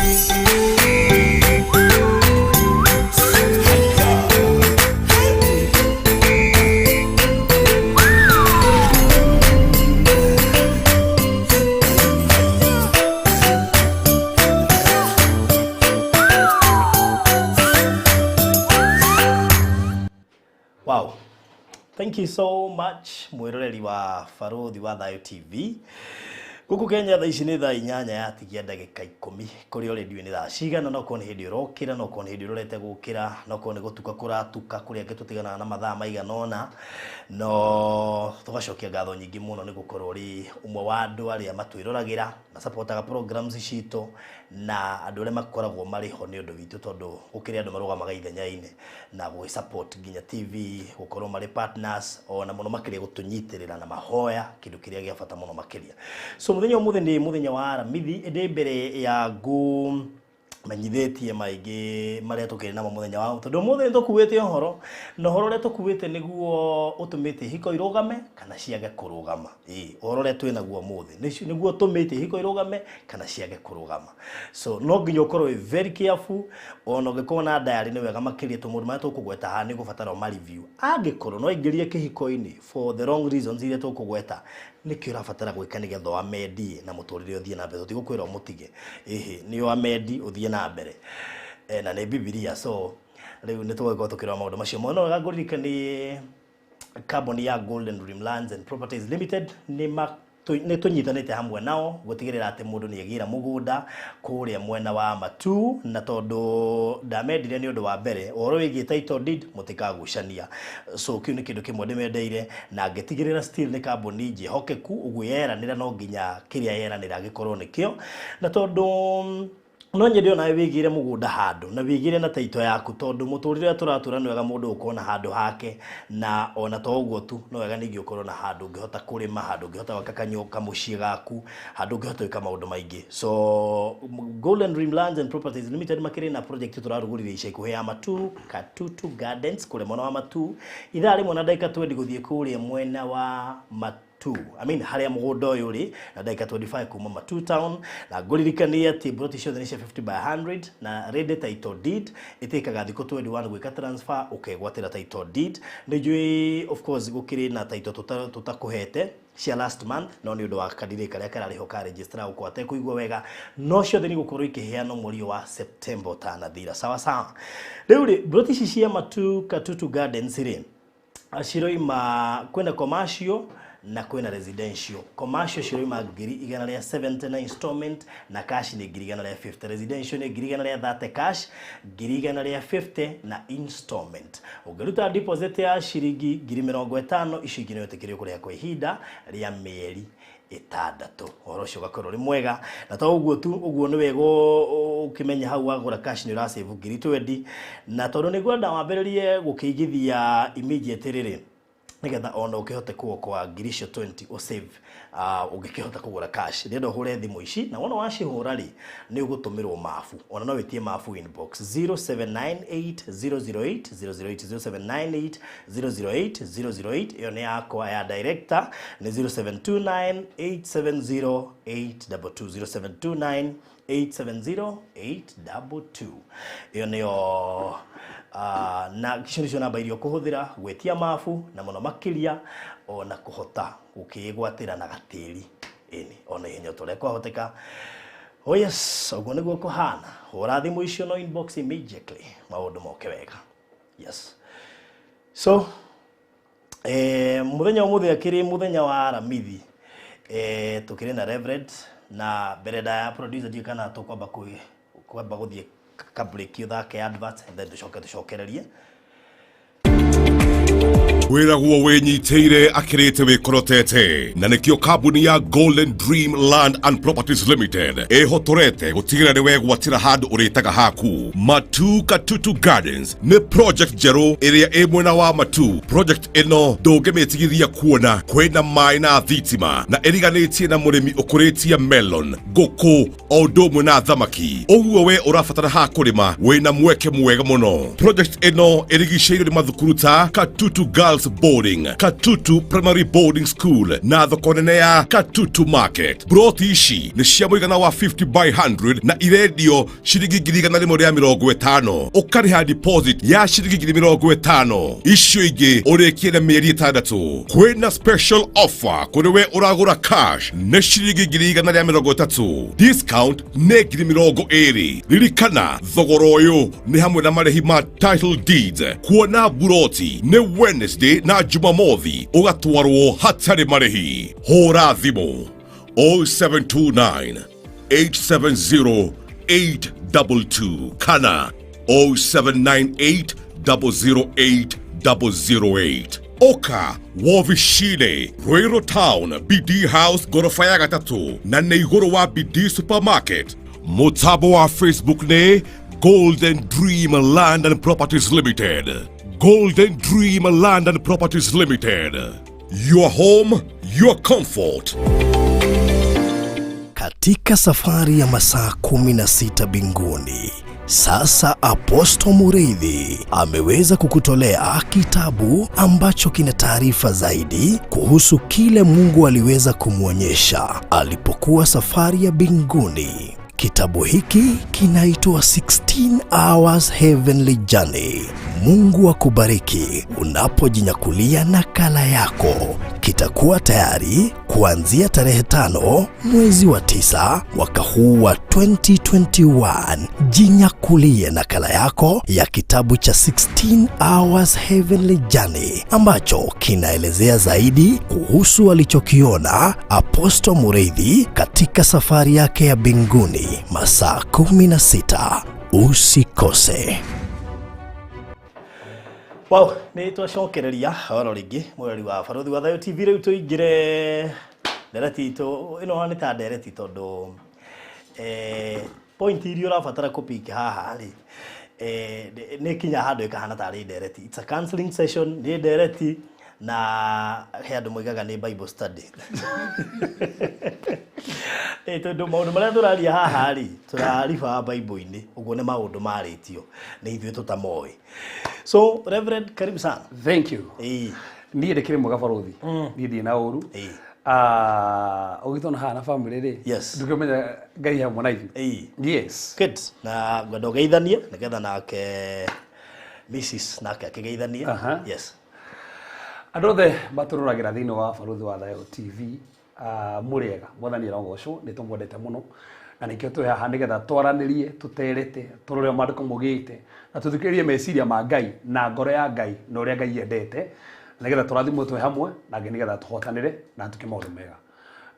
Wow. Thank you so much mwiroreri wa Baruthi wa Thayo TV. Gũkũ Kenya thaa ici nĩ thaa 8 yatigia ndagĩka 10 kũrĩa ũrĩ ndiũĩ nĩ thaa cigana no korwo nĩ hĩndĩ ũrokĩra no korwo nĩ hĩndĩ ũrorete gũkĩra no korwo nĩ gũtuka kũratuka kũrĩa angĩ tũtiganaga na mathaa maigana ũna no tũgacokia ngatho nyingĩ mũno nĩ gũkorwo ũrĩ ũmwe wa andũ arĩa matwĩroragĩra masapotaga programs citũ na andũ arĩa makoragwo marĩ ho nĩ ũndũ witũ tondũ gũkĩrĩ andũ marũgamaga ithenya-inĩ na gũgĩ support nginya TV gũkorwo marĩ partners ona mũno makĩria gũtũnyitĩrĩra na mahoya kĩndũ kĩrĩa gĩa bata mũno makĩria. So mũthenya ũmũthĩ nĩ mũthenya wa Aramithi, ĩndĩ mbere ya ngũ menyithĩtie maingĩ marĩa tũkĩrĩ namo mũthenya wa tondũ ũmũthĩ nĩ tũkuĩte ũhoro na ũhoro ũrĩa tũkuĩte nĩguo ũtũmĩte ihiko irũgame kana ciage kũrũgama. Ĩĩ, ũhoro ũrĩa twĩ naguo ũmũthĩ nĩguo ũtũmĩte ihiko irũgame kana ciage kũrũgama. So no nginya ũkorwo wĩ very careful ona ũngĩkorwo na diary nĩ wega makĩria tondũ maũndũ marĩa tũkũgweta haha nĩ ũgũbatara ũma review. Angĩkorwo no aingĩrie kĩhiko-inĩ for the wrong reasons iria tũkũgweta, nĩkĩ ũrabatara gwĩka nĩgetha ũamendie na mũtũrĩre ũthiĩ na mbere? Tũtigũkwĩra ũmũtige, ĩhĩ, nĩ ũamendi ũthiĩ na mbere. Na nĩ Bibilia, so rĩu nĩ tũgũgĩkorwo tũkĩrora maũndũ macio mothe. No wega ngũririkanie kambuni ya Golden Dream Lands and Properties Limited nĩ nĩ tũnyitanĩte hamwe nao gũtigĩrĩra atĩ mũndũ nĩ egĩra mũgũnda kũrĩa mwena wa Matuu, na tondũ ndamendire nĩ ũndũ wa mbere ũhoro wĩgiĩ title deed mũtikagucania, so kĩu nĩ kĩndũ kĩmwe ndĩmendeire na ngĩtigĩrĩra still nĩ kambuni njĩhokeku, ũguo yeranĩra no nginya kĩrĩa yeranĩra gĩkorwo nĩkĩo, na tondũ no nyende onawe wĩgĩre mũgũnda handũ na wĩgĩre na taito yaku tondũ mũtũrĩre ũrĩa tũratũra nĩ wega mũndũ gũkorwo na handũ hake, na ona to ũguo tu no wega ningĩ ũkorwo na handũ ũngĩhota kũrĩma, handũ ũngĩhota gwaka kamũciĩ gaku, handũ ũngĩhota gwĩka maũndũ maingĩ. So Golden Dream Lands and Properties Limited makĩrĩ na project tũrarugũririe ica ikuhĩ ya Matuu Katutu Gardens kũrĩa mwena wa Matuu, ithaa rĩmwe na ndagĩka 20 gũthiĩ kũrĩa mwena wa Matuu I mean harĩa mũgũnda ũyũ ũrĩ na ndagĩka 25 kuma Matuu Town, na ngũririkanie atĩ mburoti ciothe nĩ cia 50 by 100 na ready title deed ĩtĩkaga thikũ 21 gwĩka transfer ũkegwatĩra title deed. Nĩ njũĩ of course gũkĩrĩ na title tũtakũhete cia last month, no nĩ ũndũ wa kadire karĩa kararĩho ka registrar gũkorwo atekũigua wega, no ciothe nĩ gũkorwo ikĩheanwo mweri wa September ũtanathira. Sawa sawa. Rĩu rĩ, mburoti ici cia Matuu Katutu Gardens rĩ ciroima kwĩna commercial na kwĩna residential. Commercial ciroima 170,000 na installment na cash nĩ 150,000. Residential nĩ 130,000 cash, 150,000 na installment. Ũngĩruta deposit ya ciringi 50,000, icio ingĩ nĩ wĩtĩkĩrio kũrĩha kwa ihinda rĩa mĩeri 6. Ũhoro ũcio ũgakorwo ũrĩ mwega, na to ũguo tu, ũguo nĩ wega ũkĩmenya hau wagũra cash nĩ ũrasave 20,000, na tondũ nĩ ngwenda wambĩrĩrie gũkĩigithia immediately rĩ, nĩgetha ona ũkĩhote kuokoa ngiri icio 20 ũsave ũngĩkĩhota kũgũra cash. Ndĩrenda ũhũre thimũ ici, na wona wacihũra rĩ nĩ ũgũtũmĩrwo mabu, ona no wĩtie mabu inbox 0798 008 008, 0798 008 008. Ĩyo nĩ yakwa, ya director nĩ 0729 870 822, 0729 870 822. Ĩyo nĩyo na icio nĩcio namba iria ũkũhũthĩra gwĩtia mabu na mũno makĩria ona kũhota gũkĩĩgwatĩra na gatĩri ĩni ona ihenya ta ũrĩa kwahoteka. Oh yes, ũguo nĩguo kũhana. Hũra thimũ icio no inbox immediately maũndũ moke wega. Yes, so mũthenya ũmũthĩ akĩrĩ mũthenya wa Aramithi, tũkĩrĩ na Reverend na mbere ndaya producer ndiũĩ kana tũkwamba kwamba gũthiĩ ka break ũthake advert and then tũcoke tũcokererie. Wĩragwo wĩnyitĩire akĩrĩte wĩkorotete, na nĩkĩo kambuni ya Golden Dream Land and Properties Limited ĩhotorete gũtigĩrĩra nĩ wegwatĩra handũ ũrĩtaga haku. Matuu Katutu Gardens nĩ project njerũ ĩrĩa ĩ mwena wa Matuu. Project ĩno ndũngĩmĩtigithia kuona kwĩna maĩ na thitima, na ĩriganĩtie na mũrĩmi ũkũrĩtie melon, ngũkũ o ũndũ ũmwe na thamaki. Ũguo we ũrabatara ha kũrĩma wĩna mweke mwega mũno. Project ĩno ĩrigicĩirio nĩ mathukuru ta Katutu Girls Girls Boarding, Katutu Primary Boarding School na thoko nene ya Katutu Market. Broti ici nĩ cia mũigana wa 50 by 100 na irendio ciringi 150,000. Ũkarĩha deposit ya ciringi 50,000, icio ingĩ ũrĩkie na mĩeri 6. Kwĩna special offer kũrĩ we ũragũra cash nĩ ciringi 130,000, discount nĩ 20,000. Ririkana thogora ũyũ nĩ hamwe na marĩhi ma title deeds. Kuona buroti nĩ Wednesday na Jumamothi, ũgatwarwo hatarĩ marĩhi. Hũra thimũ 0729 870 822 kana 0798 008 008. Oka wovicine Ruiru Town, BD House, gorofa ya gatatũ na nĩ igũrũ wa BD Supermarket. Mũtambo wa Facebook nĩ Golden Dream Land and Properties Limited. Golden Dream Land and Properties Limited, your home, your comfort. Katika safari ya masaa 16 mbinguni, sasa Apostle Mureithi ameweza kukutolea kitabu ambacho kina taarifa zaidi kuhusu kile Mungu aliweza kumwonyesha alipokuwa safari ya mbinguni. Kitabu hiki kinaitwa 16 Hours Heavenly Journey. Mungu akubariki unapojinyakulia nakala yako. Kitakuwa tayari kuanzia tarehe 5 mwezi wa 9 mwaka huu wa 2021. Jinyakulie nakala yako ya kitabu cha 16 Hours Heavenly Journey ambacho kinaelezea zaidi kuhusu alichokiona Apostle Mureithi katika safari yake ya mbinguni masaa 16. Usikose. Wow, nĩ twacokereria oro rĩngĩ mwĩrori wa Barũthi wa Thayũ TV. Rĩu tũingĩre ndereti itũ ĩno, nĩ ta ndereti tondũ point iria ũrabatara kũpick haha rĩ, nĩ kinya handũ ĩkahana tarĩ ndereti. It's a counseling session, nĩ ndereti, na he andũ moigaga nĩ Bible study. Tondũ maũndũ marĩa tũraria haha rĩ, tũrariba Bible-inĩ, ũguo nĩ maũndũ marĩtio nĩ ithuĩ tũtamoĩ. So Reverend, karibu sana. Thank you. Niĩ ndĩkĩrĩ mwega barũthi, niĩ ndirĩ na ũru. Ũgĩtona haha na family rĩ, ndũkĩmenya Ngai hamwe na ithuĩ. Yes. Good. Na ngwenda ũgeithanie nĩgetha nake Mrs nake akĩgeithanie. Yes. Andũ othe matũroragĩra thĩinĩ wa Barũthi wa Thayũ TV, mũrĩega, Mwathani arogocwo. Nĩ tũmwendete mũno na nĩkĩo twĩ haha nĩgetha twaranĩrie, tũterete, tũrore maandĩko maugĩte na tũthikĩrĩrie meciria ma Ngai na ngoro ya Ngai na ũrĩa Ngai endete, nĩgetha tũrathimwo twĩ hamwe na Ngai, nĩgetha tũhotanĩre na tũke maũndũ mega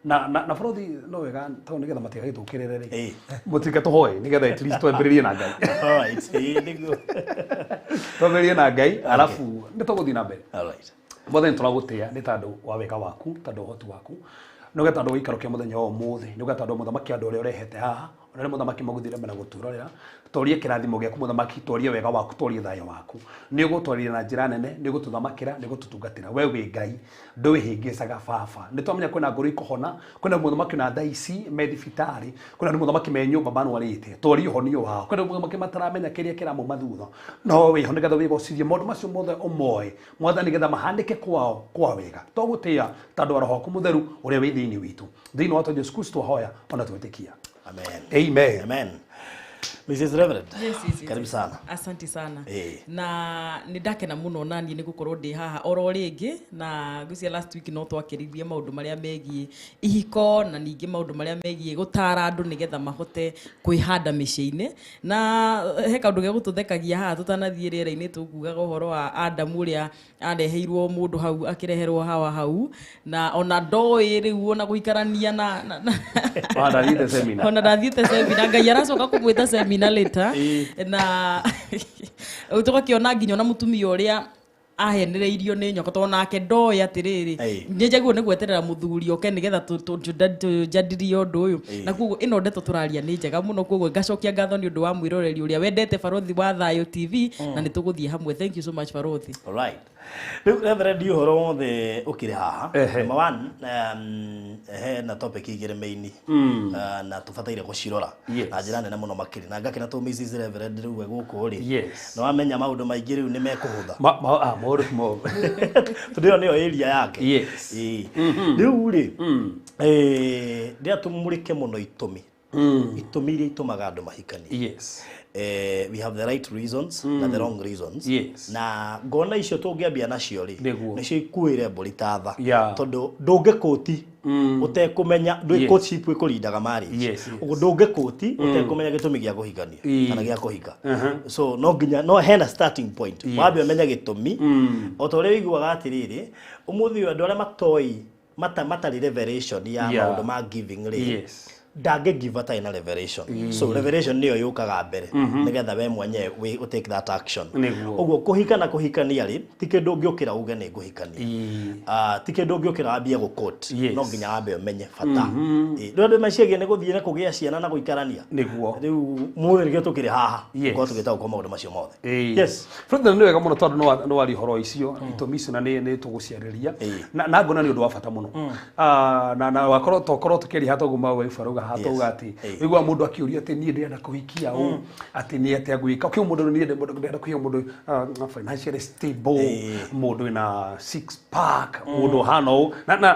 na barũthi no wega tondũ nĩgetha matigagĩtũkĩrĩre rĩ, mũtike tũhoe nĩgetha at least twambĩrĩrie na Ngai. All right. Ĩĩ, nĩguo. Twambĩrĩrie na Ngai, alafu nĩ tũgũthiĩ na mbere. All right. Mwathani, tũragũtĩa nĩ tondũ wa wega waku, tondũ wa ũhoti waku, nĩ tondũ wa gĩikaro kĩa mũthenya wa ũmũthĩ, nĩ tondũ mũthamaki andũ ũrĩa ũrehete haha, ona arĩa mũthamaki magũthire mbere na gũtwĩrorera. Twarie kĩrathimo gĩaku mũthamaki, twarie wega waku, twarie thayũ waku. Nĩ ũgũtwarĩria na njĩra nene, nĩ ũgũtũthamakĩra, nĩ ũgũtũtungatĩra. We wĩ Ngai, ndũĩhĩngĩcaga baba. Nĩ twamenya kwĩna ngoro ikũhona, kwĩna mũthamaki na thaa ici me thibitarĩ, kwĩna andũ mũthamaki me nyũmba marwarĩte, twarie ũhonio wao. Kwĩna mũthamaki mataramenya kĩrĩa kĩramoma thutha, no wĩho nĩgetha wĩgocithie maũndũ macio mothe ũmoĩ Mwathani, nĩgetha mahanĩke kwao kwa wega. Twagũtĩa tondũ wa Roho waku Mũtheru ũrĩa wĩ thĩinĩ witũ, thĩinĩ wa Jesu Kristo hoya ona twĩtĩkia. Amen. Amen. Amen. Mrs. Reverend. Yes. Karibu sana. Asante sana. Na nĩ ndakena mũno na niĩ nĩ gũkorwo ndĩ haha oro rĩngĩ, na ngwĩciria last week no twakĩrĩrie maũndũ marĩa megiĩ ihiko na ningĩ maũndũ marĩa megiĩ gũtara andũ nĩgetha mahote kwĩhanda mĩciĩ-inĩ. Na he kaũndũ gĩa gũtũthekagia haha tũtanathiĩ rĩera-inĩ, tũkugaga ũhoro wa Adamu ũrĩa areheirwo mũndũ hau, akĩreherwo Hawa hau, na ona ndoĩ rĩu ona gũikarania na Ona ndathiĩte seminar. Ona ndathiĩte seminar, Ngai aracoka kũmwĩta seminar later. Na tũgakĩona nginya ona mũtumia ũrĩa ahenereirio nĩ nyoka, tondũ nake ndoĩ atĩrĩrĩ, nĩ njagĩrĩirwo nĩ gweterera mũthuri oke nĩgetha tũjadirie ũndũ ũyũ. Na koguo ĩno ndeto tũraria nĩ njega mũno, koguo ngacokia ngatho nĩ ũndũ wa mwĩroreri ũrĩa wendete Barũthi wa Thayũ TV, na nĩ tũgũthiĩ hamwe. Thank you so much, Barũthi. All right. Rĩu Reverend, ũhoro wothe ũkĩrĩ haha. Number one, he na topic igĩrĩ main na tũbataire gũcirora na njĩra nene mũno makĩria, na ngakena tũ Mrs. Reverend rĩu we gũkũ rĩ, nĩ wamenya maũndũ maingĩ rĩu nĩ mekũhũtha. Ma, ma, ah, Maũndũ ti moru. Tondũ ĩyo nĩyo area yake. Yes. Ĩĩ. Rĩu rĩ, ndĩrenda tũmũrĩke mũno itũmi, itũmi iria itũmaga andũ mahikanie. We have the right reasons na the wrong reasons. Na ngona icio tũngĩambia nacio rĩ, nĩcio ikuĩre mbũri ta tha. Tondũ ndũngĩkũti ũtekũmenya ndũĩ courtship ĩkũrindaga marriage. Ũguo ndũngĩkũti ũtekũmenya gĩtũmi gĩa kũhikania kana gĩa kũhika. So no nginya no hena starting point. Wambe ũmenye gĩtũmi. O ta ũrĩa ũiguaga atĩrĩrĩ, ũmũthĩ ũyũ andũ arĩa matoĩ matarĩ revelation ya maũndũ ma giving rĩ, ndangĩ give atarĩ na revelation. So revelation nĩyo yũkaga mbere nĩgetha we mwenyewe take that action. Ũguo kũhika na kũhikania rĩ, ti kĩndũ ũngĩũkĩra uge nĩ ngũhikania. Ti kĩndũ ũngĩũkĩra wambie gũkũt. No nginya wambe ũmenye bata. Rĩu andũ meciagia nĩ gũthiĩ na kũgĩa ciana na gũikarania. Rĩu mũthĩ nĩkĩo tũkĩrĩ haha, gũkorwo tũgĩtaũkwo maũndũ macio mothe. Yes. Fred, nĩ wega mũno tondũ nĩ waria ũhoro icio, itũmi icio, na nĩ tũgũciarĩria. Na ngona nĩ ũndũ wa bata mũno. Na wakorwo tokorwo tũkĩaria haha toguo mawe barauga haha tauga atĩ wĩigua mũndũ akĩũria atĩ niĩ ndĩrenda kũhikia ũ, atĩ nĩ atĩa ngwĩka kĩu mũndũ, niĩ ndĩrenda kũhikia mũndũ financially stable, mũndũ wĩna six pack, mũndũ ũhana ũũ,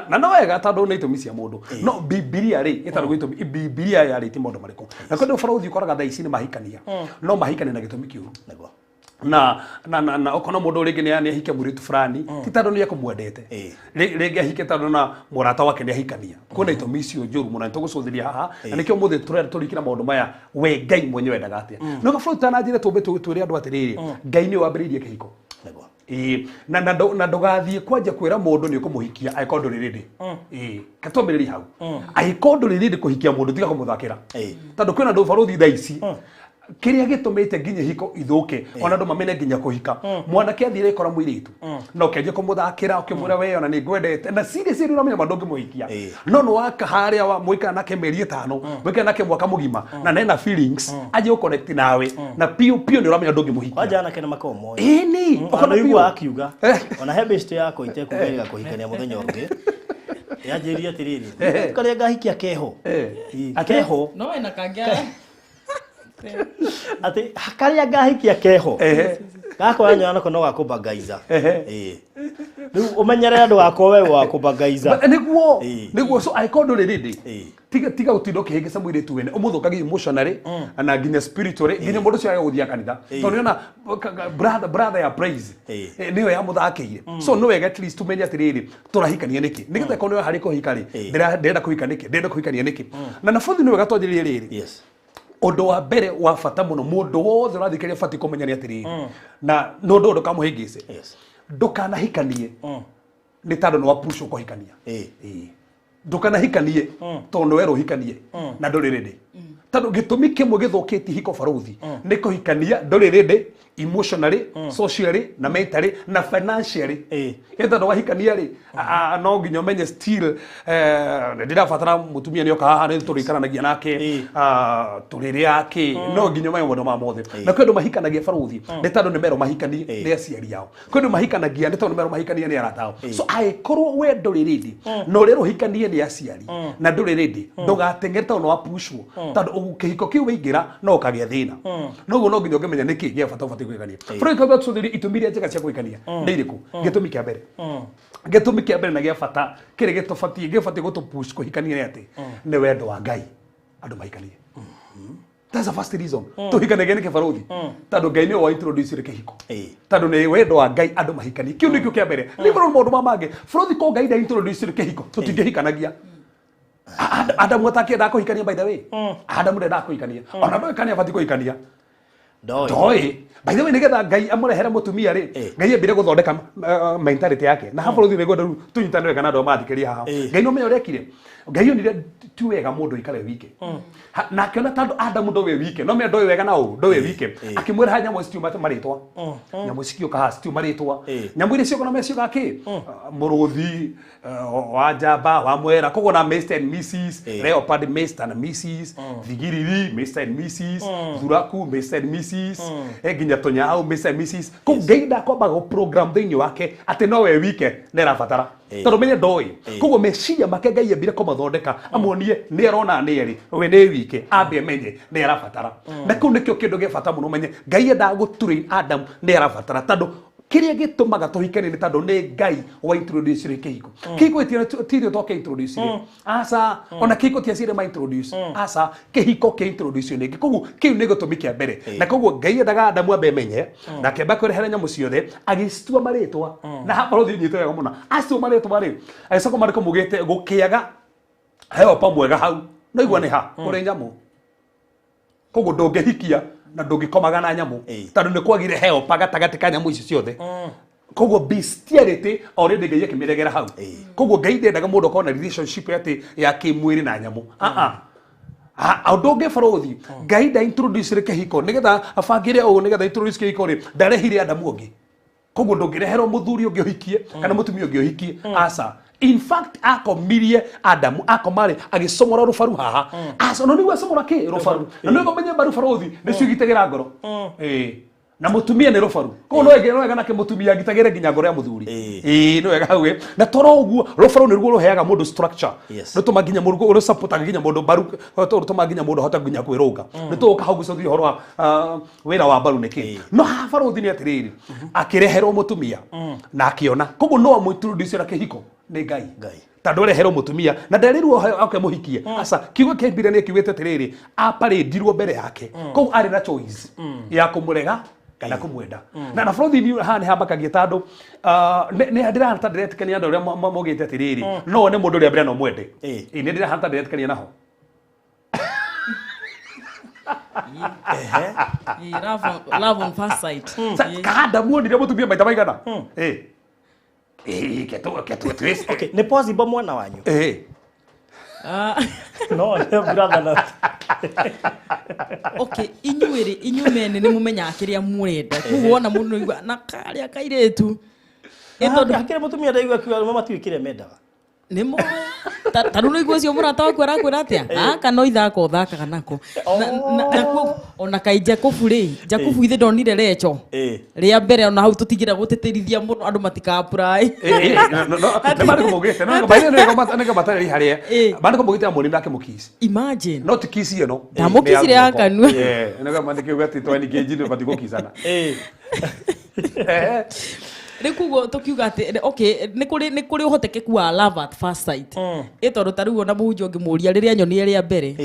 na no wega tondũ nĩ itũmi cia mũndũ, no Bibilia rĩ ĩtarĩ itũmi. Bibilia yarĩtie maũndũ marĩkũ? Na kwenda ũbara ũthiĩ ũkoraga thaa ici nĩ mahikania, no mahikania na gĩtũmi kĩũru. Na okona mũndũ rĩngĩ nĩ ahike mũirĩtu fulani ti tondũ nĩ ekũmwendete. Rĩngĩ ahike tondũ na mũrata wake nĩ ahikania. Kwĩna itũmi icio njũru mũno, nĩ tũgũcũthĩria haha, na nĩkĩo mũthĩ tũrenda tũrikĩra maũndũ maya, we Ngai mwenyewe endaga atĩa. No gabũrũ tananjĩre tũmbe twĩre andũ atĩrĩrĩ, Ngai nĩwe wambĩrĩirie kĩhiko. Ĩĩ, na ndũgathiĩ kwanja kwĩra mũndũ nĩ ũkũmũhikia angĩkorwo ndũrĩ ready. Ĩĩ, katwambĩrĩrie hau. Angĩkorwo ndũrĩ ready kũhikia mũndũ, tiga kũmũthakĩra. Tondũ kwĩna andũ barũthi thaa ici kĩrĩa gĩtũmĩte nginya ihiko ithũke, ona andũ mamene nginya kũhika, mwanake athiĩ kora mũirĩtu na ũkĩanjia kũmũthakĩra, ũkĩmwĩra we ona nĩ ngwendete, na serious rĩu ũramenya ma ndũngĩmũhikia, no nĩ waka harĩa wa mũikara nake mĩeri 5, mũikara nake mwaka mũgima, na nena feelings anjie gũconnect nawe, na piũ piũ nĩ ũramenya ndũngĩmũhikia. Kwanja anake nĩ makoragwo moĩ. Ĩni. Ona Ũkona ũigua piũ. Akiuga ona he bĩcitũ yakwa itekuga ĩga kũhikania mũthenya ũngĩ, yanjĩrire atĩrĩrĩ, karĩa ngahikia keho. Ĩ, Atĩ? Keho. No wena kangĩ. Atĩ karĩa ngahikia keho. Gakwa nyona nako no gakũbangaiza. Ĩ. Rĩu ũmenyerere ndũgakorwo we wa kũbangaiza. Nĩguo. Nĩguo, so angĩkorwo ndũrĩ ready, tiga gũtinda ũkĩhĩngĩca mũirĩtu wene ũmũthũkagia emotionally na nginya spiritually, nginya mũndũ ũcio age gũthiĩ kanitha, tondũ nĩona brother ya Praise nĩyo yamũthakĩire. So nĩ wega at least tumenye atĩrĩrĩ, tũrahikania nĩkĩ, nĩgetha korwo nĩ harĩ kũhika rĩ, ndĩrenda kũhika nĩkĩ, ndĩrenda kũhikania nĩkĩ. Na bũthi nĩ wega twanjĩrĩrie rĩrĩ. Ũndũ wa mbere wa bata mũno mũndũ wothe ũrathikĩrĩria batiĩ kũmenya nĩ atĩrĩrĩ, na nĩ ũndũ ũyũ ndũkamũhĩngĩce, ndũkanahikanie nĩ tondũ nĩ wa push ũkũhikania. Ĩĩ. Ndũkanahikanie tondũ nĩ werwo ũhikanie na ndũrĩ ready, tondũ gĩtũmi kĩmwe gĩthũkĩtie hiko barũthi nĩ kũhikania ndũrĩ ready emotionally, socially na mentally na financially. Ĩ tondũ wahikania rĩ, no nginya ũmenye still nĩ ndĩrabatara mũtumia nĩ oka haha, nĩ tũrĩikaranagia nake, tũrĩrĩa kĩ, no nginya ũmenye maũndũ ma mothe. Na kwĩ andũ mahikanagia barũthi nĩ tondũ nĩ merwo mahikanie nĩ aciari ao, kwĩ andũ mahikanagia nĩ tondũ nĩ merwo mahikanie nĩ arata ao. So angĩkorwo we ndũrĩ ready na ũrerwo ũhikanie nĩ aciari na ndũrĩ ready, ndũgateng'ere tondũ nĩ wapushwo, tondũ kĩhiko kĩu waingĩra no ũkagĩa thĩna. Noguo no nginya ũngĩmenya nĩkĩ gĩa bata ũbatiĩ kũhikania. Bũrũri kwamba tũcũthĩrĩrie itũmi iria njega cia kũhikania nĩ irĩkũ. Gĩtũmi kĩa mbere na gĩa bata kĩrĩa gĩtũbatiĩ gũtũpush kũhikania nĩ atĩ nĩ wendo wa Ngai andũ mahikanie. That's the first reason. Tũhikanagia nĩkĩ barũthi? Tondũ Ngai nĩwe wa introduce kĩhiko. Tondũ nĩ wendo wa Ngai andũ mahikanie. Kĩu nĩkĩo kĩa mbere. Nĩ maũndũ ma mangĩ. Barũthi ko Ngai nda introduce kĩhiko, tũtingĩhikanagia. Adamu atakĩendaga kũhikania, by the way. Adamu ndendaga kũhikania. Ona ndoĩ kana nĩabatiĩ kũhikania. Ndoĩ. Ndoĩ. By the way, nĩgetha Ngai amũrehere mũtumia rĩ, Ngai ambire gũthondeka mentality yake. Na haha bũrũri nĩngwenda rĩu tũnyitane wega na andũ arĩa marathikĩrĩria haha. Ngai no menya ũrĩa ekire. Ngai onire ti wega mũndũ aikare wike. Na akĩona tondũ Adamu ndoĩ wike, no menya ndoĩ wega na ũũ, ndoĩ wike. Akĩmwĩra ha nyamũ citiuma marĩtwa. Nyamũ cikĩũka haha citiuma rĩtwa. Nyamũ iria cioka na meciuga kĩ? Mũrũthi, wa njamba, wa mwera, koguo na Mr and Mrs, Leopard Mr and Mrs, thigiriri Mr and Mrs, thuraku Mr and Mrs, nginya tũnyau Mr and Mrs. Koguo Ngai ndakwambaga gũ program thĩinĩ wake atĩ no we wike nĩ arabatara, tondũ menye ndoĩ. Koguo meciria make Ngai ambire kũmathondeka, amuonie nĩ arona nĩ erĩ, we nĩ wike, ambe amenye nĩ arabatara. Na kĩu nĩkĩo kĩndũ gĩa bata mũno, menye Ngai endaga gũtrain Adam nĩ arabatara, tondũ Kĩrĩa gĩtũmaga tũhikanie nĩ tondũ nĩ Ngai wa introduce kĩhiko. Kĩhiko ti ithuĩ twake introduce, aca. Ona kĩhiko ti aciari ma introduce, aca. Kĩhiko kĩ introduce nĩ Ngai. Koguo kĩu nĩ gĩtũmi kĩa mbere. Na koguo Ngai endaga Adamu ambe menye na akĩamba kwĩrehera nyamũ ciothe, agĩcitua marĩtwa. Na hapa rũthiĩ nyite wega mũno, acitua marĩtwa rĩ, agĩcoka marĩkũ mugĩte gũkĩaga helper mwega hau. No igua nĩ ha kũrĩ nyamũ. Koguo ndũngĩhikia na ndũngĩkomaga na nyamũ, tondũ nĩ kwagire helper gatagatĩ ka nyamũ ici ciothe. Koguo bestiality already Ngai akĩmĩregera hau. Koguo Ngai ndendaga mũndũ akorwo na relationship atĩ ya kĩmwĩrĩ na nyamũ. Ah ah, ũndũ ũngĩ, barũthi, Ngai nda introduce kĩhiko nĩgetha abangĩre ũũ, nĩgetha introduce kĩhiko rĩ, ndarehire Adamu ũngĩ. Koguo ndũngĩreherwo mũthuri ũngĩ ũhikie kana mũtumia ũngĩ ũhikie, aca. In fact, akomirie Adamu, akoma rĩ, agĩcomora rũbaru haha. Aca, no nĩguo acomora kĩ rũbaru, na nĩguo menye mbaru, barũthi, nĩcio igitagĩra ngoro. Ĩĩ, na mũtumia nĩ rũbaru. Koguo no wega nake mũtumia agitagĩre nginya ngoro ya mũthuri. Ĩĩ, nĩ wega hau ĩ. Na toro ũguo rũbaru nĩruo rũheaga mũndũ structure. Rũtũma nginya mũndũ, rũsupportaga nginya mũndũ mbaru, rũtũma nginya mũndũ ahote nginya kwĩrũnga. Nĩ tũgũka hau gũcokia ũhoro wa wĩra wa mbaru nĩkĩ. No haha, barũthi, nĩ atĩrĩrĩ, akĩreherwo mũtumia na akĩona. Koguo no amũintroduce na kĩhiko nĩ Ngai. Ngai. Tondũ areherwo mũtumia na nderirwo oke mũhikie, aca. Kiugo kĩa Bibilia nĩ kiugĩte atĩrĩrĩ, aparĩndirwo mbere yake. Koguo arĩ na choice ya kũmũrega kana kũmwenda. Na bũrũthi niĩ haha nĩ hambakagia, tondũ nĩ ndĩrahana ta ndĩretĩkania na ũrĩa maugĩte atĩrĩrĩ, no wone mũndũ ũrĩa mbere no mwende. Ĩĩ, nĩ ndĩrahana ta ndĩretĩkania naho. Ĩĩ, love on first sight. Ka Adamu onire mũtumia maita maigana? Ĩĩ. Ĩĩ, ketu twist. Okay, nĩ possible mwena wanyu? Ĩĩ. Ah, no nĩ brother na okay, inyuĩ rĩ, inyuĩ mene nĩ mũmenyaga kĩrĩa mũrenda. Koguo wona mũndũ ũigua na karĩa kairĩtu, ĩ tondũ hakĩrĩ mũtumia ndaigua akiuga arũme matiũĩ kĩrĩa mendaga. Nĩ mo ta rĩu nĩguo ũcio mũrata waku arakwĩra atĩa, gaka no ithako ũthakaga nako. Na ona kai Jakubu rĩ, Jakubu ithe ndonire Recho rĩa mbere. Ona hau tũtigĩra gũtĩtĩrithia mũno andũ matikapuraĩ. Nĩ mandĩko maugĩte, no nĩgo matarĩri harĩa mandĩko maugĩte amwonire nake mũkici. Imagine. No ti kici ĩno. Ndamũkicire ya kanua. Nĩgo mandĩko uga atĩ tweningĩnji nĩ batiĩ gũkicana. Rĩu koguo tũkiuga atĩ okay, nĩ kũrĩ ũhotekeku wa love at first sight. Ĩ tondũ ta rĩu ona mũhunjia ũngĩmũria rĩrĩa nyonire rĩa mbere,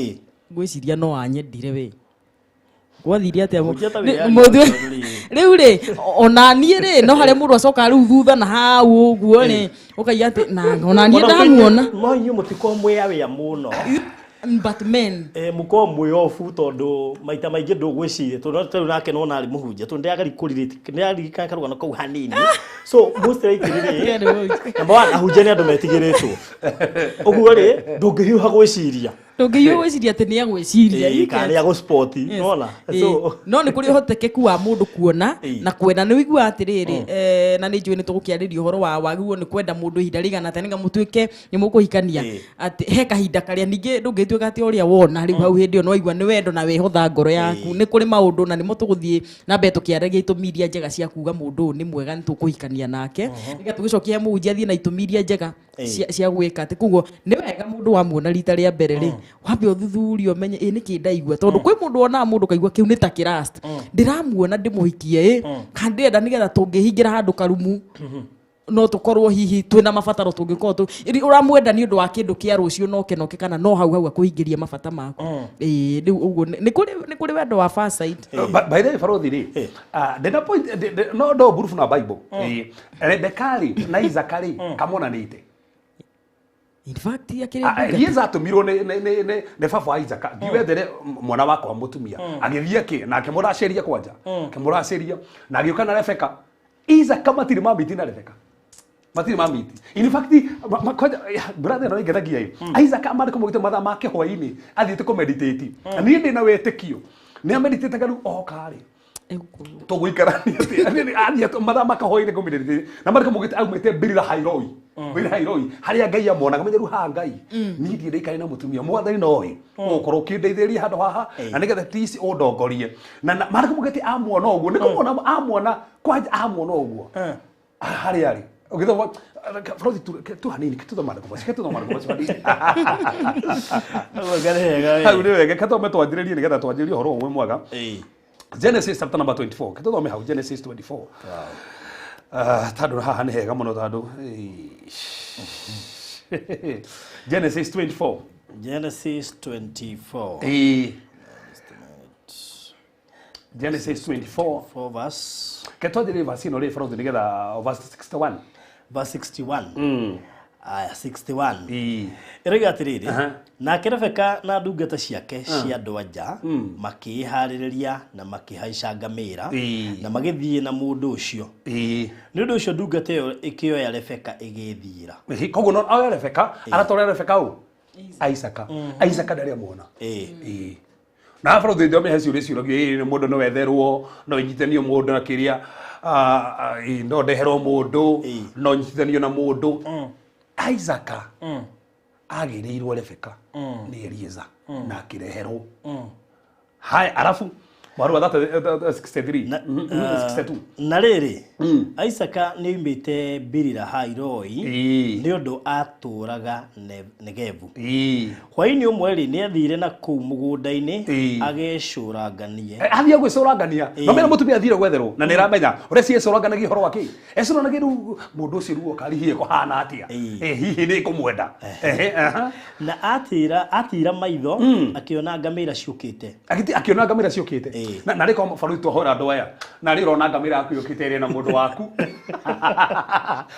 ngwĩciria no anyendire we. Gwathire atĩa? Mũhunjia ta Nĩ- wĩyaria tondũ rĩ. Rĩu rĩ, ona niĩ rĩ, no harĩa mũndũ acokaga rĩu thutha na hau ũguo rĩ, ũkaiga atĩ na ona niĩ ndamuona. No inyuĩ mũtikorwo mwĩ aware mũno. But men Mũkorwo mwĩ off, tondũ maita maingĩ ndũgwĩciria, tondũ rĩu nake nona arĩ mũhunjia, tondũ ndĩrageri kũrirĩti, ndĩraririkana karũgano kau hanini. So most likely rĩ, number one, ahunjia nĩ andũ metigĩrĩtwo. Ũguo rĩ, ndũngĩhiũha gwĩciria. Ndũngĩhiũha gwĩciria atĩ nĩ agwĩciria. Kana nĩ agũspot. Nona so No nĩ kũrĩ ũhotekeku wa mũndũ kuona na kwenda. Nĩ ũiguaga atĩrĩrĩ, na nĩ njũĩ nĩ tũgũkĩarĩria ũhoro wa wagĩrĩirwo nĩ kwenda mũndũ ihinda rĩigana atĩa nĩgetha mũtuĩke nĩ mũkũhikania, atĩ he kahinda karĩa ningĩ ndũngĩtuĩka atĩ ũrĩa wona rĩu hau hĩndĩ ĩyo no waigua nĩ wendo na wehotha ngoro yaku. Nĩ kũrĩ maũndũ na nĩmo tũgũthiĩ na mbere tũkĩaragia, itũmi iria njega cia kuga mũndũ ũyũ nĩ mwega, nĩ tũkũhikania nake, nĩgetha tũgĩcokia he mũhunjia athiĩ na itũmi iria njega cia gwĩka atĩ. Koguo nĩ wega mũndũ wamuona rita rĩa mbere rĩ, wambe ũthuthurie ũmenye ĩ nĩkĩ ndaigua, tondũ kwĩ mũndũ wonaga mũndũ kaigua kĩu nĩ ta kĩrast, ndĩramuona ndĩmũhikie ĩ kana ndĩrenda, nĩgetha tũngĩhingĩra handũ karumu no tũkorwo hihi twĩna mabataro tũngĩkorwo tũ ĩrĩ ũramwenda nĩ ũndũ wa kĩndũ kĩa rũciũ noke noke kana no hau hau akũhingĩrie mabata maku. Ĩĩ, rĩu ũguo nĩ kũrĩ wendo wa first sight. By the way, barothi rĩ, ndĩna point, no no proof na Bible. Rebeka rĩ na Isaka rĩ, kamonanĩte. In fact, akĩrĩ Ah, ndungata. Eliezer atũmirwo nĩ baba wa Isaka, ndiwethere mwana wakwa mũtumia. Agĩthiĩ akĩ na akĩmũracĩria kwanja, akĩmũracĩria na agĩũka na Rebeka. Isaka matirĩ mamiti na Rebeka, matirĩ mamiti. In fact, kwanja brother ĩno ĩngenagia ĩ, Isaac amandĩko maugĩte mathaa make hwaĩ-inĩ athiĩte kũmeditate. Na niĩ ndĩna wĩtĩkio nĩ ameditate rĩu oka rĩ, Egũkorwo. Tũgũikarania atĩa? Athiĩ mathaa makahoire kũmeditate na marĩko maugĩte aumĩte Birila Hairoi, Birila Hairoi, harĩa Ngai amonaga. Menya rĩu haha Ngai, niĩ ndirĩ ndaikare na mũtumia, Mwathani noĩ ũgũkorwo ũkĩndeithĩrĩria handũ haha na nĩgetha please ũndongorie. Na marĩko maugĩte amuona ũguo, nĩ kũmuona amuona kwanja, amuona ũguo harĩa arĩ ũgĩthoma brothi tu hanini, tũthoma maandĩko macio, tũthoma maandĩko macio hanini. Hau nĩ wega kathome, twanjĩrĩrie nĩgetha twanjĩrĩrie ũhoro ũmwe mwega. Genesis chapter number 24, kĩtũthome hau Genesis 24. Ah, tondũ haha nĩ hega mũno tondũ Genesis 24. Genesis 24. Ĩĩ. Genesis 24. 4 verse. Ke twanjĩrĩrie verse ĩno rĩ barothi nĩgetha verse 61. Verse 61. Aya, 61. Ĩĩ. Ĩroiga atĩrĩrĩ, Aha. nake Rebeka na ndungata ciake cia andũ anja makĩĩharĩrĩria na makĩhaica ngamĩra na magĩthiĩ na mũndũ ũcio. Nĩ ũndũ ũcio ndungata ĩyo ĩkĩoya Rebeka ĩgĩĩthiĩra. Ĩĩ, koguo no oya Rebeka aratwara Rebeka ũ Isaka. Isaka ndarĩ amwona. Ĩĩ. Na barothi ndio mehe ciũria ciũragio ĩĩ mũndũ no wetherwo no inyitithanio mũndũ na kĩrĩa ĩĩ, no ndeherwo mũndũ no nyitithanio na mũndũ. Isaka agĩrĩirwo Rebeka nĩ Elieza na akĩreherwo. Haya, arabu mwaru wa 63 62. Na rĩrĩ, Isaka nĩ oimĩte Biri-Lahai-Roi nĩ ũndũ atũũraga Negevu. Hwaĩ-inĩ ũmwe rĩ, nĩ aathiire na kũu mũgũnda-inĩ agecũranganie. Athiĩ gwĩcũrangania no mena mũtumia athire gwetherwo na nĩ aramenya ũrĩa ciecũranganagia ũhoro wa kĩ ecũranagia rĩu mũndũ ũcio rĩu oka hihi ekũhana atĩa. Hihi nĩ kũmwenda. Ehe, aha. Na atira maitho akĩona ngamĩra ciũkĩte. Agĩti akĩona ngamĩra ciũkĩte. Na rĩko baruthi twahũra andũ aya na rĩ ũrona ngamĩra yaku yũkĩte ĩrĩ na mũndũ waku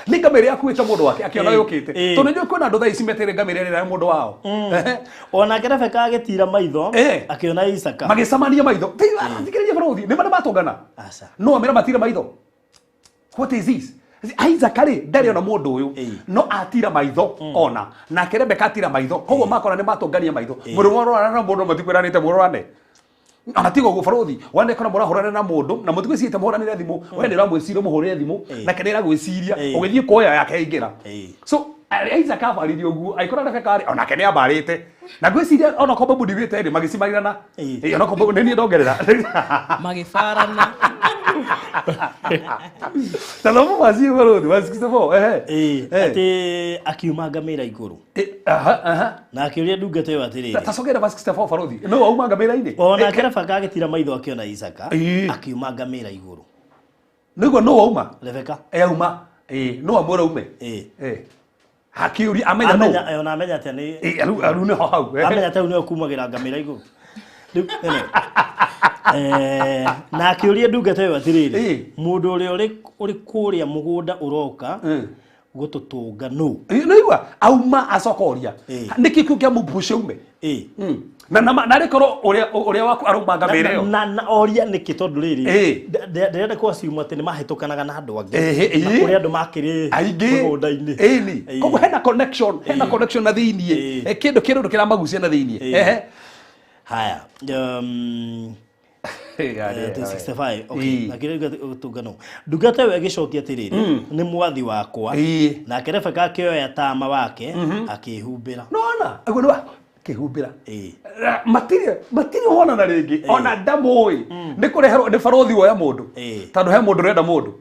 nĩ ngamĩra yaku ĩte mũndũ wake akĩona yũkĩte tondũ nĩ kwĩna andũ thaa ici meteire ngamĩra ĩrĩa ya mũndũ wao. Ehe. Onake Rebeka agĩtira maitho akĩona Isaka. Magĩcemania maitho. Thikĩrĩria baruthi nĩ marĩa matũngana. Aca. No amera matire maitho. What is this? Isaac rĩ ndarĩ ona mũndũ ũyũ no atira maitho ona nake Rebeka atira maitho koguo makora nĩ matũngania maitho mũndũ mũrorana na mũndũ matikwĩranĩte mũrorane ona tiga ũguo barothi wanekora mũrahũrana na mũndũ na mũtigwĩcirĩte mũhũranĩre thimũ we nĩ ũramwĩciria ũmũhũrĩre thimũ nake nĩ ĩragwĩciria ũgĩthiĩ kuoya yake aingĩra. So Isaac abaririe ũguo agĩkora Rebeka rĩ onake nĩ ambarĩte na ngwĩciria ona korwo babu ndiugĩte rĩ magĩcimanĩra ona korwo nĩ niĩ ndongerera magĩbarana. Tazama wazi barothi wa 64. Ehe. Atĩ akiuma ngamĩra igũrũ. Aha, aha. Na akĩũria ndungata ĩyo atĩrĩrĩ. Tacokera verse 64 barothi no wauma ngamĩra-inĩ. Onake Rebeka agĩtira maitho akĩona Isaka akiuma ngamĩra igũrũ. Nĩguo no wauma Rebeka. Auma. No amwĩra ume. Hakĩũria amenya no. Amenya ona amenya atĩa nĩ Aru nĩho hau. Amenya atĩa nĩwe kumagĩra ngamĩra igũrũ. Rĩu, ene. Na akĩũria ndungata ĩyo atĩrĩrĩ, mũndũ ũrĩa ũrĩ kũrĩa mũgũnda ũroka gũtũtũnga nũ? Nĩigua auma acoka oria nĩkĩ kĩu kĩa mũmbuce ume? Na na rĩkorwo ũrĩa waku arauma ngamĩra ĩyo. Na oria nĩkĩ tondũ rĩrĩ ndĩrenda kũ assume atĩ nĩ mahĩtũkanaga na andũ angĩ. Na kũrĩ andũ makĩrĩ aingĩ mũgũnda-inĩ. Ĩni. Koguo hena connection, hena connection na thĩiniĩ. Kĩndũ kĩrĩ ũndũ kĩramagucia na thĩiniĩ. Ehe. Haya. 65. Okay. Na kĩrĩa gũtũngano. Ndungata ĩyo ĩgĩcokia atĩrĩrĩ, nĩ mwathi wakwa. Nake Rebeka akĩoya tama wake akĩhumbĩra. Nona, ũguo nĩ kĩhumbĩra. Matirĩ wonana rĩngĩ ona ndamũĩ nĩ kũreherwo nĩ barothi woya mũndũ tondũ he mũndũ ũrenda mũndũ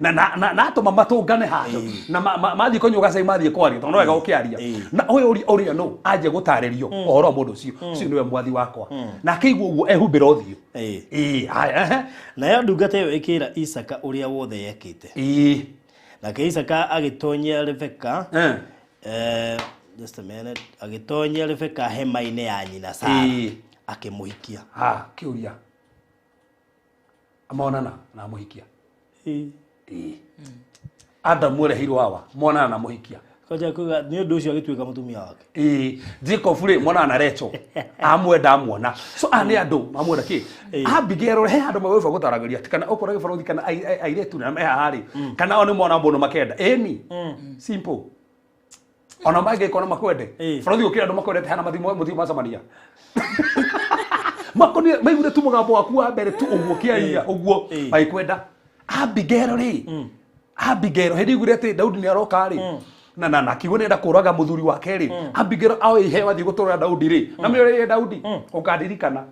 na na atũma matũngane handũ na mathiĩ kũnyua gacai mathiĩ kwaria tondũ no wega ũkĩaria na ũyũ ũrĩa no anjie gũtarĩrio ũhoro wa mũndũ ũcio ũcio nĩwe mwathi wakwa na akĩigua ũguo ehumbĩra ũthiũ. Haya. Nayo ndungata ĩyo ĩkĩra Isaka ũrĩa wothe yekĩte. Nake Isaka agĩtonyia Rebeka just a minute, agĩtonyia Rebeka hema-inĩ ya nyina Sara akĩmũhikia. Ha, kĩũria. Monana na amũhikia. Adamu areheirwo hawa, monana na amũhikia. Koja kuga nĩ ũndũ ũcio agĩtuĩka mũtumia wake. Jacob rĩ monana na Rachel. Amwenda amuona. So aya nĩ andũ mamwenda kĩ? Abigail he handũ magwĩba gũtaragĩria kana ũkora gĩbarothi kana airĩtu na me haha rĩ kana o nĩ mona mũndũ makenda. Ĩni. Simple. Ona mangĩkorwo makwende. Barothi gũkĩra andũ makwendete hana mathimo mũthimo macemania. Makonire maiguire tu mũgambo waku wa mbere tu ũguo kĩaria ũguo magĩkwenda. Abigail rĩ. Abigail hĩndĩ iguire atĩ Daudi nĩ aroka rĩ. Na na na kiugo nĩenda kũraga mũthuri wake rĩ. Abigail aoe iheo athiĩ gũtũra Daudi rĩ. Na mĩorerie Daudi ũkandirikana.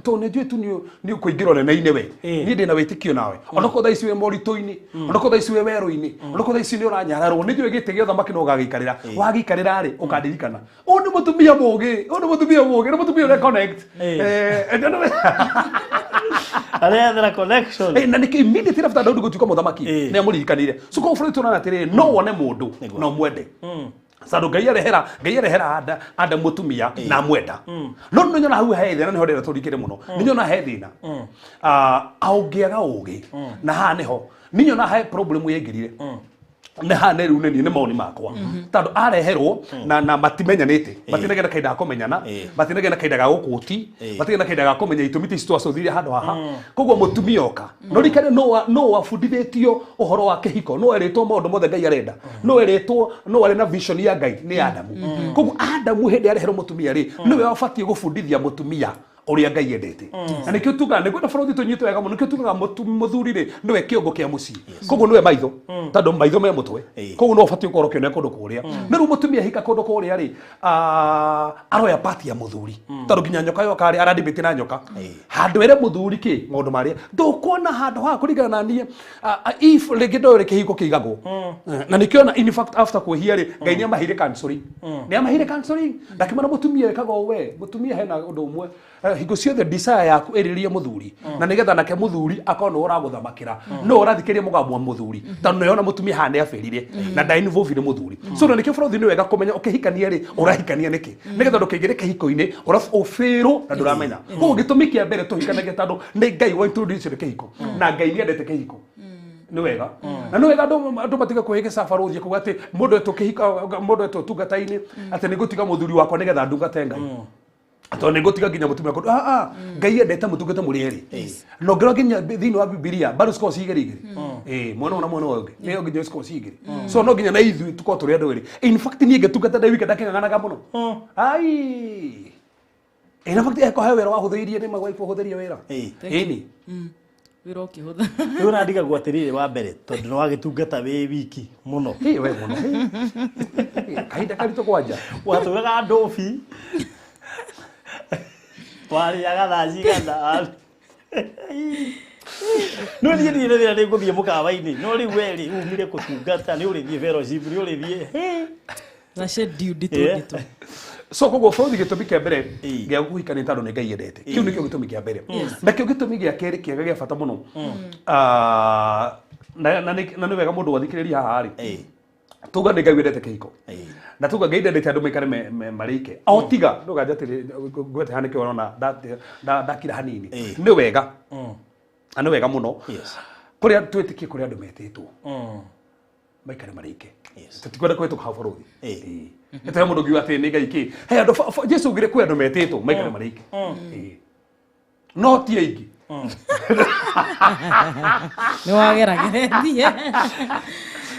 Tondũ nĩ njũĩ tu nĩ ũkũingĩra ũnene-inĩ we. Niĩ ndĩna wĩtĩkio nawe. Onokorwo thaa ici wĩ moritũ-inĩ, onokorwo thaa ici wĩ werũ-inĩ, onokorwo thaa ici nĩ ũranyararwo, nĩ njũĩ gĩtĩ gĩa ũthamaki no ũgagĩikarĩra. Wagĩikarĩra rĩ, ũkandirikana. Ũyũ nĩ mũtumia mũũgĩ, ũyũ nĩ mũtumia mũũgĩ, nĩ mũtumia ũrĩa connect. Arethera connection. Na nĩkĩo immediately after Daudi gũtuĩka mũthamaki, nĩ amũririkanire. So koguo bũrũri tũrona atĩrĩrĩ, no wone mũndũ na ũmwende, tondũ Ngai arehera Adamu mũtumia na amwenda. No nĩ nyona hau he thĩna, nĩho ndĩrenda tũrikĩre mũno. Nĩ nyona he thĩna. Ũngĩaga ũgĩ, na haha nĩho nĩ nyona he problem yaingĩrire. Nĩ haha nĩ rĩu nĩ niĩ nĩ maoni makwa, tondũ areherwo na matimenyanĩte, matinagĩa na kahinda ga kũmenyana, matinagĩa na kahinda ga gũkũti, matinagĩa na kahinda ga kũmenya itũmi ici twacũthire handũ haha. Koguo mũtumia oka, no rikane no wabundithĩtio ũhoro wa kĩhiko, no erĩtwo maũndũ mothe Ngai arenda, no erĩtwo, no arĩ na vision ya Ngai nĩ Adamu. Koguo Adamu hĩndĩ areherwo mũtumia rĩ, nĩwe wabatiĩ gũbundithia mũtumia ũrĩa Ngai endete. Na nĩkĩo tugaga nĩguo na bũrũri tũnyite wega mũno, nĩkĩo tugaga mũthuri rĩ nĩwe kĩongo kĩa mũciĩ. Koguo nĩwe maitho, tondũ maitho me mũtwe. Koguo no ũbatiĩ gũkorwo ũkĩonera kũndũ kũrĩa. Na rĩu mũtumia hika kũndũ kũrĩa rĩ, aroya part ya mũthuri, tondũ nginya nyoka yoka rĩ, aradibĩti na nyoka. Handũ ere mũthuri kĩ maũndũ marĩa ndũkuona handũ haha kũringana na niĩ, if rĩngĩ ndoĩ ũrĩa kĩhiko kĩigagwo. Na nĩkĩo na in fact after kwĩhia rĩ, Ngai nĩ amaheire counseling, nĩ amaheire counseling ndakĩmwĩra mũtumia ĩkaga ũũ, we mũtumia hena ũndũ ũmwe. Hingo ciothe desire yaku ĩrĩrie mũthuri, na nĩgetha nake mũthuri akorwo nĩwe ũragũthamakĩra, no ũrathikĩrĩria mũgambo wa mũthuri, tondũ nĩona mũtumia haha nĩ abĩrire na nda involve nĩ mũthuri. So na nĩkĩo bũrũri nĩ wega kũmenya ũkĩhikania rĩ, ũrahikania nĩkĩ, nĩgetha ndũkaingĩre kĩhiko-inĩ ũbĩrwo na ndũramenya. Koguo gĩtũmi kĩa mbere tũhikanagia tondũ nĩ Ngai wa introduce kĩhiko, na Ngai nĩ endete kĩhiko. Nĩ wega, na nĩ wega andũ matige kwĩhĩgĩca barũthi kuga atĩ mũndũ etwo kĩhiko, mũndũ etwo tungata-inĩ, atĩ nĩ ngũtiga mũthuri wakwa nĩgetha ndungate Ngai, tondũ nĩ ngũtiga nginya mũtumia wakwa. Ngai endete mũtungate mũrĩ erĩ. Na ũngĩrora nginya thĩinĩ wa Bibilia bado cikoragwo ci igĩrĩ igĩrĩ. Mwena ũyũ na mwena ũyũ ũngĩ nĩyo nginya cikoragwo ci igĩrĩ. So no nginya na ithuĩ tũkorwo tũrĩ andũ erĩ. In fact niĩ ngĩtungata ndĩ wika ndakĩng'ang'anaga mũno. Ai, in fact eko he wĩra wahũthĩirie nĩ magwaifu hũthĩrie wĩra. Ĩni. Wĩra ũkĩhũtha. Rĩu ũrandigagwo atĩrĩrĩ, wa mbere tondũ nĩ wagĩtungata wĩ wiki mũno. Ĩ, we mũno. Ĩ, kahinda karitũ kwanja. Watũraga ndũbi, warĩaga thaa cigana? No niĩ rĩrĩa nĩ ngũthiĩ mũkawa-inĩ, no rĩu we rĩ umire kũtungata, nĩ ũrĩthiĩ fellowship, nĩ ũrĩthiĩ. Na schedule nditũ nditũ. So koguo bũrũri gĩtũmi kĩa mbere gĩa kũhikania tondũ nĩ Ngai endete kĩu, nĩkĩo gĩtũmi kĩa mbere. Nakĩo gĩtũmi gĩa kerĩ kĩega gĩa bata mũno, na nĩ wega mũndũ wathikĩrĩria haha rĩ, tuga nĩ Ngai wendete kĩhiko, na tuga Ngai ndendete andũ maikare marĩ ike o tiga ndũganje atĩrĩ ngwete haha nĩkĩo ũrona ndakira hanini. Nĩ wega na nĩ wega mũno kũrĩa twĩtĩkie kũrĩa andũ metĩtwo maikare marĩ ike. Tũtikwenda kũhĩtũka hau bũrũri. Ĩtũhe mũndũ ngiuga atĩ nĩ Ngai kĩ he andũ Jesu augire kwĩ andũ metĩtwo maikare marĩ ike. No ti aingĩ. Nĩ wagerageretie.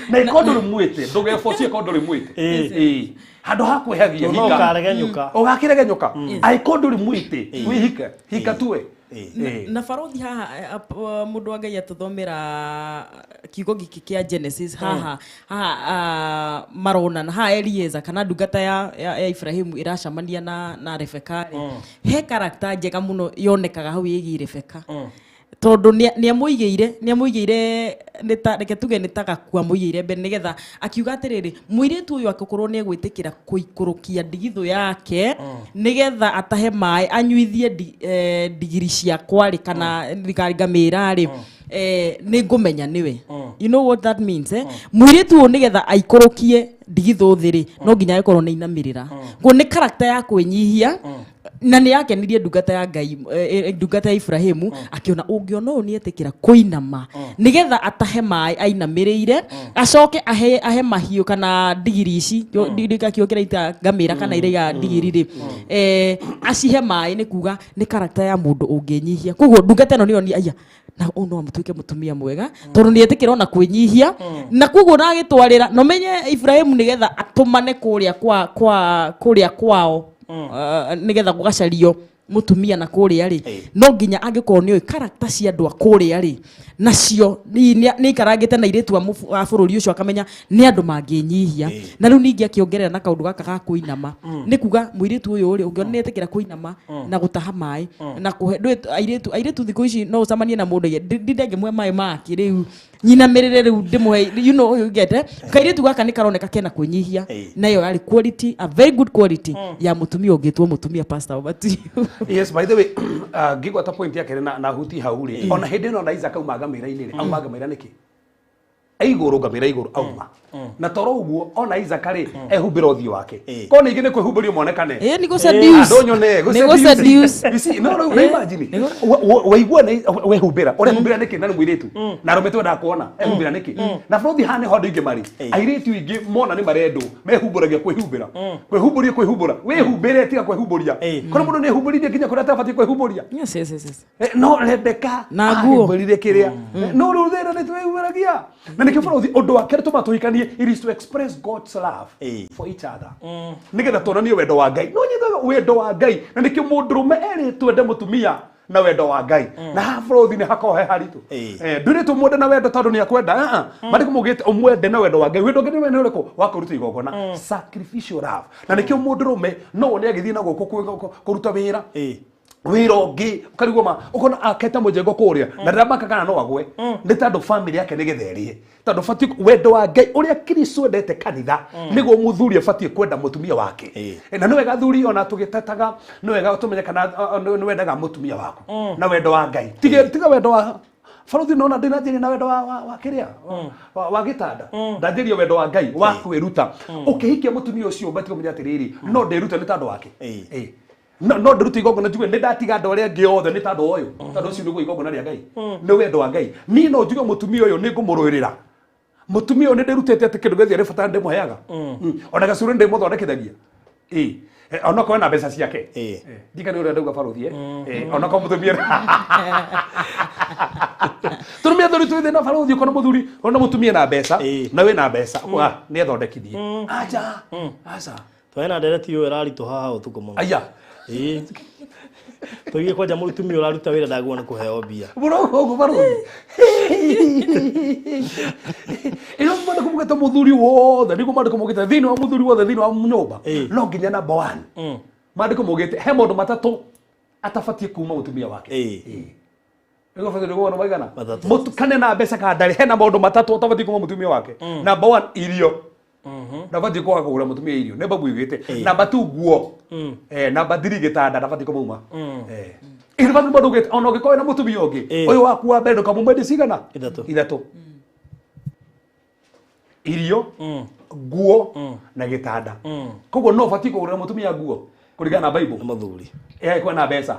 Na iko ndũrĩ mwĩte, ndũgebocie ko ndũrĩ mwĩte. Handũ ha kwĩhagia No hika. ũkaregenyũka. Ũgakĩregenyũka angĩkorwo ndũrĩ mwĩte wĩhike, hika tuwe. Na barothi haha, mũndũ wa Ngai atũthomera kiugo gĩkĩ kĩa Genesis haha haha, maronana haha Elieza kana ndungata ya Ibrahimu ĩracemania na Rebeka rĩ, he character njega mũno yonekaga hau ĩgiĩ Rebeka, tondũ nĩ amũigĩire nĩ ta reke tuge nĩ ta gakua amũigĩire mbere, nĩgetha akiuga atĩrĩrĩ, mũirĩtu ũyũ angĩkorwo nĩ egwĩtĩkĩra kũikũrũkia ndigithũ yake nĩgetha atahe maĩ anyuithie ndigiri ciakwa rĩ, kana ngamĩra rĩ, nĩ ngũmenya nĩwe. You know what that means, eh? Mũirĩtu ũyũ nĩgetha aikũrũkie ndigithũ thĩ rĩ, no nginya agĩkorwo nĩ inamĩrĩra. Koguo nĩ character ya kwĩnyihia, na nĩ yakenirie ndungata ya Ngai, ndungata ya Ibrahimu, akĩona ũngĩona ũyũ nĩ etĩkĩra kũinama nĩgetha atahe maĩ ainamĩrĩire, acoke ahe mahiũ kana ndigiri ici, kiugo kĩraita ngamĩra kana iraiga ndigiri rĩ, acihe maĩ, nĩ kuga nĩ character ya mũndũ ũngĩnyihia. Koguo ndungata ĩno nĩyo aya na ũyũ no amũtuĩke mũtumia mwega, tondũ nĩ etĩkĩra ona kwĩnyihia. Na koguo na agĩtwarĩra no menye Ibrahimu nĩgetha atũmane kũrĩa kwa kũrĩa kwao, nĩgetha gũgacario mũtumia na kũrĩa rĩ, no nginya angĩkorwo nĩ ũĩ character cia andũ a kũrĩa rĩ, nacio nĩ aikarangĩte na airĩtu a bũrũri ũcio, akamenya nĩ andũ mangĩnyihia. Na rĩu ningĩ akĩongerera na kaũndũ gaka ga kũinama, nĩ kuga mũirĩtu ũyũ rĩ, ũngĩona nĩ etĩkĩra kũinama na gũtaha maĩ na kũhe ndũĩ airĩtu thikũ ici no ũcemanie na mũndũ ndinde ngĩmũhe maĩ make rĩu nyinamĩrĩre rĩu ndĩmũhe, you get, eh? Kairĩtu gaka nĩ karoneka kena kwĩnyihia. Nayo yarĩ quality, a very good quality ya mũtumia ũngĩtwo mũtumia. Pastor, over to you. Yes, by the way, ngĩgwata point yake na huti hau rĩ, ona hĩndĩ ĩno na Isaac auma ngamĩra-inĩ rĩ, auma ngamĩra nĩkĩ? Igũrũ, ngamĩra igũrũ auma, na toro ũguo ona Isaac rĩ, ehumbĩra ũthiũ wake. Ko ningĩ nĩ kwĩhumbĩrio monekane. Ĩ, nĩ gũ-seduce. Ndũnyone. Nĩ gũ-seduce. You see, no rĩu na imagine waigua nĩ wehumbĩra, ũrehumbĩra nĩkĩ na nĩ mũirĩtu na arũme twendaga kuona ehumbĩra nĩkĩ? Na bũrũthi haha nĩho andũ aingĩ marĩ, airĩtu aingĩ mona nĩ marendwo mehumbũragia kwĩhumbĩra, kwĩhumbũria, kwĩhumbũra, wĩhumbĩre, tiga kwĩhumbũria. Korwo mũndũ nĩ ehumbũrire nginya kũrĩa atabatiĩ kwĩhumbũria. Yes. No Rebeka Na nguo. ahumbĩrire kĩrĩa, no rĩu thĩna nĩ twĩhumbĩragia na nĩkĩo bũrũthi ũndũ wa kerĩ tũma tũhikanie, it is to express God's love for each other, nĩgetha tuonanie wendo wa Ngai. No nyitaga wendo wa Ngai, na nĩkĩo mũndũrũme erĩtwo ende mũtumia na wendo wa Ngai, na haha bũrũthi nĩ hakoragwo he haritũ. Ndwĩrĩtwo mwende na wendo tondũ nĩ akwenda. Ah, ah. Maandĩko maugĩte ũmwende na wendo wa Ngai. Wendo wa Ngai nĩ ũrĩkũ? Wa kũruta igongona, sacrificial love. Na nĩkĩo mũndũrũme no wone agĩthiĩ na gũkũ kũruta wĩra, wĩra ũngĩ ũkarigwo ma ũkona akete mũjengo kũrĩa na ndĩramaka kana no agwe, nĩ tondũ family yake nĩ getha ĩrĩe, tondũ batiĩ wendo wa Ngai ũrĩa Kristo endete kanitha nĩguo mũthuri abatiĩ kwenda mũtumia wake. Na nĩ wega thuri ona tũgĩtetaga, nĩ wega tũmenye kana nĩ wendaga mũtumia waku na wendo wa Ngai. Tiga wendo wa barothi, nona ndinanjĩria na wendo wa kĩrĩa wa gĩtanda, ndanjĩria wendo wa Ngai wa kwĩruta. Ũkĩhikia mũtumia ũcio ũbatiĩ kũmenya atĩrĩrĩ, no ndĩrute nĩ tondũ wake. No ndĩrute igongona njuge nĩ ndatiga andũ arĩa angĩ othe nĩ tondũ ũyũ, tondũ ũcio nĩguo igongona rĩa Ngai, nĩ wendo wa Ngai. Niĩ no njuge mũtumia ũyũ nĩ ngũmũrũĩrĩra, mũtumia ũyũ nĩ ndĩrutĩte atĩ kĩndũ gĩothe arĩ bata ndĩmũheaga. Ona gacũrĩ ndĩmũthondekithagia. Ĩ, onokorwo ena mbeca ciake. Ndika nĩ ũrĩa ndauga barothi, onokorwo mũtumia tũrũmia thuri twĩ thĩna barothi, ũkona mũthuri ona mũtumia na mbeca na wĩna mbeca, ũkauga nĩ ethondekithie. Aja, aca. Twena ndereti ũyũ ĩraritũ haha ũtukũ mũno. Aya. Ĩĩ, tũige kwanja mũtumia ũraruta wĩra ndagwo nĩ kũheo mbia. Mũno ũguo barothi, ĩno maandĩko maugĩte mũthuri wothe, nĩguo maandĩko maugĩte thĩinĩ wa mũthuri wothe thĩinĩ wa nyũmba no nginya number one, maandĩko maugĩte he maũndũ matatũ atabatiĩ kuma mũtumia wake. Nĩguo batiĩ nĩguo maigana? Matatũ. Mũtukane na mbeca kana ndarĩ, hena maũndũ matatũ atabatiĩ kuma mũtumia wake. Number one, irio. Ndabatiĩ kwaga kũgũra mũtumia irio, nĩ babu ugĩte. Number two, nguo. Number three, gĩtanda, ndabatiĩ kũmauma. Ĩno batu mũndũ ugĩte ona ũngĩkorwo wĩna mũtumia ũngĩ, ũyũ waku wa mbere ndũkamũmwendie cigana? Ithatũ. Ithatũ: irio, nguo na gĩtanda. Koguo no ũbatiĩ kũgũrĩra mũtumia nguo kũringana na Bible? Nĩ mũthuri. Kwĩna mbeca.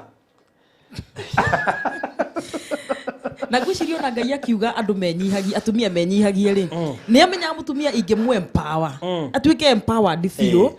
Na ngwĩciria ona Ngai akiuga andũ menyihagie, atumia menyihagie rĩ, nĩ amenyaga mũtumia ingĩmũ empower atuĩke empowered biũ,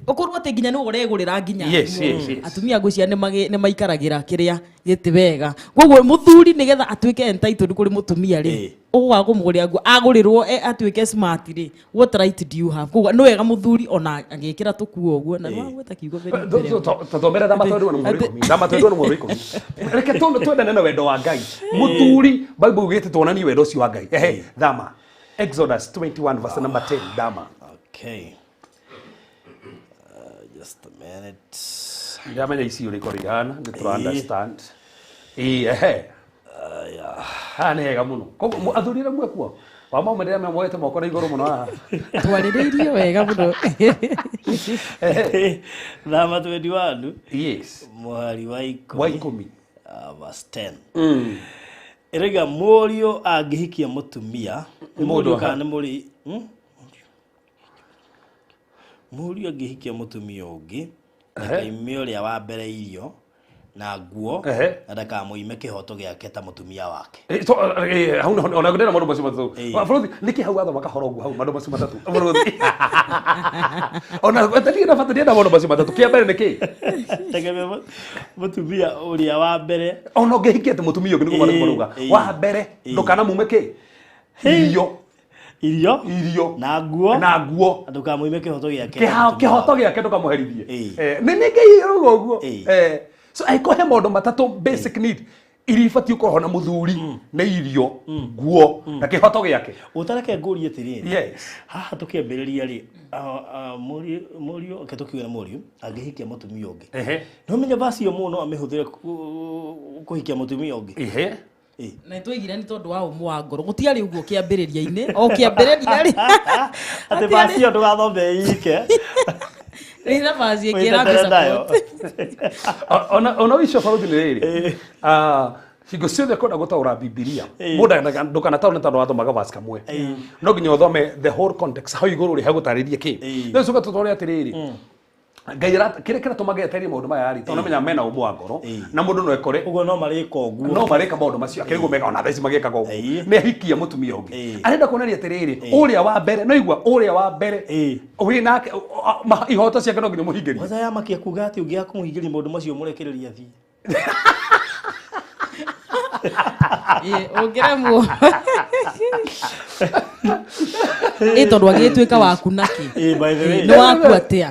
ũkorwo atĩ nginya nĩwe ũregũrĩra nginya nguo. Atumia ngwĩciria nĩ maikaragĩra kĩrĩa gĩtĩ wega. Koguo mũthuri nĩgetha atuĩke entitled kũrĩ mũtumia rĩ, ũgũkaga kũmũgũrĩra nguo, agũrĩrwo atuĩke smart rĩ, what right do you have? Koguo nĩ wega mũthuri ona agĩkĩra tũkuo ũguo na nĩwagweta kiugo very very. Tũthomere thama 21 na mũhari 10, thama 21 na mũhari 10. Reke twendane na wendo wa Ngai. Mũthuri, Bible ugĩte tuonanie wendo ũcio wa Ngai. Ehe, thama Exodus 21 verse number 10, thama. Okay, just a minute. Ndamenya ici ũrĩko rĩhana nĩ tũra understand. Ĩĩ, ehe, haha nĩ hega mũno. Koguo athuri arĩa mwekuo wa maumĩrĩra memoete moko na igũrũ mũno haha. Twarĩrĩirie wega mũno. Thama 21 mũhari wa wa 10. 10. Verse 10 ĩrauga mũriũ angĩhikia mũtumia nĩ Mũndũ mũriũ kana nĩ mũrĩ? Mũriũ angĩhikia mũtumia ũngĩ, ndakaime ũrĩa wa mbere irio na nguo na ndakamũime kĩhoto gĩake ta mũtumia wake. Hau ona ndĩrenda maũndũ macio matatũ. Bũrũthi nĩkĩ hau wathoma kahora ũguo hau maũndũ macio matatũ bũrũthi ona ndirĩ na bata, ndĩrenda maũndũ macio matatũ. Kĩa mbere nĩ kĩ? Tegemea mũtumia ũrĩa wa mbere. Ona ũngĩhikia atĩ mũtumia ũngĩ, nĩguo maandĩko marauga wa mbere ndũkanamume kĩ? Irio. Irio. Irio. Na nguo. Na nguo. Na ndũkamũime kĩhoto gĩake ta Kĩha- mũtumia kĩhoto wake. Gĩake ndũkamũherithie. Nĩ Ngai rauga ũguo. So angĩkorwo he maũndũ matatũ basic need iria ibatiĩ gũkorwo na mũthuri, nĩ irio, nguo na kĩhoto gĩake. Ũtareke ngũrie atĩrĩrĩ, haha tũkĩambĩrĩria rĩ, mũriũ, reke tũkiuge nĩ mũriũ angĩhikia mũtumia ũngĩ, nĩ ũmenye vaci ĩyo mũndũ no amĩhũthĩre kũhikia mũtumia ũngĩ. Na twaigire nĩ tondũ wa ũmũ wa ngoro, gũtiarĩ ũguo kĩambĩrĩria-inĩ, o kĩambĩrĩria rĩ. Atĩ vaci ĩyo ndũgathome ike. Ĩna vaci ĩngĩ Wĩtetere nayo. ĩragũ Ona icio baruthi nĩ rĩrĩ, hingo ciothe kwenda gũtaũra Bibilia, mũndũ ndũkanataũre tondũ wathomaga verse kamwe, no nginya ũthome the whole context hau igũrũ rĩ hagũtarĩrie kĩ. No coka tũtware atĩrĩrĩ, Ngai kĩrĩa kĩratũma eterie maũndũ maya rĩ, tondũ nĩmenya mena ũmũ wa ngoro na mũndũ no ekore Ũguo no marĩka ũguo. No mareka maũndũ macio akĩrĩgwo meka ona thaa ici magĩkaga ũguo. Nĩ ahikia mũtumia ũngĩ, arenda kuonania atĩrĩrĩ, ũrĩa wa mbere no igua ũrĩa wa mbere wĩ nake ihoto ciake no nginya mũhingĩrie. Kwanza yamakia kuga atĩ ũngĩaga kũmũhingĩria maũndũ macio mũrekererie athiĩ. Ũngĩremwo ĩ tondũ agĩtuĩka waku nakĩ? Ĩ, by the way. Nĩ waku atĩa?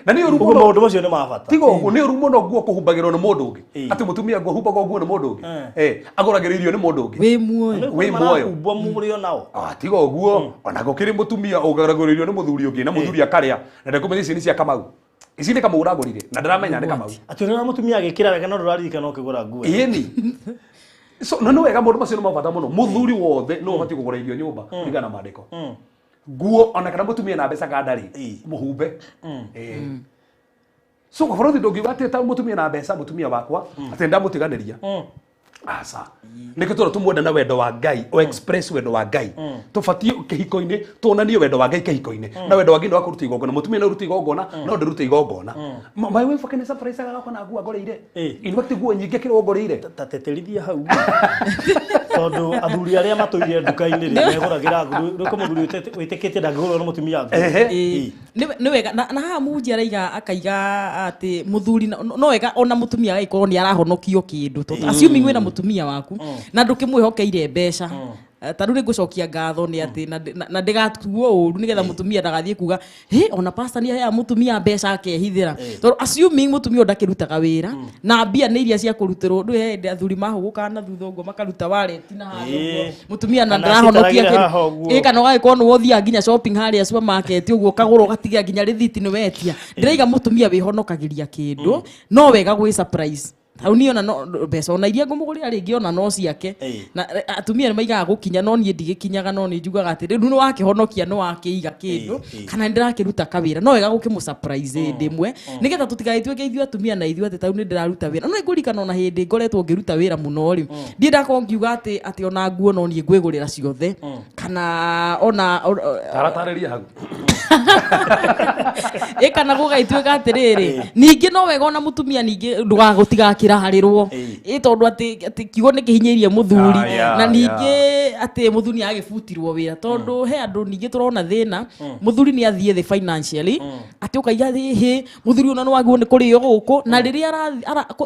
Na nĩ ũru Ũguo mũno. maũndũ macio nĩ ma bata. Tiga ũguo, nĩ ũru mũno nguo kũhumbagĩrwo nĩ mũndũ ũngĩ, atĩ mũtumia nguo humbagwo nguo nĩ mũndũ ũngĩ, agũragĩrwo irio nĩ mũndũ ũngĩ. Wĩ muoyo. Wĩ muoyo. Marahumbwo mũrĩo nao. Ah, tiga ũguo, ona gũkĩrĩ mũtumia ũgaragũrwo irio nĩ mũthuri ũngĩ na mũthuri akarĩa na ndekũmenya ici nĩ cia Kamau, ici nĩ Kamau ũragũrire na ndaramenya nĩ Kamau. Atĩ ũrĩa mũtumia agĩkĩra wega no ndũraririkana ũkĩgũra nguo. Ĩni so na nĩ wega, maũndũ macio nĩ ma bata mũno. Mũthuri wothe no ũbatiĩ kũgũra irio nyũmba kũringana na maandĩko, nguo ona kana mũtumia na mbeca kana ndarĩ, mũhumbe. So bũrũri ndũngiuga atĩ ta mũtumia na mbeca, mũtumia wakwa atĩ ndamũtiganĩria, aca. Nĩkĩo tũra tũmwenda na wendo wa Ngai, o express wendo wa Ngai. Tũbatiĩ kĩhiko-inĩ tuonanie wendo wa Ngai kĩhiko-inĩ, na wendo wa Ngai nĩ wa kũruta igongona. Mũtumia no ũrute igongona, no ndũrute igongona. My wife akene surprise agakwa na nguo ngũrĩire. In fact, nguo nyingĩ kĩrĩa ngũrĩire. Ta teterithia hau, tondũ athuri arĩa matũire nduka-inĩ rĩ megũragĩra rĩ mũthuri wĩtĩkĩtie ndangĩgũrwo nĩ mũtumia nguo. Ĩĩ. Nĩ wega na haha mũhunjia araiga akaiga atĩ mũthuri no wega ona mũtumia agagĩkorwo nĩ arahonokio kĩndũ, tondũ assuming wĩna mũtumia waku na ndũkĩmwĩhokeire mbeca. Ta rĩu nĩ ngũcokia ngatho nĩ atĩ na ndĩgatuo ũru nĩgetha mũtumia ndagathiĩ kuga hĩ ona pastor nĩ aheaga mũtumia mbeca akehithĩra, tondũ assuming mũtumia ũyũ ndakĩrutaga wĩra na mbia nĩ iria cia kũrutĩrwo, ndũĩ he hĩndĩ athuri mahũgũkaga na thutha ũguo makaruta wallet na harĩa ũguo mũtumia na Kana ndarahonokia acitaragĩra kĩndũ. haha ũguo. Ĩ, kana ũgagĩkorwo nĩ wothiaga nginya shopping harĩa supermarket ũguo, ũkagũra ũgatiga nginya rĩthiti nĩ wetia. Ndĩraiga mũtumia wĩhonokagĩria kĩndũ, no wega gwĩ surprise hau niĩ ona no mbeca ona iria ngũmũgũrĩra rĩngĩ ona no ciake. Na atumia nĩ maigaga gũkinya, no niĩ ndigĩkinyaga, no nĩ njugaga atĩ rĩu nĩ wakĩhonokia, nĩ wakĩiga kĩndũ kana nĩ ndĩrakĩruta kawĩra, no wega gũkĩmũ surprise hĩndĩ ĩmwe nĩgetha tũtigagĩtuĩke ithuĩ atumia na ithuĩ atĩ tarĩu nĩ ndĩraruta wĩra. No nĩngũririkana ona hĩndĩ ngoretwo ngĩruta wĩra mũno rĩ, ndiĩ ndakorwo ngiuga atĩ ona nguo no niĩ ngwĩgũrĩra ciothe kana ona Taratarĩria hau. Ĩ, kana gũgagĩtuĩka atĩrĩrĩ, ningĩ no wega ona mũtumia ningĩ ndũgagũtigakĩraharĩrwo, ĩ tondũ atĩ kiugo nĩ kĩhinyĩirie mũthuri. Na ningĩ atĩ mũthuri nĩ agĩbutirwo wĩra, tondũ he andũ ningĩ tũrona thĩna, mũthuri nĩ athiĩ thĩ financially, atĩ ũkaiga hĩ mũthuri ũyũ nĩ wagĩrĩirwo nĩ kũrĩo gũkũ, na rĩrĩa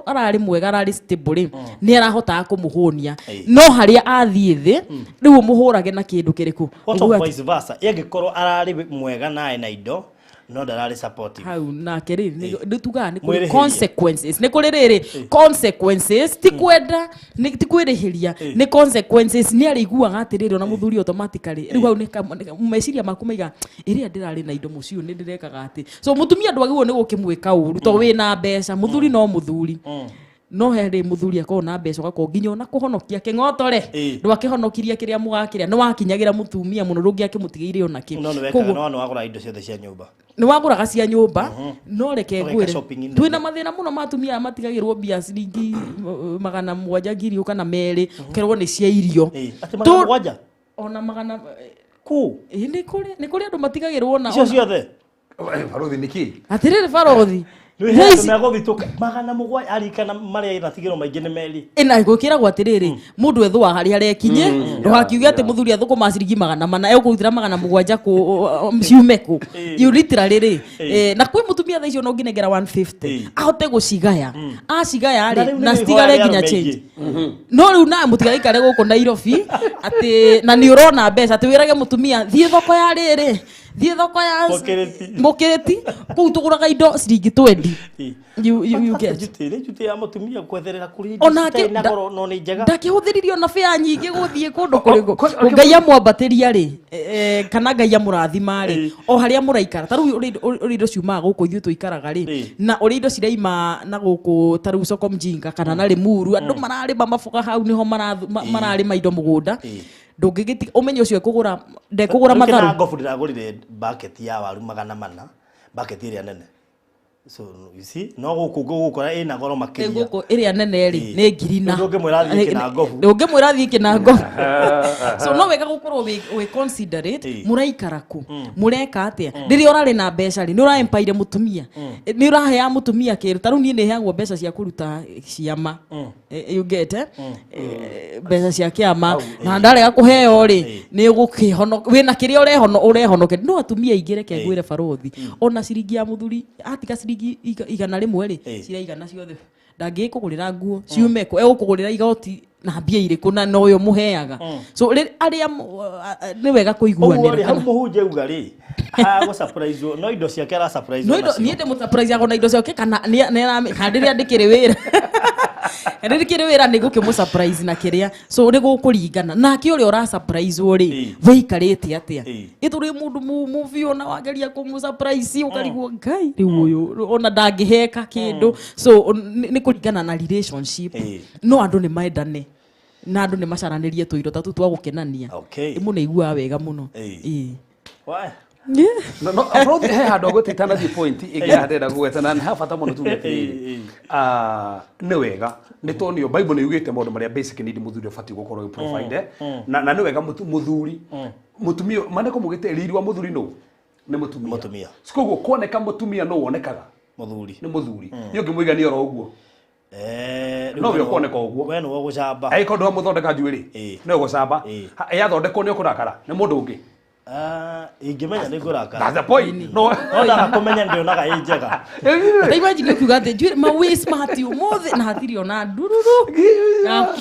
ararĩ mwega, ararĩ stable rĩ, nĩ arahotaga kũmũhũnia, no harĩa athiĩ thĩ rĩu ũmũhũrage na kĩndũ kĩrĩkũ? What of Ũguo vice versa? Ĩngĩkorwo ararĩ mwega nae na indo no ndararĩ supportive. Hau nake rĩ nĩ tugaga nĩ kũrĩ Mwĩrĩhĩria. consequences, nĩ kũrĩ rĩrĩ consequences, ti kwenda ti kwĩrĩhĩria, nĩ consequences. Nĩ arĩiguaga atĩrĩrĩ ona mũthuri automatically rĩu hau nĩ meciria maku maiga ĩrĩa ndĩrarĩ na indo mũciĩ ũyũ nĩ ndĩrekaga atĩ. So mũtumia ndwagĩrĩirwo nĩ gũkĩmwĩka ũru tondũ wĩna mbeca. Mũthuri no mũthuri, no he rĩ mũthuri akorwo na mbeca ũgakorwo nginya ona kũhonokia kĩng'otore ndwakĩhonokirie kĩrĩa mũgakĩrĩa, nĩ wakinyagĩra mũtumia mũno, ndũngĩakĩmũtigĩire ona kĩ. No nĩ wekaga Koguo- no nĩ wagũra indo ciothe cia nyũmba. Nĩ wagũraga cia nyũmba, no reke Ũgeka ngwĩre shopping nene. twĩna mathĩna mũno ma atumia aya matigagĩrwo mbia ciringi 700 ngiri kana 2 ũkerwo nĩ cia irio. Atĩ 700? Ona magana Kũ? Ĩ, nĩ kũrĩ andũ matigagĩrwo na Icio ciothe? Barothi nĩ kĩ? Atĩrĩrĩ barothi. Rĩu he andũ megũthitũka 700 arikana marĩa ĩnatigĩrwo maingĩ nĩ 2. Ĩna gwĩkĩragwo atĩrĩrĩ, mũndũ ethũaga harĩa arekinye, ndũgakiuge atĩ mũthuri athũkũma ciringi 400 egũkũrutĩra 700 kũ ciume kũ. You literally rĩ, na kwĩ mũtumia thaa icio no ngĩnengera 150 ahote gũcigaya, acigaya Na rĩ rĩu nĩ na rĩhoya citigare rĩa nginya arũme change. No rĩu nawe mũtigaikare gũkũ Nairobi atĩ na nĩ ũrona mbeca atĩ wĩrage mũtumia thiĩ thoko ya rĩrĩ, thiĩ thoko ya Mũkĩrĩti. Mũkĩrĩti kũu tũgũraga indo ciringi 20. You get? Njuti nĩ njuti ya mũtumia kwetherera kũrĩ indo Onake citarĩ na goro no nĩ njega. Ndakĩhũthĩririe ona bĩa nyingĩ gũthiĩ kũndũ kũrĩkũ. Ngai amwambatĩria rĩ, kana Ngai amũrathima rĩ, o harĩa mũraikara, ta rĩu ũrĩa indo ciumaga gũkũ ithuĩ tũikaraga rĩ, na ũrĩa indo ciraima na gũkũ ta rĩu soko mjinga kana na Limuru, andũ mararĩma maboga hau nĩho mararĩma indo mũgũnda, ndũngĩgĩtiga ũmenye ũcio ekũgũra ndekũgũra Rĩu matharũ. kĩna ngobu ndĩragũrire bucket ya waru 400, bucket ĩrĩa nene. So you see, no gũkũ gũgũkora ĩna goro makĩria. Gũkũ ĩrĩa nene rĩ nĩ ngiri na Ndũngĩmwĩra athiĩ kĩnangobu. Ndũngĩmwĩra athiĩ kĩnangobu. So no wega gũkorwo wĩ considerate. Mũraikara kũ, mũreka atĩa, rĩrĩa ũrarĩ na mbeca rĩ, nĩ ũraempaire mũtumia, nĩ ũraheaga mũtumia kĩndũ. Ta rĩu niĩ nĩ heagwo mbeca cia kũruta ciama. You get, eh? Mbeca cia kĩama, na ndarega kũheo rĩ, nĩ ũgũkĩhonoka wĩna kĩrĩa ũrehonoke. No atumia aingĩ, reke ngwĩre barothi, ona ciringi ya mũthuri atiga ciringi 100 rĩ, ciraigana ciothe, ndangĩkũgũrĩra nguo ciume kũ, egũkũgũrĩra igoti na mbia irĩkũ, na noyo mũheaga. So arĩa nĩ wega Ũguo kũiguanĩra. rĩ, hau mũhunjia auga rĩ, agũ surprise no indo ciake ara surprise. No indo niĩ ndĩmũ surprise na indo ciake, kana kana rĩrĩa ndĩkĩrĩ wĩra, rĩrĩ wĩra nĩ gũkĩmũ surprise na kĩrĩa. So nĩ gũkũringana nake ũrĩa ũra surprise rĩ, wĩikarĩte atĩa. Ĩtũrĩ mũndũ mũbiũ na wageria kũmũ surprise ũkarigwo, Ngai, rĩu ũyũ ona ndangĩheka kĩndũ. So nĩ kũringana na relationship. No andũ nĩ mendane na andũ nĩ macaranĩrie tũindo ta tũu twa gũkenania. Ĩmwe nĩ iguaga wega mũno. Why? No, bro, he handũ agwĩte itanathiĩ point ĩngĩ haha ndĩrenda kũgweta, na nĩ ha bata mũno tuge atĩrĩrĩ. Ah, nĩ wega nĩ tuonio Bible nĩ yugĩte maũndũ marĩa basic need mũthuri ũbatiĩ gũkorwo ĩ provide, na nĩ wega mũthuri mũtumia maandĩko mugĩte riri wa mũthuri nũ nĩ mũtumia. Mũtumia. Koguo kuoneka mũtumia nũ wonekaga? Mũthuri. Nĩ mũthuri. Nĩ ũngĩmũigania oro ũguo. Rĩu No we we ũkuoneka ũguo. We nĩwe ũgũcamba. Angĩkorwo ndũramũthondeka njuĩrĩ, nĩ ũgũcamba. Yathondekwo nĩ ũkũrakara nĩ mũndũ ũngĩ. Ah, ingĩmenya nĩ ngũrakara. That's the point, no. No ndaga kũmenya, ndĩonaga ĩ njega. Ta imagine ũkiuga atĩ njuĩrĩ ma wĩ smart ũmũthĩ na hatirĩ ona ndururu yaku.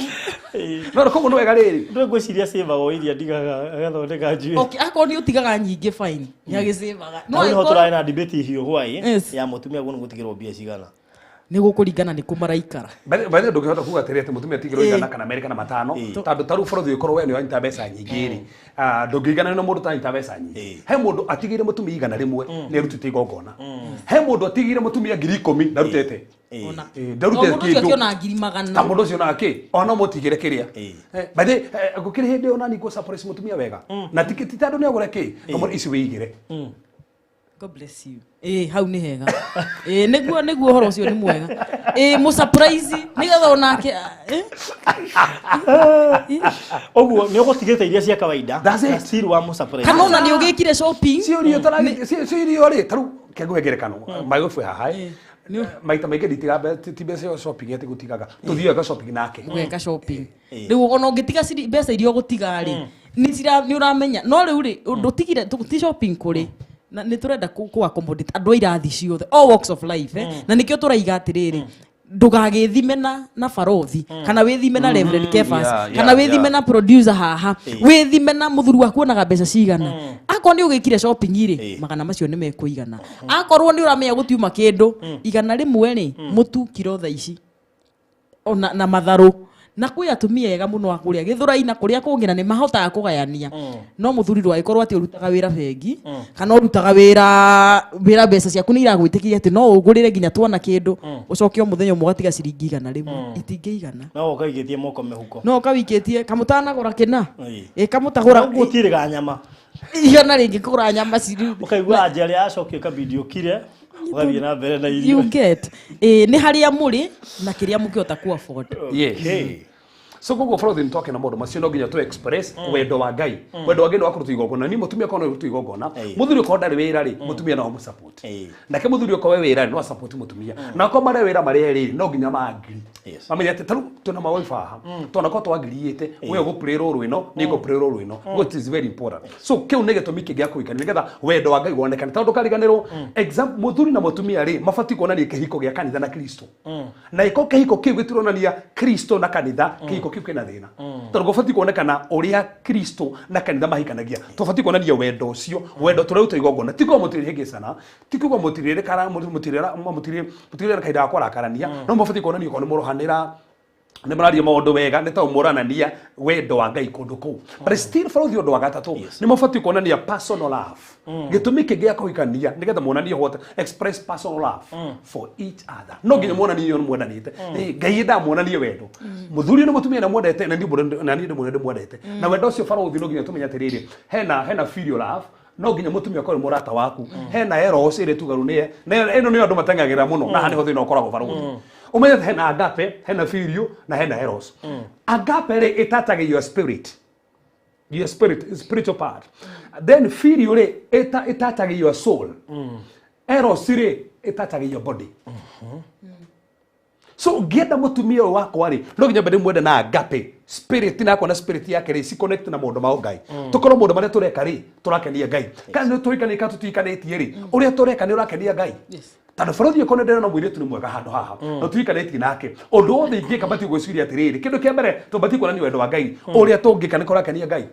No koguo nĩ wega rĩrĩ. Ndũ ngwĩciria cĩvagwo iria ndigaga agathondeka njuĩrĩ. Okay, akorwo nĩ ũtigaga nyingĩ, fine, nĩ agĩcĩvaga. No Hau nĩho angĩkorwo tũrarĩ na debate hiũ hwaĩ Yes. ya mũtumia guo nĩ gũtigĩrwo mbia cigana. Nĩ gũkũringana nĩ kũ maraikara. By the way, ndũngĩhota kuga atĩrĩ atĩ mũtumia atigĩrwo 100 kana 2 kana 5, tondũ ta rĩu bũrũri ũkorwo we nĩ wanyita mbeca nyingĩ rĩ, ndũngĩiganana na mũndũ ũtanyita mbeca nyingĩ. He mũndũ atigĩire mũtumia 100 nĩ arutĩte igongona. He mũndũ atigĩire mũtumia 10,000 ndarutĩte. Ona Ndarutĩte mũndũ ũcio kĩndũ. akĩona 100,000. Ta mũndũ ũcio nake ona mũtigĩre kĩrĩa. By the way, gũkĩrĩ hĩndĩ ona ningũ surprise mũtumia wega na ti tondũ nĩ agũre kĩ no ici wĩigĩre. God bless you. Hau nĩ hega. Nĩguo ũhoro ũcio nĩ mwega. Mũ surprise nĩgetha onake Ũguo nĩ ũgũtigĩte iria cia kawaida That's it. na still wa mũ surprise. Kana ona nĩ ũgĩkire shopping. Ciũrio ciũrio rĩ, ta rĩu kĩngũhe ngerekano magobu haha maita maingĩ nditiga ti mbeca cia shopping atĩ gũtigaga tũthiaga shopping nake. Ũgeka shopping. Rĩu ona ũngĩtiga mbeca iria ũgũtiga rĩ, nĩ ũramenya. No rĩu rĩ, ndũtigire ti shopping kũrĩ na nĩ tũrenda kũ accommodate andũ a irathi ciothe, all walks of life, eh? Na nĩkĩo tũraiga atĩrĩrĩ, ndũgagĩthime na barothi, kana wĩthime na Reverend Kefas, kana wĩthime na producer haha, wĩthime na mũthuri waku onaga mbeca cigana. Akorwo nĩ ũgĩkire shopping rĩ, magana macio nĩ mekũigana. Akorwo nĩ ũramenya gũtiuma kĩndũ, 100 rĩ, mũtu kiro thaa ici ona na matharũ, na kwĩ atumia ega mũno a kũrĩa gĩthũrai na kũrĩa kũngĩ, na nĩ mahotaga kũgayania. No mũthuri ndũgagĩkorwo atĩ ũrutaga wĩra bengi kana ũrutaga wĩra mbeca ciaku nĩ iragwĩtĩkĩria atĩ no ũgũrĩre nginya twana kĩndũ, ũcoke o mũthenya ũmwe ũgatiga ciringi 100, itingĩigana. No ũkaigĩtie moko mĩhuko. No ũkawikĩtie kamũtanagũra kĩna, ĩ kamũtagũra. Ũguo ũtirĩga nyama. 100 rĩngĩ kũgũra nyama ciri. Ũkaigua anja arĩa acokio kabidi ũkire ũgathiĩ na mbere na irio. You get, ĩ nĩ harĩa mũrĩ na kĩrĩa mũkĩhota ku afford. Yes. So koguo bũrũri nĩ twakena maũndũ macio, no nginya tu express wendo wa Ngai. Wendo wa Ngai nĩ wa kũruta igongona. Ni mũtumia korwo no ũruta igongona, mũthuri okorwo ndarĩ wĩra rĩ, mũtumia no amũ support. Nake mũthuri okorwo we wĩra rĩ, no support mũtumia. Na okorwo marĩ wĩra marĩ erĩ, no nginya ma-agree. Mamenye atĩ tarĩu twĩna mawife haha, tonakorwo twagiriĩte we ũgũ-play role ĩno, nĩ ngũ-play role ĩno. Which is very important. So kĩu nĩ gĩtũmi kĩngĩ gĩa kũhikania, nĩgetha wendo wa Ngai wonekane, tondũ ndũkariganĩrwo example mũthuri na mũtumia rĩ, mabatiĩ kuonania kĩhiko gĩa kanitha na Kristo. Na ĩko kĩhiko kĩu gĩtironania Kristo na kanitha, kĩhiko kĩu kĩna thĩna, tondũ gũbatiĩ kuonekana ũrĩa Kristo na kanitha mahikanagia. Tũbatiĩ kuonania wendo ũcio, wendo tũreuta igongona. Ti kuga mũtirĩhĩngĩcana, ti kuga mũtirĩrekara, mũtirĩ na kahinda ga kũrakarania, no mũbatiĩ kuonania okorwo nĩ mũrohanĩra, nĩ mũraria maũndũ wega, nĩ ta mũranania wendo wa Ngai kũndũ kũu. But still bũrũri, ũndũ wa gatatũ nĩ mũbatiĩ kuonania personal love. Gĩtũmi kĩngĩ gĩa kũhikania nĩgetha muonanie what express personal love for each other. No nginya muonanie nĩ mwendanĩte. Ngai endaga muonanie wendo, mũthuri na mũtumia nĩ mwendete, na niĩ ndĩmwendete. Na wendo ũcio, barũthi, no nginya tũmenye atĩrĩrĩ, hena filial love. No nginya mũtumia akorwo nĩ mũrata waku. Hena eros ĩrĩa tugaru nĩ ĩno nĩyo andũ mateng'agĩra mũno, na haha nĩho thĩna ũkoragwo barũthi. Ũmenyete hena agape, hena filio na hena eros. Agape rĩ ĩtataga your spirit. Your spirit, spiritual part. Then filio rĩ ĩtataga your soul. Eros rĩ ĩtataga your body. So ngĩenda mũtumia ũyũ wakwa rĩ, no nginya mbe ndĩmwende na agape spirit nakwa na spirit yake rĩ ci connect na maũndũ ma Ngai. Tũkorwo maũndũ marĩa tũreka rĩ tũrakenia Ngai. Kana nĩ tũhikanĩtie kana tũtihikanĩtie rĩ, ũrĩa tũreka nĩ ũrakenia Ngai. Tondũ bũrũri ũkorwo ndĩrona mũirĩtu nĩ mwega handũ haha na tũhikanĩtie nake, ũndũ wothe ingĩka batiĩ gwĩciria atĩrĩrĩ, kĩndũ kĩa mbere tũbatiĩ kuonania wendo wa Ngai, ũrĩa tũngĩka nĩ kũrakenia Ngai.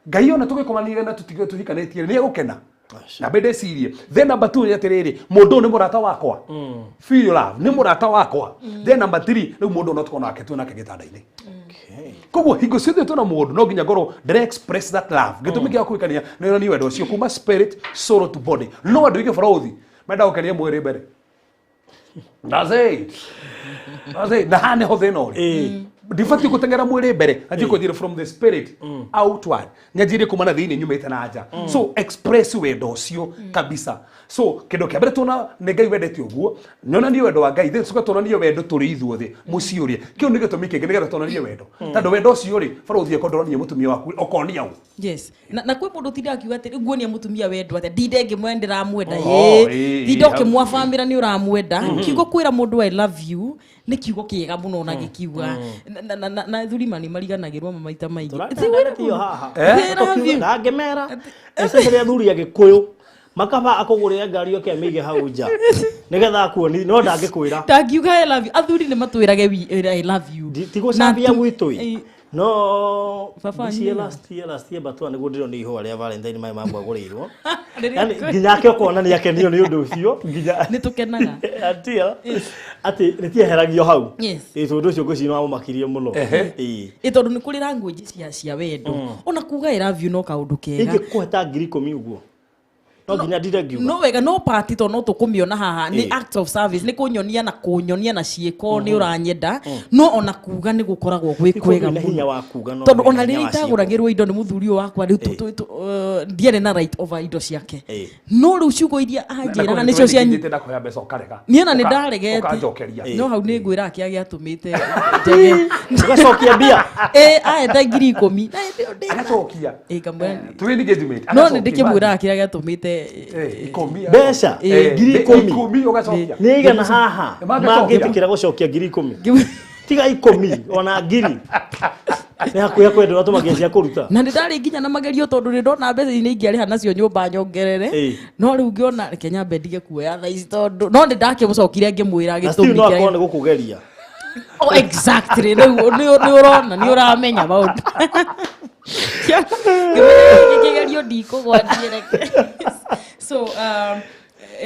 Ngai ona tũgĩkomanire na tũtige tũhikanĩtie nĩ egũkena. Na mbe ndecirie. Then number 2 nĩ atĩrĩrĩ, mũndũ ũyũ nĩ mũrata wakwa. Feel love nĩ mũrata wakwa. Then number 3 rĩu mũndũ ũyũ no tũkorwo nake twĩ nake gĩtanda-inĩ. Koguo hingo ciothe twĩna mũndũ no nginya ngorwo ndĩra express that love. Gĩtũmi gĩa kũhikania nĩ onanie wendo ũcio kuma spirit, soul to body. No andũ aingĩ bũrũthi menda gũkenia mwĩrĩ mbere. That's it. That's it. Na haha nĩho thĩna ũrĩ. Ndibatiĩ gũteng'era mwĩrĩ mbere, nyanjie kũnjĩra from the spirit outward. Nyanjĩrie kuma na thĩinĩ nyumĩte na nja. So express wendo ũcio kabisa. So kĩndũ kĩa mbere tuona nĩ Ngai wendete ũguo, nyonanie wendo wa Ngai, then coka tuonanie wendo tũrĩ ithuothe mũciĩ ũrĩa. Kĩu nĩ gĩtũmi kĩngĩ nĩgetha tuonanie wendo. Tondũ wendo ũcio rĩ, barũthi eko ndũronia mũtumia waku, ũkonia ũ. Yes. Na kwĩ mũndũ ũtindaga akiuga atĩ rĩu nguonia mũtumia wendo atĩa, ndinde ngĩmwenda ndĩramwenda. Oh, ĩĩ, Tinda ĩĩ, ũkĩmwabamĩra nĩ ũramwenda. Kiugo kwĩra mũndũ I love you nĩ kiugo kĩega mũno na gĩkiuga. Na athuri ma nĩ mariganagĩrwo maita maingĩ. Tũratandarĩtio haha. I love you. Na ngĩmera especially athuri a Gĩkũyũ makaba akũgũrĩre ngari oke amĩige hau nja nĩgetha akuoni no ndangĩkwĩra. Ndangiuga I love you. Athuri nĩ matwĩrage I love you. Ti gũcambia Na tu- gwitũ ĩ. No Baba this year, wanyu. last year batua nĩguo ndĩronire ihũa rĩa Valentine maya mamwagũrĩirwo. Rĩrĩa Yani nginya ake ũkona nĩ akenio nĩ ũndũ ũcio nginya Nĩ tũkenaga. Atia atĩ rĩtieheragio hau. Yes. Ĩ tondũ ũcio ngwĩciria nĩwamũmakirie mũno. Ĩ. Ĩ tondũ nĩ kũrĩ language cia wendo. Ona kuga I love you no kaũndũ kega. Ingĩkũhe ta 10,000 ũguo. No nginya ndire ngiuga. No wega no party to no tũkũmĩona haha nĩ act of service, nĩ kũnyonia na kũnyonia na ciĩko nĩ ũranyenda, no ona kuga nĩ gũkoragwo gwĩ Nĩ kwega kwĩna hinya mũno. wa kuga no Tondũ wĩna ona hinya rĩrĩa wa ciĩko. itagũragĩrwo indo nĩ mũthuri ũyũ wakwa rĩu ndiarĩ na right over indo ciake. No rĩu ciugo iria anjĩraga nĩcio cia Ndakũhe mbeca ũkarega. Niĩ ona nĩ ndaregete. Ũkanjokeria. No hau nĩ ngwĩra kĩrĩa gĩatũmĩte njege. Ũgacokia mbia. Ĩ, aeta 10,000. Na hĩndĩ ĩyo ndĩ- Agacokia. Ĩ, ngamwĩra Twĩ engagement. No nĩ ndĩkĩmwĩraga kĩrĩa gĩatũmĩte Ikũmi. Mbeca 10,000. Ikũmi ũgacokia. Nĩ igana haha Mangĩcokia. mangĩtĩkĩra gũcokia 10,000. Tiga 10 ona 1,000. Nĩ hakuhĩ kwendwo tũmagia cia kũruta. Na nĩ ndarĩ nginya na magerio tondũ nĩ ndona mbeca iria ingĩarĩha nacio nyũmba nyongerere. No rĩu ngĩona reke nyambe ndige kuoya thaa ici tondũ no nĩ ndakĩmũcokire ngĩmwĩra Na still gĩtũmi no kĩrĩa akorwo nĩ gũkũgeria. Oh, exactly. Rĩu nĩ ũrona, nĩ ũramenya maũndũ. Ngĩmenya kĩgerio ndikũgwatie reke. So,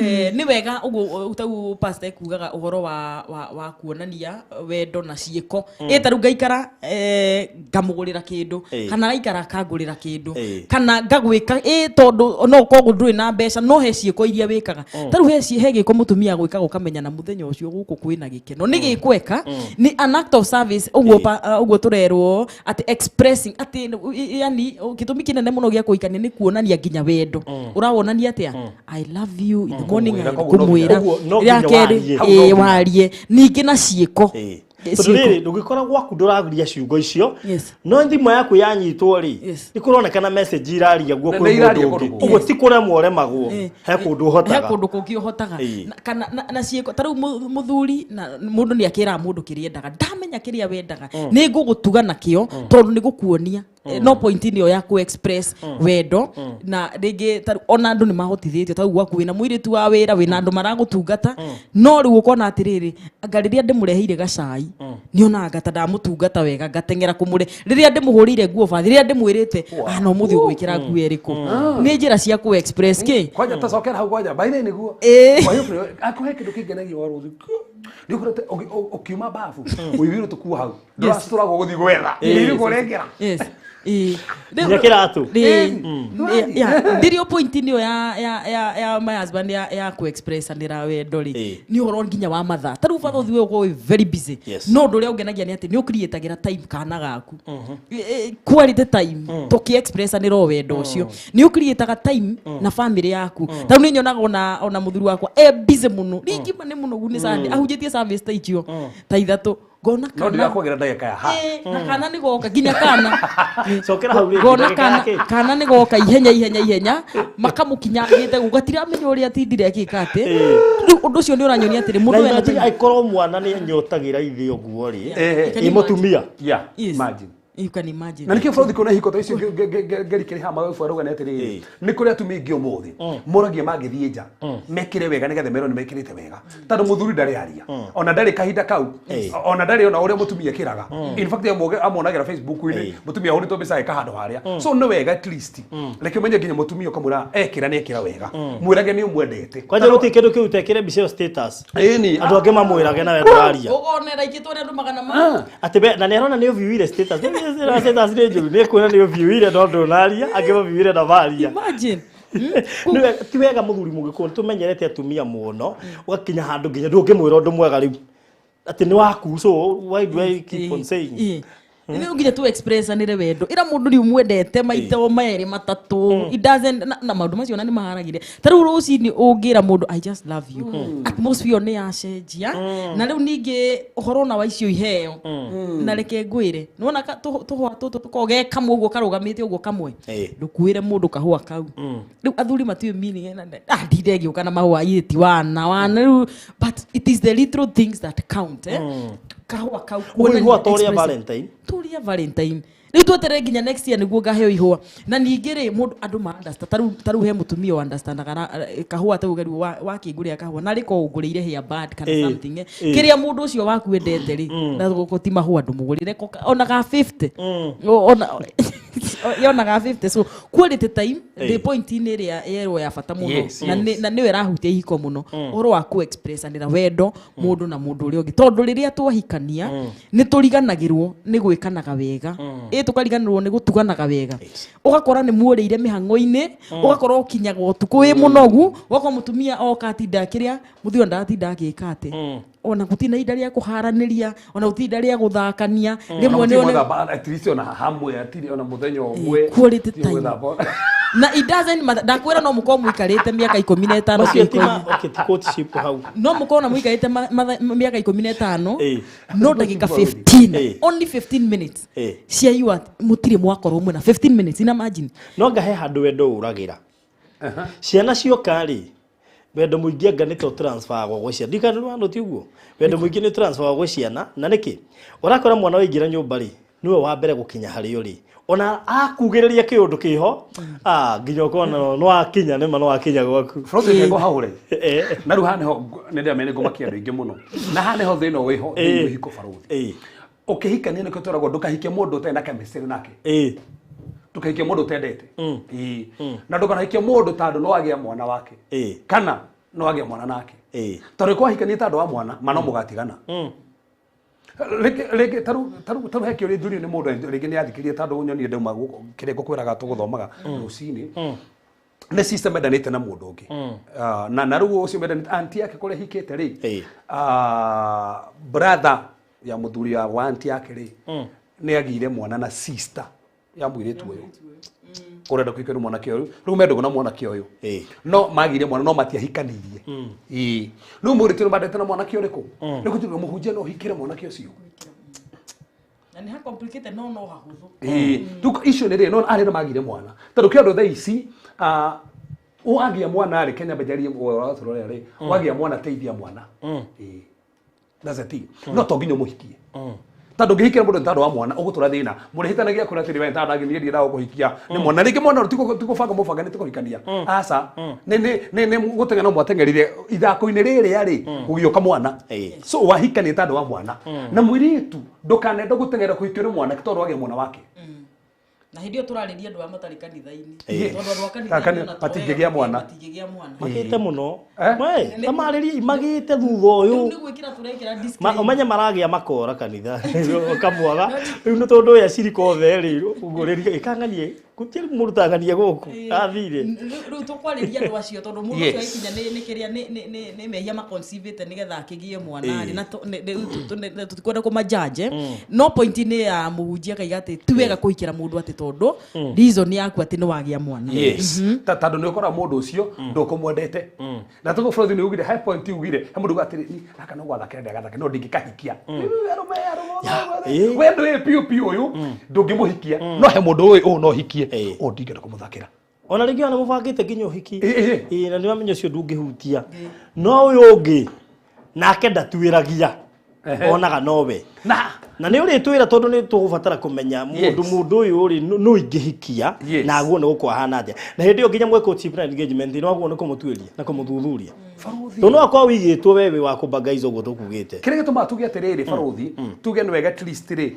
nĩ wega ũguo tau pastor ekugaga ũhoro wa kuonania wendo na ciĩko. Ĩ ta rĩu ngaikara ngamũgũrĩra kĩndũ, kana ngaikara akangũrĩra kĩndũ, kana ngagwĩka, ĩ tondũ no ũkorwo ndũrĩ na mbeca, no he ciĩko iria wĩkaga. Ta rĩu he gĩko mũtumia agwĩkaga ũkamenya na mũthenya ũcio gũkũ kwĩna gĩkeno. Nĩ gĩko eka, nĩ an act of service, ũguo ũguo tũrerwo atĩ expressing, atĩ, yani, gĩtũmi kĩnene mũno gĩa kũhikania nĩ kuonania nginya wendo. Ũrawonania atĩa? I love you in the morning, Kũmwĩra, I koguo no kũmwĩra. Ũguo no Rĩa nginya kerĩ, warie. Hau no nginya. warie. Ningĩ na ciĩko. Tondũ rĩrĩ ndũngĩkora gwaku ndũraguria ciugo icio, no thimũ yaku yanyitwo rĩ, nĩ kũronekana message iraria guo Na kwĩ nĩ iraria mũndũ kũndũ ũngĩ. kũngĩ. Ũguo ti kũremwo ũremagwo, he kũndũ ũhotaga. He kũndũ kũngĩ ũhotaga. Na, kana, na ciĩko, ta rĩu mũthuri na mũndũ nĩ akĩraga mũndũ kĩrĩa endaga. Ndamenya kĩrĩa wendaga. Nĩ ngũgũtuga nakĩo, tondũ nĩ gũkuonia. No point nĩyo ya ku express wendo. Na rĩngĩ ta rĩu ona andũ nĩ mahotithĩtio, ta rĩu gwaku wĩna mũirĩtu wa wĩra, wĩna andũ maragũtungata, no rĩu ũkona atĩrĩrĩ, anga rĩrĩa ndĩmũreheire gacai, nĩonaga anga ta ndamũtungata wega, ngateng'era kũmũre, rĩrĩa ndĩmũhũrĩire nguo bathi, rĩrĩa ndĩmwĩrĩte, no mũthĩ ũgwĩkĩra nguo ĩrĩkũ. Nĩ njĩra cia ku express kĩ? Kwanja tacokera hau kwanja, by the way nĩguo. Kwa hiyo akũhe kĩndũ kĩngenagia wa rũthi. Nĩ ũkorete ũkiuma babu, ũiyũire tũkuo hau. Ndũracitũragwo gũthiĩ gwetha. Nĩ ũrĩkũ ũrekĩra? Yes. Nginya kĩratũ. Ndirio point nĩyo ya my husband ya ku-expressanĩra wendo rĩ, nĩ ũhoro nginya wa mathaa. Ta rĩu barũthi we ũkorwo wĩ very busy, no ũndũ ũrĩa ũngenagia nĩ atĩ nĩ ũcreatagĩra time kana gaku quality time tũkĩ-expressanĩra o wendo ũcio. Nĩ ũcreataga time na family yaku. Ta rĩu nĩ nyonaga ona mũthuri wakwa e busy mũno, rĩngĩ ma nĩ mũnogu, nĩ Sunday ahunjĩtie service ta icio ta ithatũ, ngona No kana ndirakwagĩra ndagĩka ya ha. Na kana nĩ goka nginya kana Cokera hau rĩngĩ, ngona ndagĩka kana ya kĩ? Kana nĩ goka ihenya ihenya ihenya, makamũkinyangĩte gũkũ, gatiramenya ũrĩa atindire agĩka atĩ. Rĩu ũndũ ũcio nĩ ũranyonia atĩrĩ Na mũndũ ena imagine time. angĩkorwo mwana nĩ anyotagĩra ithe ũguo rĩ, Eh, ĩ mũtumia. Yeah, Yes. imagine. You can imagine. Na nĩkĩo bũrũri kuna ihiko ta icio ngerikĩrĩ haha magabu arauga nĩ atĩrĩrĩ, nĩ kũrĩ atumia aingĩ ũmũthĩ moragia mangĩthiĩ nja mekĩre wega nĩgetha merwo nĩ mekĩrĩte wega, tondũ mũthuri ndarĩ aria, ona ndarĩ kahinda kau, ona ndarĩ ona ũrĩa mũtumia ekĩraga. In fact, amuonagĩra Facebook-inĩ mũtumia ahũrĩtwo mbica eka handũ harĩa. So nĩ wega at least reke ũmenye nginya mũtumia ũkamwĩra ekĩra nĩ ekĩra wega, mwĩrage nĩ ũmwendete. Kwanja gũtirĩ kĩndũ kĩu tekĩre mbica ĩyo status. Ĩni. Andũ angĩ mamwĩrage nawe ndũraria. Ũkonera ikĩtwo nĩ andũ magana ma Atĩ na nĩ arona nĩ ũviewire status. Nĩ status nĩ njũru, nĩ kuona nĩ ũviewire no ndũnaria, angĩ maviewire na maria. Imagine. Ti wega mũthuri mũgĩkũyũ tũmenyerete atumia mũno, ũgakinya handũ nginya ndũngĩmwĩra ũndũ mwega rĩu atĩ nĩ waku, so why do I keep on saying? Nĩ nginya tu expressanĩre wendo, ĩra mũndũ rĩu mwendete maita o merĩ matatũ. It doesn't na maũndũ macio ona nĩ maharagire. Ta rĩu rũcinĩ ũngĩra mũndũ, "I just love you," atmosphere nĩ yacenjia. Na rĩu ningĩ ũhoro ona wa icio iheo, na reke ngwĩre, nĩwona tũhũa tũtũ tũkoragwo ge kamwe ũguo karũgamĩte ũguo kamwe, ndũkuĩre mũndũ kahũa kau. Rĩu athuri matiũĩ meaning ah ndinde ngĩũka na mahũa ithe ti wana wana rĩu, but it is the little things that count, eh? Kahũa kau Ũguo ihũa to ũrĩa express- Valentine. Tũrĩa Valentine rĩu tweterere nginya next year nĩguo ngaheo ihũa. Na ningĩ rĩ, mũndũ andũ ma understand, tarĩu he mũtumia wa understandaga kahũa ta ũgeru wakĩngũrĩra kahũa na rĩko ũngũrĩire hair band kana something, eh. Kĩrĩa mũndũ ũcio waku endete rĩ, na gũkũ ti mahũa ndũmũgũrĩre ona ga 50, ona yona ga 50. So quality time, the point inĩ ĩrĩa yerwo ya bata mũno, na nĩyo ĩrahutia ihiko mũno, ũhoro wa ku-expressanĩra wendo mũndũ na mũndũ ũrĩa ũngĩ, tondũ rĩrĩa twahikania nĩ tũriganagĩrwo nĩ gwĩkanaga wega, ĩ tũkariganĩrwo nĩ gũtuganaga wega. Ũgakora nĩ muorĩire mĩhang'o-inĩ, ũgakora ũkinyaga ũtukũ wĩ mũnogu, ũgakora mũtumia oka atinda akĩrĩa, mũthuri ndaratinda agĩka atĩ, ona gũtirĩ na ihinda rĩa kũharanĩria, ona gũtirĩ ihinda rĩa gũthakania rĩmwe nĩ Gwĩthamba at least ona hamwe atirĩ ona mũthenya ũmwe. Quality Ti time. gwĩthamba. Na it doesn't matter, ndakwĩra no mũkorwo mũikarĩte mĩaka 15 Macio ti kĩhiko-inĩ. ma okay, ti courtship hau. No mũkorwo na mũikarĩte mĩaka 15, no ndagĩka 15, only 15 minutes cia you mũtirĩ mwakorwo mwĩna 15 minutes, ina imagine. No anga he handũ wendo ũragĩra ciana cioka rĩ, wendo mũingĩ anga nĩ to transfer gwĩ ciana, ndikana nĩ ti ũguo, wendo mũingĩ nĩ transfer gwĩ ciana. Na nĩkĩ ũrakora mwana waingĩra nyũmba rĩ, nĩwe wa mbere gũkinya harĩ rĩ, ona akugĩrĩria kĩũndũ kĩho, ah, nginya ũkona no wakinya nĩma no wakinya gwaku. Frozen ngo hau rĩ, na rĩu haha nĩho nĩ ndĩramenya nĩ ngũmakia andũ aingĩ mũno, na haha nĩho thĩna wĩho thĩinĩ wa ihiko, barũthi. Ũkĩhikania nĩkĩo twĩragwo ndũkahikie mũndũ ũtarĩ na chemistry nake, ndũkahikie mũndũ ũtendete. Ĩĩ. Na ndũkanahikie mũndũ tondũ no agĩa mwana wake kana no agĩa mwana nake, tondũ kwahikania tondũ wa mwana ma no mũgatigana rĩngĩ rĩngĩ. Tarĩu he kĩũria njũrio nĩ mũndũ rĩngĩ nĩ athikĩrĩria, tondũ nyonie ndauma gũkũ kĩrĩa ngũkwĩraga tũgũthomaga rũcinĩ nĩ sister mendanĩte na mũndũ ũngĩ. Ah, na rĩu ũcio mendanĩte auntie yake kũrĩa hikĩte rĩ, ah, brother ya mũthuri ya wa auntie yake rĩ, nĩ agĩire mwana na sister ya mũirĩtu ũyũ ũrenda kũhikio nĩ mwanake ũyũ. Rĩu me ndũgũ na mwanake ũyũ, no magire mwana no matiahikanirie. Ĩĩ, rĩu mũirĩtu ũyũ mandete na mwanake ũrĩkũ? Rĩu gũtirĩ mũhunjia no ũhikĩre mwanake ũcio. Na nĩ ha complicated no no hahũthũ. Ĩĩ, rĩu icio nĩ rĩ no arĩa magire mwana, tondũ kĩ andũ thaa ici, ah, wagĩa mwana rĩ, Kenya mbenjarie ũratũrorera rĩ, wagĩa mwana teithia mwana. Ĩĩ, that's the thing. No to nginya ũmũhikie, tondũ ũngĩhikĩra mũndũ nĩ tondũ wa mwana ũgũtũra thĩna mũrĩhĩtanagia kũrĩa atĩrĩ, we tondũ niĩ ndiendaga gũkũhikia nĩ mwana. Rĩngĩ mwana ũyũ ti gũbanga mũbanganĩte kũhikania, aca, nĩ gũteng'era no mwateng'erire ithako-inĩ rĩrĩa rĩ gũgĩũka mwana. So wahikania tondũ wa mwana, na mũirĩtu ndũkanende gũteng'era kũhikio nĩ mwanake tondũ wagĩa mwana wake. Na hĩndĩ ĩyo tũrarĩria andũ aya matarĩ kanitha-inĩ. Ĩĩ. Tondũ andũ a Kanitha- kanitha-inĩ ona to matingĩgĩa wega, mwana. matingĩgĩa mwana. Magĩte mũno. Eh? We, tamarĩrie magĩte thutha ũyũ. Rĩu nĩ gwĩkĩra tũrekĩra disclaimer. Ũmenye maragĩa makora kanitha ũkamwaga rĩu nĩ tondũ ũyũ acirika othe rĩ ũguo ĩkang'anie gũtirĩ mũndũ tang'anie gũkũ athire. Rĩu tũkwarĩria andũ acio tondũ mũndũ Yes. ũcio aikinya nĩ kĩrĩa nĩ mehia maconceive-ĩte nĩgetha akĩgĩe mwana rĩ, na rĩu tũtikwenda kũmanjanje, no point nĩ ya mũhunjia akaiga atĩ ti wega kũhikĩra mũndũ atĩ tondũ reason yaku atĩ nĩ wagĩa mwana. Yes. Tondũ nĩ ũkora mũndũ ũcio ndũkũmwendete na tũguo bũrũri nĩ ugire he point ugire he mũndũ uga atĩrĩ ni gaka no gwathakĩra ndagathake no ndingĩkahikia. Rĩu arũme arũme Ĩĩ. we ndũĩ piũ piũ ũyũ ndũngĩmũhikia no he mũndũ ũyũ ũũ no hikie ũũ ndingĩenda kũmũthakĩra. Ona rĩngĩ ona mũbangĩte nginya ũhiki. Ĩĩ, ĩĩ. Ĩĩ, na nĩwamenya ũcio ndũngĩhutia no ũyũ ũngĩ nake ndatuĩragia onaga nowe na na nĩ ũrĩtwĩra tondũ nĩ tũgũbatara kũmenya mũndũ Yes. mũndũ ũyũ rĩ nũ ingĩhikia Yes. na aguo nĩ gũkũhana atĩa na hĩndĩ ĩyo nginya mweka courtship na engagement no aguo nĩ kũmũtuĩria na kũmũthuthuria Barũthi. tondũ no akorwo wĩigĩtwo we wĩ wa kũmbangaiza ũguo tũkugĩte. Kĩrĩa gĩtũmaga tuge atĩrĩrĩ barũthi tuge nĩ wega at least rĩ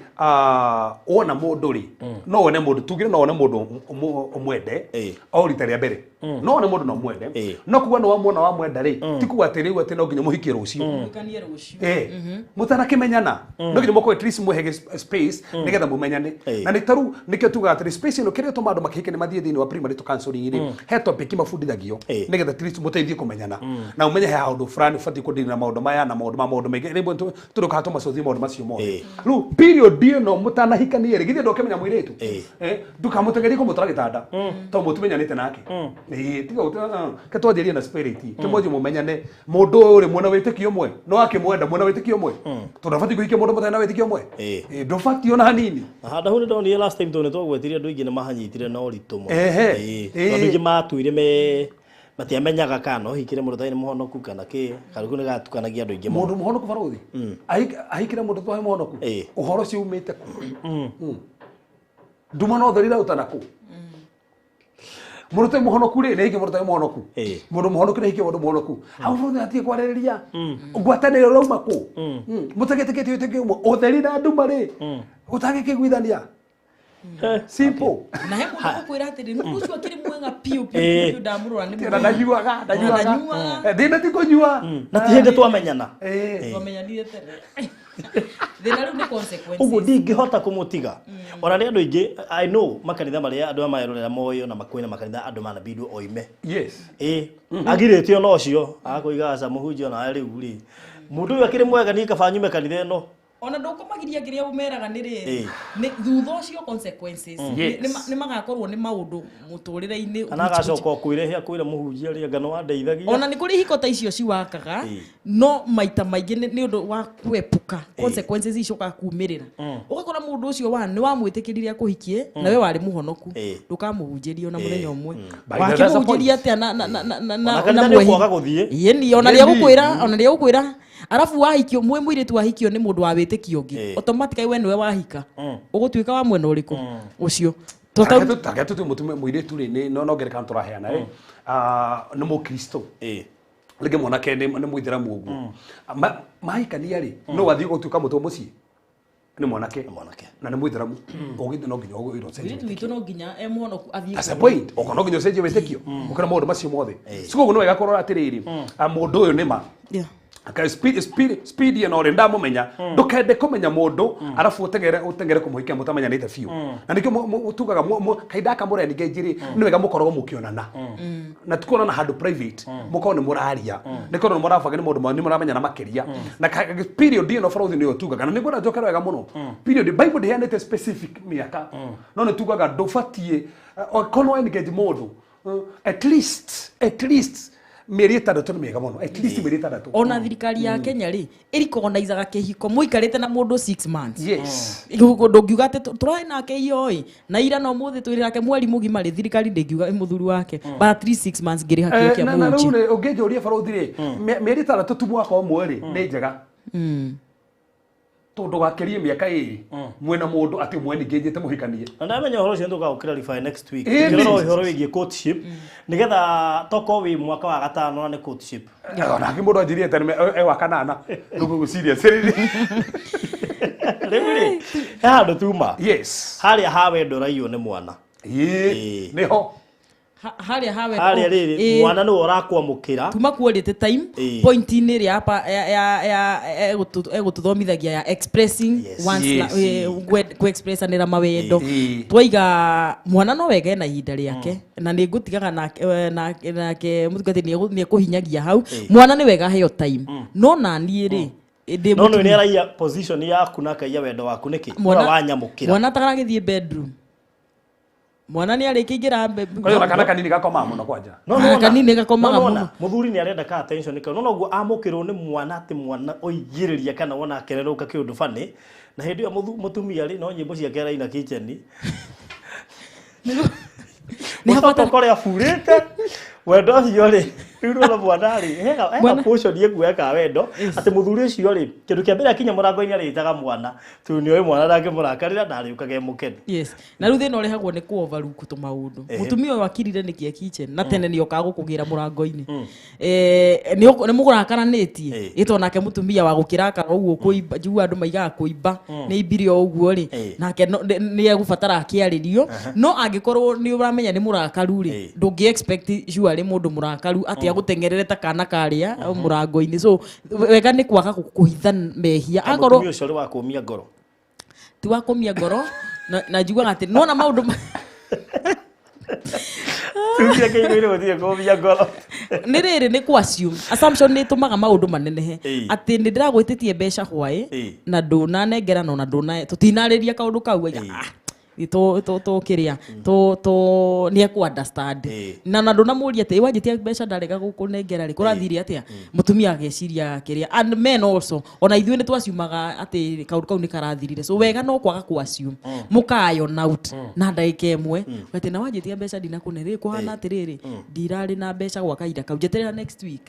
wona mũndũ rĩ no wone mũndũ tugire no wone mũndũ ũmwende Ĩĩ. o rita rĩa mbere no wone mũndũ na ũmwende Ĩĩ. no kuga nĩ wamuona wamwenda rĩ ti kuga atĩ rĩu atĩ no nginya mũhikie rũciũ. Mũhikanie rũciũ. Mũtanakĩmenyana no nginya mũkorwo at least mũhe space nĩgetha mũmenyane. Ĩĩ. Na nĩ tarĩu nĩkĩo tugaga atĩrĩ space ĩno kĩrĩa gĩtũmaga andũ makĩhike nĩ mathiĩ thĩinĩ wa premarital counseling rĩ he topic mabundithagio Ĩĩ. nĩgetha at least mũteithie kũmenyana na ũmenye he handũ fulani ũbatiĩ kũdeal na maũndũ maya na maũndũ ma maũndũ maingĩ rĩmwe tũrĩkaga tũmacothie maũndũ macio mothe. Ĩĩ. Rĩu period ĩno mũtanahikanie rĩ githĩ ndũkĩmenya mũirĩtu. Ĩĩ. Ndũkamũteng'erie kũmũtwara gĩtanda tondũ mũtimenyanĩte nake. Ĩĩ, tiga ke twanjĩrie na spirit kĩmwanjie mũmenyane mũndũ ũyũ rĩ mwena wĩtĩkio ũmwe no akĩmwenda mwena wĩtĩkio ũmwe tondũ ndũbatiĩ kũhikia mũndũ mũtarĩ na wĩtĩkio ũmwe. Ĩĩ. Ĩĩ, ndũbatiĩ ona hanini. Na handũ hau nĩ ndonire last time tondũ nĩ twagwetire andũ aingĩ nĩ mahanyitire na ũritũ mũno. Ehe. Ĩĩ. Ĩĩ. Tondũ andũ aingĩ matuire me matiamenyaga kana no hikire mũndũ ũtarĩ mũhonoku kana kĩ karĩu nĩ gatukanagia andũ aingĩ mũno. Mũndũ mũhonoku barũthi ahikire mũndũ twahe mũhonoku Ĩĩ. ũhoro ũcio umĩte kũ? Nduma no theri iraruta kũ? Mũndũ ũtarĩ mũhonoku rĩ nĩ ahikie mũndũ ũtarĩ mũhonoku. Ĩĩ. Mũndũ mũhonoku nĩ ahikie mũndũ mũhonoku hau bũrũri hatirĩ kwarĩrĩria ngwatanĩro ĩrauma kũ? Mũtagĩtĩkĩtie wĩtĩkio ũmwe ũtheri na nduma rĩ ũtangĩkĩiguithania. Simple. Na he mũndũ ũkwĩra atĩrĩ mũndũ ũcio akĩrĩ mwega piũ piũ Ĩĩ. piũ ndamũrora nĩ Na mwega. ndanyuaga ndanyuaga. Ndanyuaga. Thĩna ti kũnyua. Na ti hĩndĩ twamenyana. Ĩĩ. Twamenyanire tene thĩna rĩu nĩ consequences. Ũguo ndingĩhota kũmũtiga ona nĩ andũ aingĩ I know makanitha marĩa andũ aya marerorera moyo na makwĩna makanitha andũ manabindwo oime. Yes. Ĩĩ agirĩte ona ũcio akũiga aca mũhunjia ona rĩu rĩ mũndũ ũyũ akĩrĩ mwega niĩ kaba nyume kanitha ĩno. Ona ndũkũmagiria kĩrĩa ũmeraga nĩ rĩrĩ Ĩĩ. nĩ thutha ũcio consequences Yes. nĩ magakorwo nĩ maũndũ mũtũrĩre-inĩ Kana agacoka kwĩrehe akwĩra mũhunjia rĩ anga nĩ wandeithagia. Ona nĩ kũrĩ ihiko ta icio ciwakaga Ĩĩ. no maita maingĩ nĩ ũndũ wa kwepuka consequences icokaga kumĩrĩra ũgakora mũndũ ũcio wa nĩ wamwĩtĩkĩrire akũhikie na we warĩ mũhonoku Ĩĩ. ndũkamũhunjĩrie ona mũthenya ũmwe. By the- that's the Wakĩmũhunjĩria point. atĩa na na na na na Ona kanitha nĩ ũkwaga gũthiĩ. Ĩni ona Ĩni. rĩa gũkwĩra ona rĩa gũkwĩra arabu wahikio mwĩ mũirĩtu wahikio nĩ mũndũ wa wĩtĩkio ũngĩ Ĩĩ. automatically we nĩwe wahika ũgũtuĩka wa mwena ũrĩkũ ũcio. Take tũtue mũtume mũirĩtu rĩ nĩ no ngerekano tũraheana rĩ nĩ mũkristo Ĩĩ. rĩngĩ mwanake nĩ mũithĩramu ũguo mahikania rĩ no wathiĩ gũtuĩka mũtwe mũciĩ nĩ mwanake. Mwanake. Na nĩ mũithĩramu ũgĩthiĩ no nginya ũgwĩrwo ũcenjie Mũirĩtu witũ no nginya e mũhonoku athiĩ That's the point. Okorwo no nginya ũcenjie wĩtĩkio ũkĩra maũndũ macio mothe sikoguo nĩ wega kũrora atĩrĩrĩ mũndũ ũyũ nĩ ma Yeah. Aka speed speed speed ĩno rĩ ndamũmenya ndũkende kũmenya mũndũ arabu ũteng'ere ũteng'ere kũmũhikia mũtamenyanĩte biũ na nĩkĩo tugaga kahinda gaka mũre engage rĩ nĩ wega mũkoragwo mũkĩonana na ti kuonana handũ private mũkorwo nĩ mũraria nĩ korwo nĩ mũrabanga nĩ maũndũ nĩ mũramenyana makĩria na period ĩno barũthi nĩyo tugaga na nĩngwenda njokere wega mũno period Bible ndĩheanĩte specific mĩaka no nĩ tugaga ndũbatiĩ okorwo engage mũndũ at least mĩeri 6 nĩ mĩega mũno at least mĩeri 6. Ona thirikari ya Kenya rĩ ĩrikognaizaga kĩhiko mũikarĩte na mũndũ 6 months. Yes. Ndũngiuga atĩ tũrarĩ nake iyo ĩ na ira no mũthĩ twĩrĩ nake mweri mũgima rĩ thirikari ndĩngiuga ĩ mũthuri wake but at least 6 months ngĩrĩha kĩo kĩa Na rĩu mũhunjia. rĩ ũngĩnjũria barũthi rĩ mĩeri 6 tu mwaka ũmwe rĩ nĩ njega tondũ ndũgakĩrie mĩaka 2 mwĩna mũndũ atĩ mweningĩnjĩte mũhikanie. Na ndamenya ũhoro ũcio nĩtũgagũkĩra clarify next week. Ĩni. Tũkĩrora ũhoro wĩgiĩ courtship nĩgetha tokorwo wĩ mwaka wa gatano na nĩ courtship. Onake mũndũ anjirie tene e wa kanana rĩu ngũgũciria. Rĩu rĩ, he handũ tuma. Yes. Harĩa ha wendo ũraiywo nĩ mwana. Ĩĩ. Ĩĩ. Nĩho. Harĩa hawe Harĩa rĩrĩ, mwana nĩwe ũrakwamũkĩra. Tuma quality time. Ĩĩ. Point-inĩ ĩrĩa ya egũtũthomithagia ya expressing one's kũ-expressanĩra mawendo. Twaiga mwana no wega ena ihinda rĩake na nĩ ngũtigaga nake, nake mũtungatĩri nĩ ekũhinyagia hau. Mwana nĩ wega aheo time, no naniĩ rĩ, ndĩ No nĩ mũtumia. araiya position yaku na akaiya wendo waku nĩkĩ? Mwana wanyamũkĩra. Mwana ataragĩthiĩ bedroom, mwana nĩ arĩkĩingĩra. Kwa kana kanini gakomaga mũno kwanja. No Ah, nĩwona- kanini gakomaga no nĩwona, mũno. Mũthuri nĩ arenda ka attention kau. No noguo amũkĩrwo nĩ mwana, atĩ mwana oigĩrĩria kana wona akererũka kĩũndũ bani, na hĩndĩ ĩyo mũtumia rĩ, no nyĩmbo ciake araina kitchen. Nĩ Mũcoka habatara- ũkore aburĩte wendo ũcio rĩ, rĩu nĩwona mwana rĩ, hena Mwana- portion ĩkuoya ka wendo, atĩ mũthuri ũcio rĩ, kĩndũ kĩa mbere akinya mũrango-inĩ arĩtaga mwana, tondũ nĩoĩ mwana ndangĩmũrakarĩra na arĩũkaga e mũkenu. Yes, na rĩu thĩna ũrehagwo nĩ kũ overlook tũmaũndũ. Mũtumia ũyũ akirire nĩkĩ e kitchen na tene nĩokaga gũkũgĩra mũrango-inĩ? Nĩ mũrakaranĩtie. Ĩto nake mũtumia wa gũkĩrakara ũguo kũimba, njiguaga andũ maigaga kũimba nĩ imbire o ũguo rĩ, nake nĩ egũbatara akĩarĩrio. No angĩkorwo nĩ ũramenya nĩ mũrakaru rĩ, ndũngĩ expect surely mũndũ mũrakaru atĩ agũteng'erere ta kana karĩa mũrango-inĩ. So wega nĩ kwaga kũhitha mehia akorwo Mũtumia ũcio ũrĩ wa kũmia ngoro. Ti wa kũmia ngoro, na njiguaga atĩ nona maũndũ Tumia kĩigũ-inĩ gũtirĩ kũmia ngoro. Nĩ rĩrĩ, nĩ kũ assume, assumption nĩ ĩtũmaga maũndũ manenehe. Atĩ nĩ ndĩragwĩtĩtie mbeca hwaĩ na ndũnanengera, na ona ndũna tũtinarĩria kaũndũ kau aiga, ah, tũ kĩrĩa tũ nĩ ekũ understand. Na ndũnamũria atĩ wanjĩtia mbeca ndarega gũkũnengera rĩ, kũrathire atĩa? Mũtumia ageciria kĩrĩa. And men also, ona ithuĩ nĩ twaciumaga atĩ kaũndũ kau nĩ karathirire. So wega no kwaga kũ assume, mũka iron out na ndagĩka ĩmwe atĩ na wanjĩtia mbeca ndinakũne rĩ, kũhana atĩrĩrĩ, ndirarĩ na mbeca gwa kahinda kau, njeterera next week.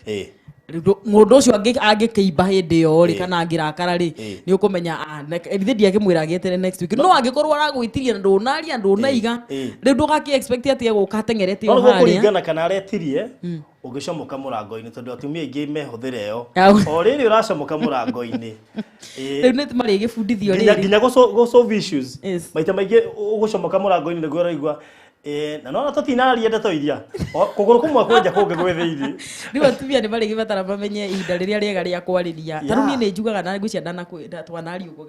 Rĩu mũndũ ũcio angĩkĩimba hĩndĩ ĩyo rĩ, kana angĩrakara rĩ, nĩ ũkũmenya, ah, ithe ndiakĩmwĩra agĩetere next week. No angĩkorwo aragwĩtirie na ndũnaria, ndũnaiga, rĩu ndũgakĩ expect atĩ egũka ateng'erete No o nĩguo harĩa. kũringana kana aretirie ũgĩcomoka mũrango-inĩ, tondũ atumia aingĩ mehũthĩra ĩyo. O rĩrĩ ũracomoka mũrango-inĩ. Rĩu nĩ marĩgĩbundithio Nginya rĩrĩ. Nginya gũ solve issues. Maita maingĩ ũgũcomoka mũrango-inĩ nĩguo ũraigua, na nona tũtinaria ndeto iria. Kũgũrũ kũmwe kwenja kũngĩ gwĩ thĩinĩ. Rĩu atumia nĩ marĩgĩbatara mamenye ihinda rĩrĩa rĩega rĩa kwarĩria. Ta rĩu niĩ nĩ njugaga na ngwĩciria twanaria ũguo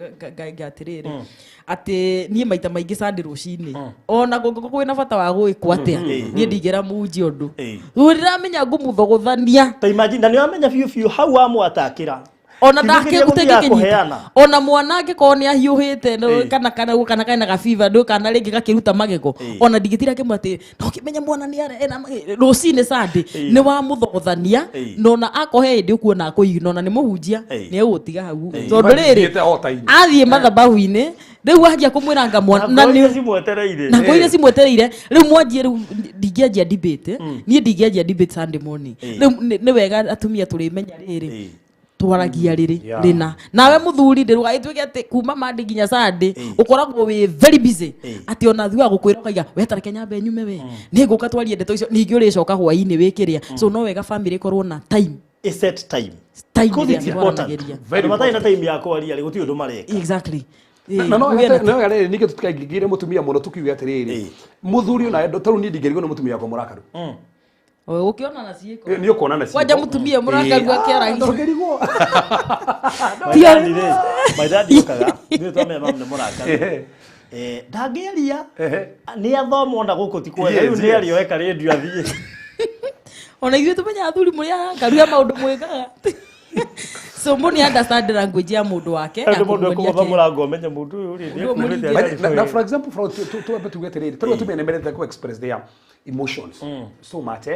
atĩrĩrĩ, atĩ niĩ maita maingĩ Sunday rũcinĩ, ona kũngĩkorwo kwĩna bata wa gwĩkwo atĩa, niĩ ndingĩra munji ũndũ. Rĩu ndĩramenya ngũmũthogothania. Ta imagine, na nĩ wamenya biũ biũ hau wamwatakĩra. Ona Kiugo kĩrĩa gũthiaga ndakĩgũtengĩkĩnyita kũheana. Ona mwana angĩkorwo nĩ ahiũhĩte kana kena gabiba ndũ kana rĩngĩ gakĩruta magego, ona ndingĩtira kĩmwe atĩ no kĩmenye mwana nĩ ena rũcinĩ Sunday nĩ wamũthogothania. Na ona akohe hĩndĩ ũkuona akũigna, ona nĩ mũhunjia, nĩ egũtiga hau, tondũ rĩrĩ Mathiĩte altar-inĩ. Athiĩ mathabahu-inĩ rĩu wanjia kũmwĩranga mwana na na ngoro iria nĩ cimwetereire. Na ngoro iria cimwetereire rĩu mwanjie. Rĩu ndingĩanjia debate, niĩ ndingĩanjia debate Sunday morning. Rĩu nĩ wega atumia tũrĩmenya rĩrĩ, twaragia rĩrĩ rĩna nawe mũthuri ndĩrũgagĩtuĩke atĩ kuma Monday nginya Sunday ũkoragwo wĩ very busy, atĩ ona thuaga gũkwĩra ũkaiga we tareke nyambe nyume, we nĩ ngũka twarie ndeto icio, ningĩ ũrĩcoka hwainĩ wĩkĩrĩa. So no wega family ĩkorwo na time. A set time. Time Because ĩrĩa it's important. twaranagĩria. Very Andũ matarĩ na time ya kwaria rĩ, gũtirĩ ũndũ mareka. Exactly. Na no Kũgĩe na no rĩrĩ, ningĩ tũtikaingĩre mũtumia mũno, tukiuge atĩrĩrĩ, mũthuri ona tarĩu niĩ ndingĩrigwo nĩ mũtumia wakwa mũrakaru. O, ũkĩona na ciĩko. Nĩ ũkuona na ciĩko. Kwanja mũtumia mũrakaru akĩaragia. Ndũngĩrigwo. My daddy rĩ, my daddy okaga ithuĩ twamenya mamu nĩ mũrakaru. Ndangĩaria, nĩ athoma ona gũkũ ti kwega. Rĩu nĩ arĩoe karendio athiĩ. Ona ithuĩ tũmenyaga athuri mũrĩ arakaru ya maũndũ mwĩkaga. So mũndũ nĩ understand language ya mũndũ wake ya Andũ mũndũ kũmuonia ekũgũtha mũrango amenye mũndũ ũyũ rĩ, Mũndũ ũyũ nĩekumĩte. mũringe. Na for example, for tuambe tuge atĩrĩrĩ, tarĩu atumia nĩ mendete ku express their emotions so much,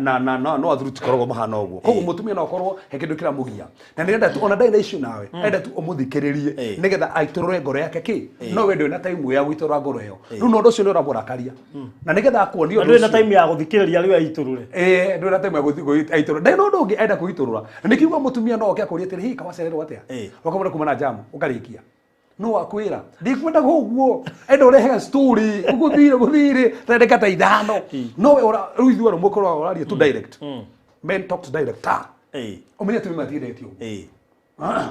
na no athuri tikoragwo mahana ũguo. Koguo mũtumia no akorwo he kĩndũ kĩramũgia na nĩrenda tu, ona ndarĩ na issue nawe, enda tu ũmũthikĩrĩrie nĩgetha aitũrũre ngoro yake kĩ, no we ndũrĩ na time ya gũitũrũra ngoro ĩyo. Rĩu na ũndũ ũcio nĩ ũramũrakaria na nĩgetha akuonie Na ũndũ ndũrĩ na ũcio. time ya gũthikĩrĩria rĩu aitũrũre. Ndũrĩ na time ya gũthiĩ aitũrũra, ndarĩ na ũndũ ũngĩ enda kũitũrũra. Na nĩkiuga mũtumia no oke akũrie atĩrĩ, "Hĩ, kawacererwo atĩa?" Ũkamwĩra kuma na jamu, ũkarĩkia no akwĩra ndikwendaga ũguo, enda ũrehaga story ũgũthire gũthire ta ndagĩka ta 5. No we rĩu ithuĩ arũme ũkoragwo ũraria tu direct. Men talk to direct ta ũmenye atumia matiendete ũguo.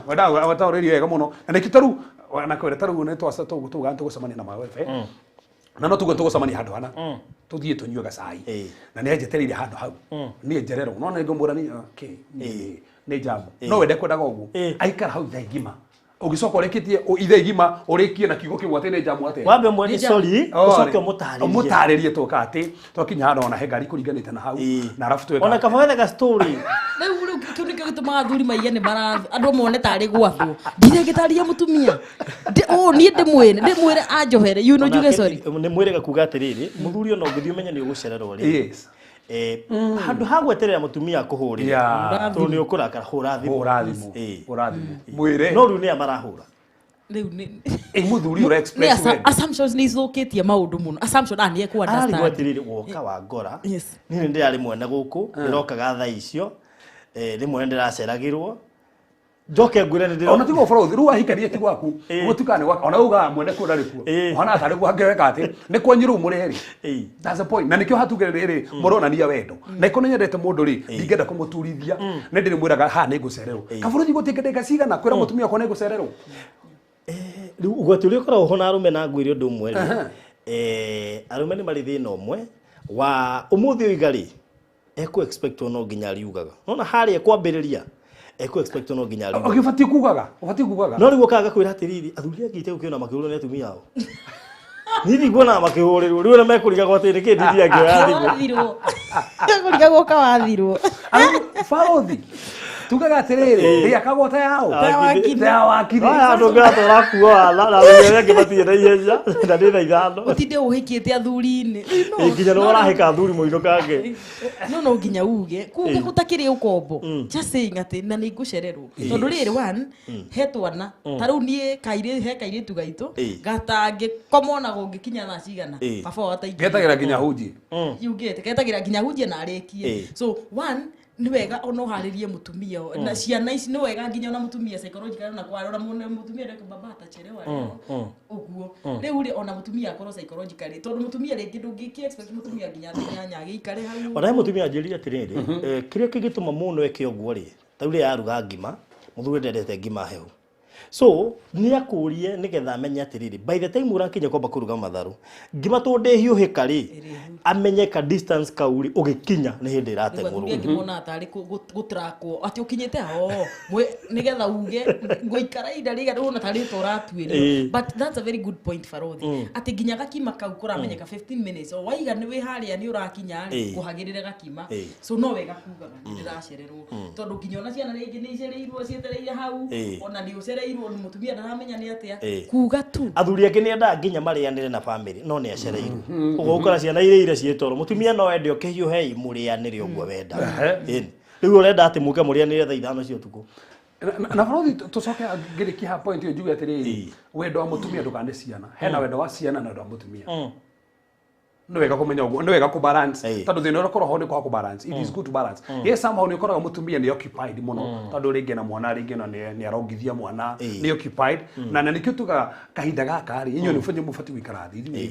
Wendaga wetaũrĩrie wega mũno, na nĩkĩo tarĩu Na kwĩra ta rĩu nĩ twasa tuga tũgũcemania na mawefe na no tuge tũgũcemania handũ hana tũthiĩ tũnyue gacai na nĩ anjetereire handũ hau niĩ njererwo no nĩ ngũmwĩra nĩ okay nĩ jambo no wende kwendaga ũguo aikara hau ithaa igima ũgĩcoka ũrĩkĩtie ithaa igima ũrĩkie na kiugo kĩmwe atĩ nĩ jamu atĩa wambe mwene sorry ũcoke ũmũtarĩrie ũmũtarĩrie tũka atĩ twakinya handũ ona he ngari kũringanĩte na hau na arabu tweka ona kaba wethe ga story rĩu rĩu kĩu nĩkĩo gĩtũmaga athuri maiye nĩ marathwo andũ mone tarĩ gwathwo ndirĩgĩtarĩria mũtumia ũũ niĩ ndĩmwĩre ndĩmwĩre anjohere you know njuge sorry nĩ mwĩrĩga kuga atĩrĩrĩ mũthuri ona ũngĩthiĩ ũmenye nĩ ũgũcererwo rĩ yes handũ ha gweterera mũtumia akũhũrĩre tondũ nĩ ũkũrakara hũra thimũ hũra thimũ hũra thimũ mwĩre no rĩu nĩ a marahũra rĩu nĩ mũthuri ũra express wendo assumptions nĩ ithũkĩtie maũndũ mũno assumption nĩ ekũ understand ararigwo atĩrĩrĩ woka wa ngora niĩ nĩ ndĩrarĩ mwene gũkũ ndĩrokaga thaa icio rĩmwe nĩ ndĩraceragĩrwo njoke ngwĩre nĩ ndĩro ona tigo bũrũthi rĩu wahikania ti gwaku gũtuĩkaga nĩ gwaka ona ugaga mwene kuo ndarĩ kuo ũhana tarĩ gwake weka atĩ nĩ kwanyu rĩu mũrĩ erĩ that's the point na nĩkĩo hatugire rĩrĩ mũronania wendo na iko nĩnyendete mũndũ rĩ ndingĩenda kũmũturithia nĩ ndĩrĩmwĩraga haha nĩ ngũcererwo kabũrũthi gũtuĩke ndagĩka cigana kwĩra mũtumia wakwa nĩ ngũcererwo rĩu ũgwati ũrĩa ũkoragwo ho na arũme na ngwĩre ũndũ ũmwe rĩ arũme nĩ marĩ thĩna ũmwe wa ũmũthĩ oiga rĩ ekũ expect no nginya ariugaga nona harĩa kwambĩrĩria ekũ expect no nginya ariugaga ũgĩbatiĩ kugaga ũbatiĩ kugaga no rĩu ũkaga kwĩra atĩrĩrĩ athuri angĩ itegũkĩona makĩhũrwo nĩ atumia ao niĩ ndikuona makĩhũrĩrwo rĩu ona mekũrigagwo atĩ nĩkĩ ndidi angĩoya thimũ kũrigagwo kawathirwo barothi tugaga atĩrĩrĩ ndĩakagwo ta yao ta ya wakiri aya andũ ngĩratwara kuo wala na athuri arĩa angĩ matirĩ na ihenya na nĩ thaa ithano ũtinde ũhĩkĩte athuri-inĩ nginya nĩ warahĩka athuri mũinũkange no nginya uge kuge gũtakĩrĩ ũkombo just saying atĩ na nĩ ngũcererwo tondũ rĩrĩ one he twana ta rĩu niĩ he kairĩtu gaitũ gatangĩkoma ona gũngĩkinya thaa cigana baba wao ataingĩrĩte getagĩra nginya hunjie yugĩte getagĩra nginya hunjie na arĩkie so one nĩ wega ona ũharĩrie mũtumia na ciana ici nĩ wega nginya ona mũtumia psychological ona kwarora mũtumia ndeke baba atachelewa leo ũguo rĩu rĩ ona mũtumia akorwo psychologically tondũ mũtumia rĩngĩ ndũngĩkĩ expect mũtumia nginya thaa inyanya agĩikare hau ona he mũtumia anjĩrire atĩrĩrĩ kĩrĩa kĩngĩtũma mũno eke ũguo rĩ ta rĩu rĩrĩa yaruga ngima mũthuri ndendete ngima hehu so nĩ akũrie nĩgetha amenye atĩrĩrĩ by the time ũrakinya kwamba kũruga matharũ ngima tondũ ndĩhiũhĩka rĩ amenye ka distance kau rĩ ũgĩkinya nĩ hĩndĩ ĩrateng'ũrwo athuri angĩ monaga tarĩ gũtrakwo atĩ ũkinyĩte ho nĩgetha uge ngũikara ihinda rĩigana ũna tarĩ ta ũratuĩrio but that's a very good point Barothi atĩ nginya gakima kau kũramenyeka 15 minutes o waiga nĩ wĩ harĩa nĩ ũrakinya rĩ kũhagĩrĩre gakima so no wega kugaga nĩ ndĩracererwo tondũ nginya ona ciana rĩngĩ nĩ icereirwo cietereire hau ona nĩ ũcereirwo mũtumia ndaramenya nĩ atĩa kuga tu athuri angĩ nĩ endaga nginya marĩanĩre na family no nĩ acereirwo ũguo ũkora ciana irĩire ciĩ toro mũtumia no ende ũkĩhiũhei mũrĩanĩre ũguo wenda rĩu ũrenda atĩ mũke mũrĩanĩre thaa ithano cia ũtukũ na barothi tũcoke ngĩrĩkia haha point ĩyo njuge atĩrĩrĩ wendo wa mũtumia ndũkane ciana hena wendo wa ciana na wendo wa mũtumia nĩ wega kũmenya ũguo nĩ wega kũ balance tondũ thĩna ũrĩa ũkoragwo ho nĩ kwaga kũ balance it is good to balance yes somehow nĩ ũkoraga mũtumia nĩ occupied mũno tondũ rĩngĩ na mwana rĩngĩ na nĩ arongithia mwana nĩ occupied na nĩkĩo tugaga kahinda gaka rĩ inyuĩ nĩ mũbatiĩ gũikara thĩ ithuĩ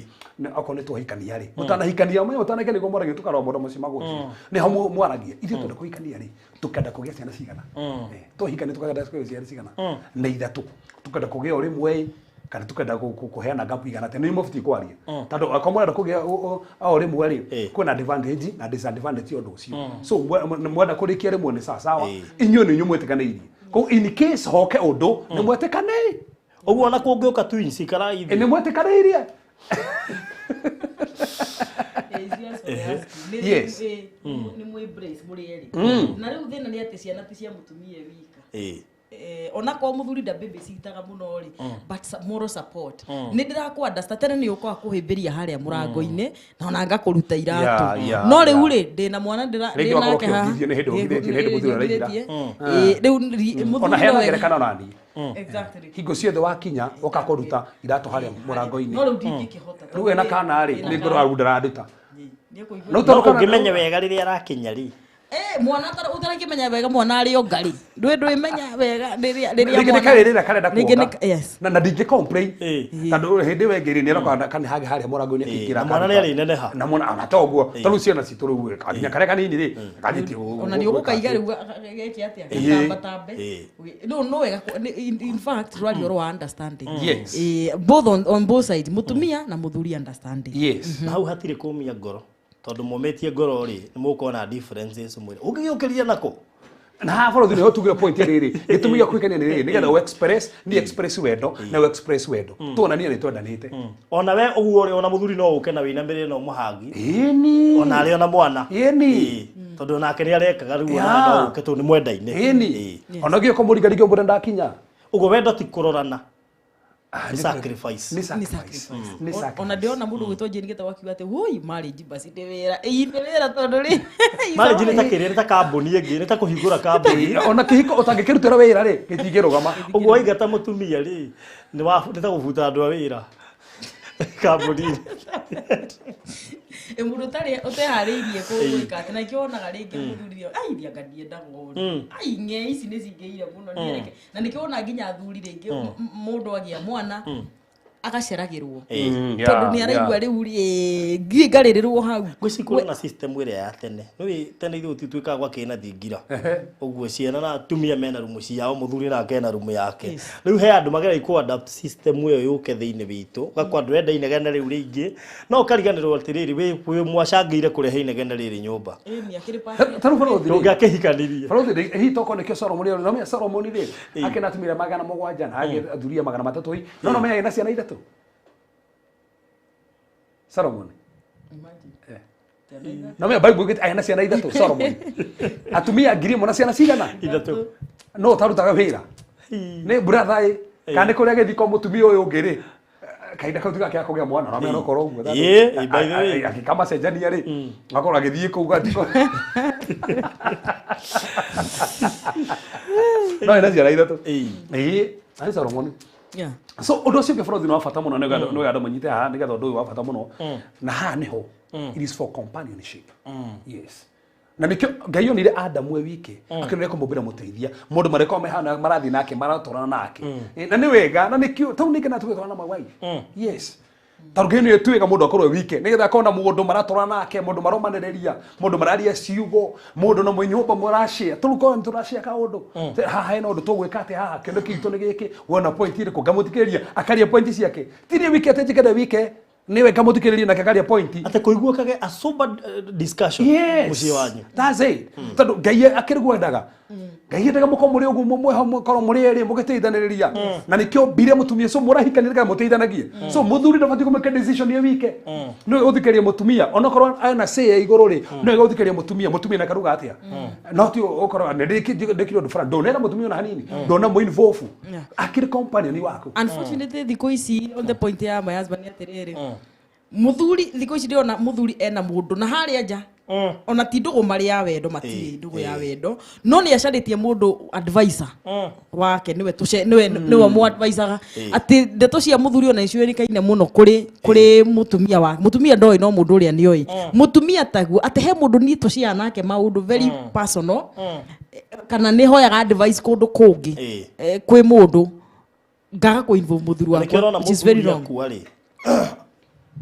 okorwo nĩ twahikania rĩ mũtanahikania ũmenye mũtanahikania nĩguo mwaragia tũkarora mũndũ mũciĩ magũcio nĩ ho mwaragia ithuĩ twenda kũhikania rĩ tukenda kũgĩa ciana cigana twahikania tukenda kũgĩa ciana cigana nĩ ithatũ tukenda kũgĩa o rĩmwe kana tukenda kuheana gap igana atĩa nĩ mũbatiĩ kwaria tondũ akorwo mũrenda kũgĩa o rĩmwe rĩ kwĩna advantage na disadvantage ya ũndũ ũcio so mwenda kũrĩkia rĩmwe nĩ sawa sawa inyuĩ nĩ inyuĩ mwĩtĩkanĩirie koguo in case hoke ũndũ nĩ mwĩtĩkanĩirie ũguo ona kũngĩũka twins ikara ithuĩ nĩ mwĩtĩkanĩirie yes nĩ mwĩ brace mũrĩ erĩ na rĩu thĩna nĩ atĩ ciana ti cia mũtumia wika ona kwa muthuri nda babysitaga muno ri but moral support ni ndirakũ understand tene ni ukaga kuhimbiria haria murango-inĩ na ona ngakũruta iratu no riu ri ndina mwana ndira ndinake haha riu muthuri ona heana ngerekano na niĩ exactly hingo ciothe wakinya ũkakũruta iratũ harĩa mũrango-inĩ no riu ndingĩkĩhota rĩu ena kana rĩ nĩ ngoro aru ndaranduta no tondũ ũngĩmenya wega rĩrĩa arakinya rĩ Mwana ũtarakĩmenya wega mwana arĩ o ngarĩ ndwĩmenya wega rĩrĩa rĩngĩ nĩ mwana- karĩrĩra karenda Rĩngĩ kuonga yes. na ndingĩ complain Ĩĩ. tondũ hĩndĩ ĩyo ĩngĩ rĩ nĩaroka kana hage harĩa mũrango-inĩ Ĩĩ, akĩingĩra na mwana akaruta. nĩarĩneneha. Na mwana ona to ũguo tondũ ciana citũ rĩu nginya karĩa kanini rĩ kanyitie Ona nĩ ũgũkaiga rĩu geke atĩa? Ĩĩ. Gatambatambe. Ĩĩ. No wega in fact tũraria ũhoro wa understanding. Yes. Both on both sides, mũtumia na mũthuri understanding. Yes. Na hau hatirĩ kũmia ngoro, tondũ mũmĩtie ngoro rĩ, nĩ mũkona differences mwĩrĩ ũngĩgĩũkĩria nako. Na haha bũrũri nĩho tugire point rĩrĩ, gĩtũmi gĩa kũhikania nĩ rĩrĩ, nĩgetha ũ express nĩ express wendo na ũ express wendo, tuonanie nĩ twendanĩte. Ona we ũguo rĩ, ona mũthuri no ũke na wĩinamĩrĩre na ũmũhagi. Ĩni. Ona arĩ ona mwana. Ĩni. Ĩĩ. Tondũ onake nĩ arekaga rĩu, ona no ũke tondũ nĩ mwendaine. Ĩni. Ĩĩ. Ona ũgĩũka mũrigarige ũmũre ndakinya. Ũguo wendo ti kũrorana, Ah, nĩ sacrifice. Nĩ Nĩ sacrifice. sacrifice. Nĩ sacrifice. Ona ndĩrona mũndũ gwĩtwo Jane Gĩtaũ akiuga atĩ woi marriage basi nĩ wĩra, ĩĩ nĩ wĩra tondũ rĩ Marriage nĩ ta kĩrĩa, nĩ ta kambuni ĩngĩ, nĩ ta kũhingũra kambuni. Ona kĩhiko ũtangĩkĩrutĩra wĩra rĩ, gĩtingĩrũgama. Ũguo waingata mũtumia rĩ, nĩ ta gũbuta andũ a wĩra kambuni-inĩ. Mũndũ ũtarĩ ũteharĩirie gwĩka atĩ na ikĩo wonaga rĩngĩ mũthuri ai anga ndiendaga ũũ, ai ng'e ici nĩ cingĩire mũno nĩereke, na nĩkĩo wona nginya athuri rĩngĩ mũndũ agĩa mwana agaceragĩrwo tondũ nĩ araigua rĩu rĩ ngiĩ ngarĩrĩrwo hau. Ngwĩciria kũrĩ na system ĩrĩa ya tene, nĩũĩ tene ithuĩ tũtuĩkaga gwakĩrĩ na thingira ũguo, ciana na atumia mena rumu ciao, mũthuri nake ena rumu yake. Rĩu he andũ mageragia kũ adapt system ĩyo yũke thĩinĩ witũ, ũgakora andũ enda inegene rĩu rĩingĩ, no ũkariganĩrwo atĩrĩrĩ, wĩ mwacangĩire kũrehe inegene rĩrĩ nyũmba. Ĩni akĩrĩ part. Tarĩu bũrũri rĩ, Ndũngĩakĩhikanirie. bũrũri rĩ, hihi tokorwo nĩkĩo Solomoni no menya Solomoni rĩ akĩna atumia 700 na agĩ athuria 300 ĩ, no menya ena ciana ithatũ Solomoni. Imagine. No menya Bible ĩgĩte ena ciana ithatũ Solomoni, atumia 1000 na ciana cigana? Ithatũ. No ũtarutaga wĩra nĩ brother ĩ, kana nĩ kũrĩa agĩthiĩ kwa mũtumia ũyũ ũngĩ rĩ, kahinda kau tigakĩaga kũgĩa mwana, no menya no korwo ũguo. Ĩĩ, by the way. Akĩkamacenjania rĩ, akorwo agĩthiĩ kũu gatiko no ena ciana ithatũ. Ĩĩ. Ĩĩ, arĩ Solomoni. So ũndũ ũcio ũngĩ bũrũri nĩ wa bata mũno, nĩgetha andũ manyite haha, nĩgetha ũndũ ũyũ wa bata mũno na haha nĩho it is for companionship. Yes, na nĩkĩo Ngai onire Adamu e wike, akĩonire kũmũmbĩra mũteithia, mũndũ marĩkorwo mehana marathiĩ nake, maratwarana nake. Na nĩ wega, na nĩkĩo tau nĩkĩ na tũgĩtwarana na my wife. Yes, tondũ Ngai nĩwe tuĩga mũndũ akorwo e wike nĩgetha akorwo na mũndũ maratwarana nake, mũndũ maromanĩrĩria, mũndũ mararia ciugo, mũndũ na mũnyũmba mũrashare, tũrĩ korwo nĩ tũrashare kaũndũ. Haha hena ũndũ tũgwĩka atĩ haha kĩndũ kĩitũ nĩ gĩkĩ, wona point ĩrĩkũ, ngamũthikĩrĩria akaria point ciake, ti niĩ wike atĩ njikare wike, nĩwe ngamũthikĩrĩria nake akaria point. Atĩ kũiguĩkage a sober discussion Yes. mũciĩ wanyu. That's it. Tondũ Ngai akĩrĩ gwendaga, Ngai endaga mũkorwo mũrĩ ũguo, mwĩho mũkorwo mũrĩ erĩ mũgĩteithanĩrĩria, na nĩkĩo mbire mũtumia, so mũrahikania nĩgetha mũteithanagie. So mũthuri ndabatiĩ kũmĩka decision ye wike, nĩwe gũthikĩrĩria mũtumia, onokorwo ena say ya igũrũ rĩ, nĩwe gũthikĩrĩria mũtumia, mũtumia nake aruga atĩa, no ti ũkorwo nĩ ndĩkire ũndũ fulani ndũnera mũtumia ona hanini, ndona mũ involve akĩrĩ companion waku. Unfortunately thikũ ici, on the point ya my husband, nĩ atĩrĩrĩ, mũthuri thikũ ici ndĩrona mũthuri ena mũndũ na harĩa nja, ona ti ndũgũ marĩ ya wendo, matirĩ ndũgũ ya wendo, no nĩ acarĩtie mũndũ advisor wake, nĩwe tũce nĩwe mũ advisaga, atĩ ndeto cia mũthuri ona nĩciũĩkaine mũno kũrĩ mũtumia wake. Mũtumia ndoĩ, no mũndũ ũrĩa nĩoĩ mũtumia taguo atĩ he mũndũ niĩ tũciana nake maũndũ very personal, kana nĩ hoyaga advice kũndũ kũngĩ, kwĩ mũndũ ngaga kũ involve mũthuri Nĩkĩo wakwa, ũrona which is very mũthuri wrong. akua rĩ,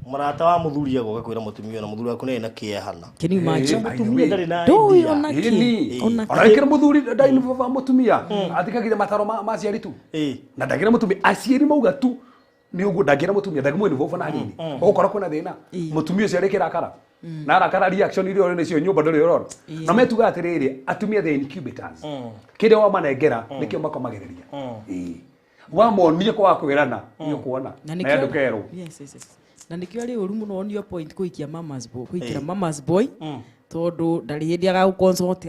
mũrata wa mũthuri agoka kwĩra mũtumia, na mũthuri waku nĩ na kĩehana. Can you imagine? By the Mũtumia way. ndarĩ na Ndũĩ idea. ona kĩ. Ĩni. Ona Ona ĩkĩra mũthuri ndainvolve mũtumia, athikagĩria mataro ma aciari tu, na ndangĩra mũtumia, aciari mauga tu nĩ ũguo, ndangĩra mũtumia, ndangĩmũ involve na hanini, ũgũkora kwĩna thĩna, mũtumia ũcio arĩkĩrakara na arakara, reaction iria ũrĩ nacio nyũmba ndũrĩ ũrona. Na metuga atĩrĩrĩ, atumia they incubators, kĩrĩa wamanengera nĩkĩo makomagĩrĩria. Ĩĩ. Wamonia kwaga kwĩrana nĩ ũkuona na na nĩkĩo andũ kerwo. Yes. Na nĩkĩo arĩ ũru mũno on your point kũikia mama's boy, kũikĩra mama's boy, tondũ ndarĩ hĩndĩ agagũ-consult,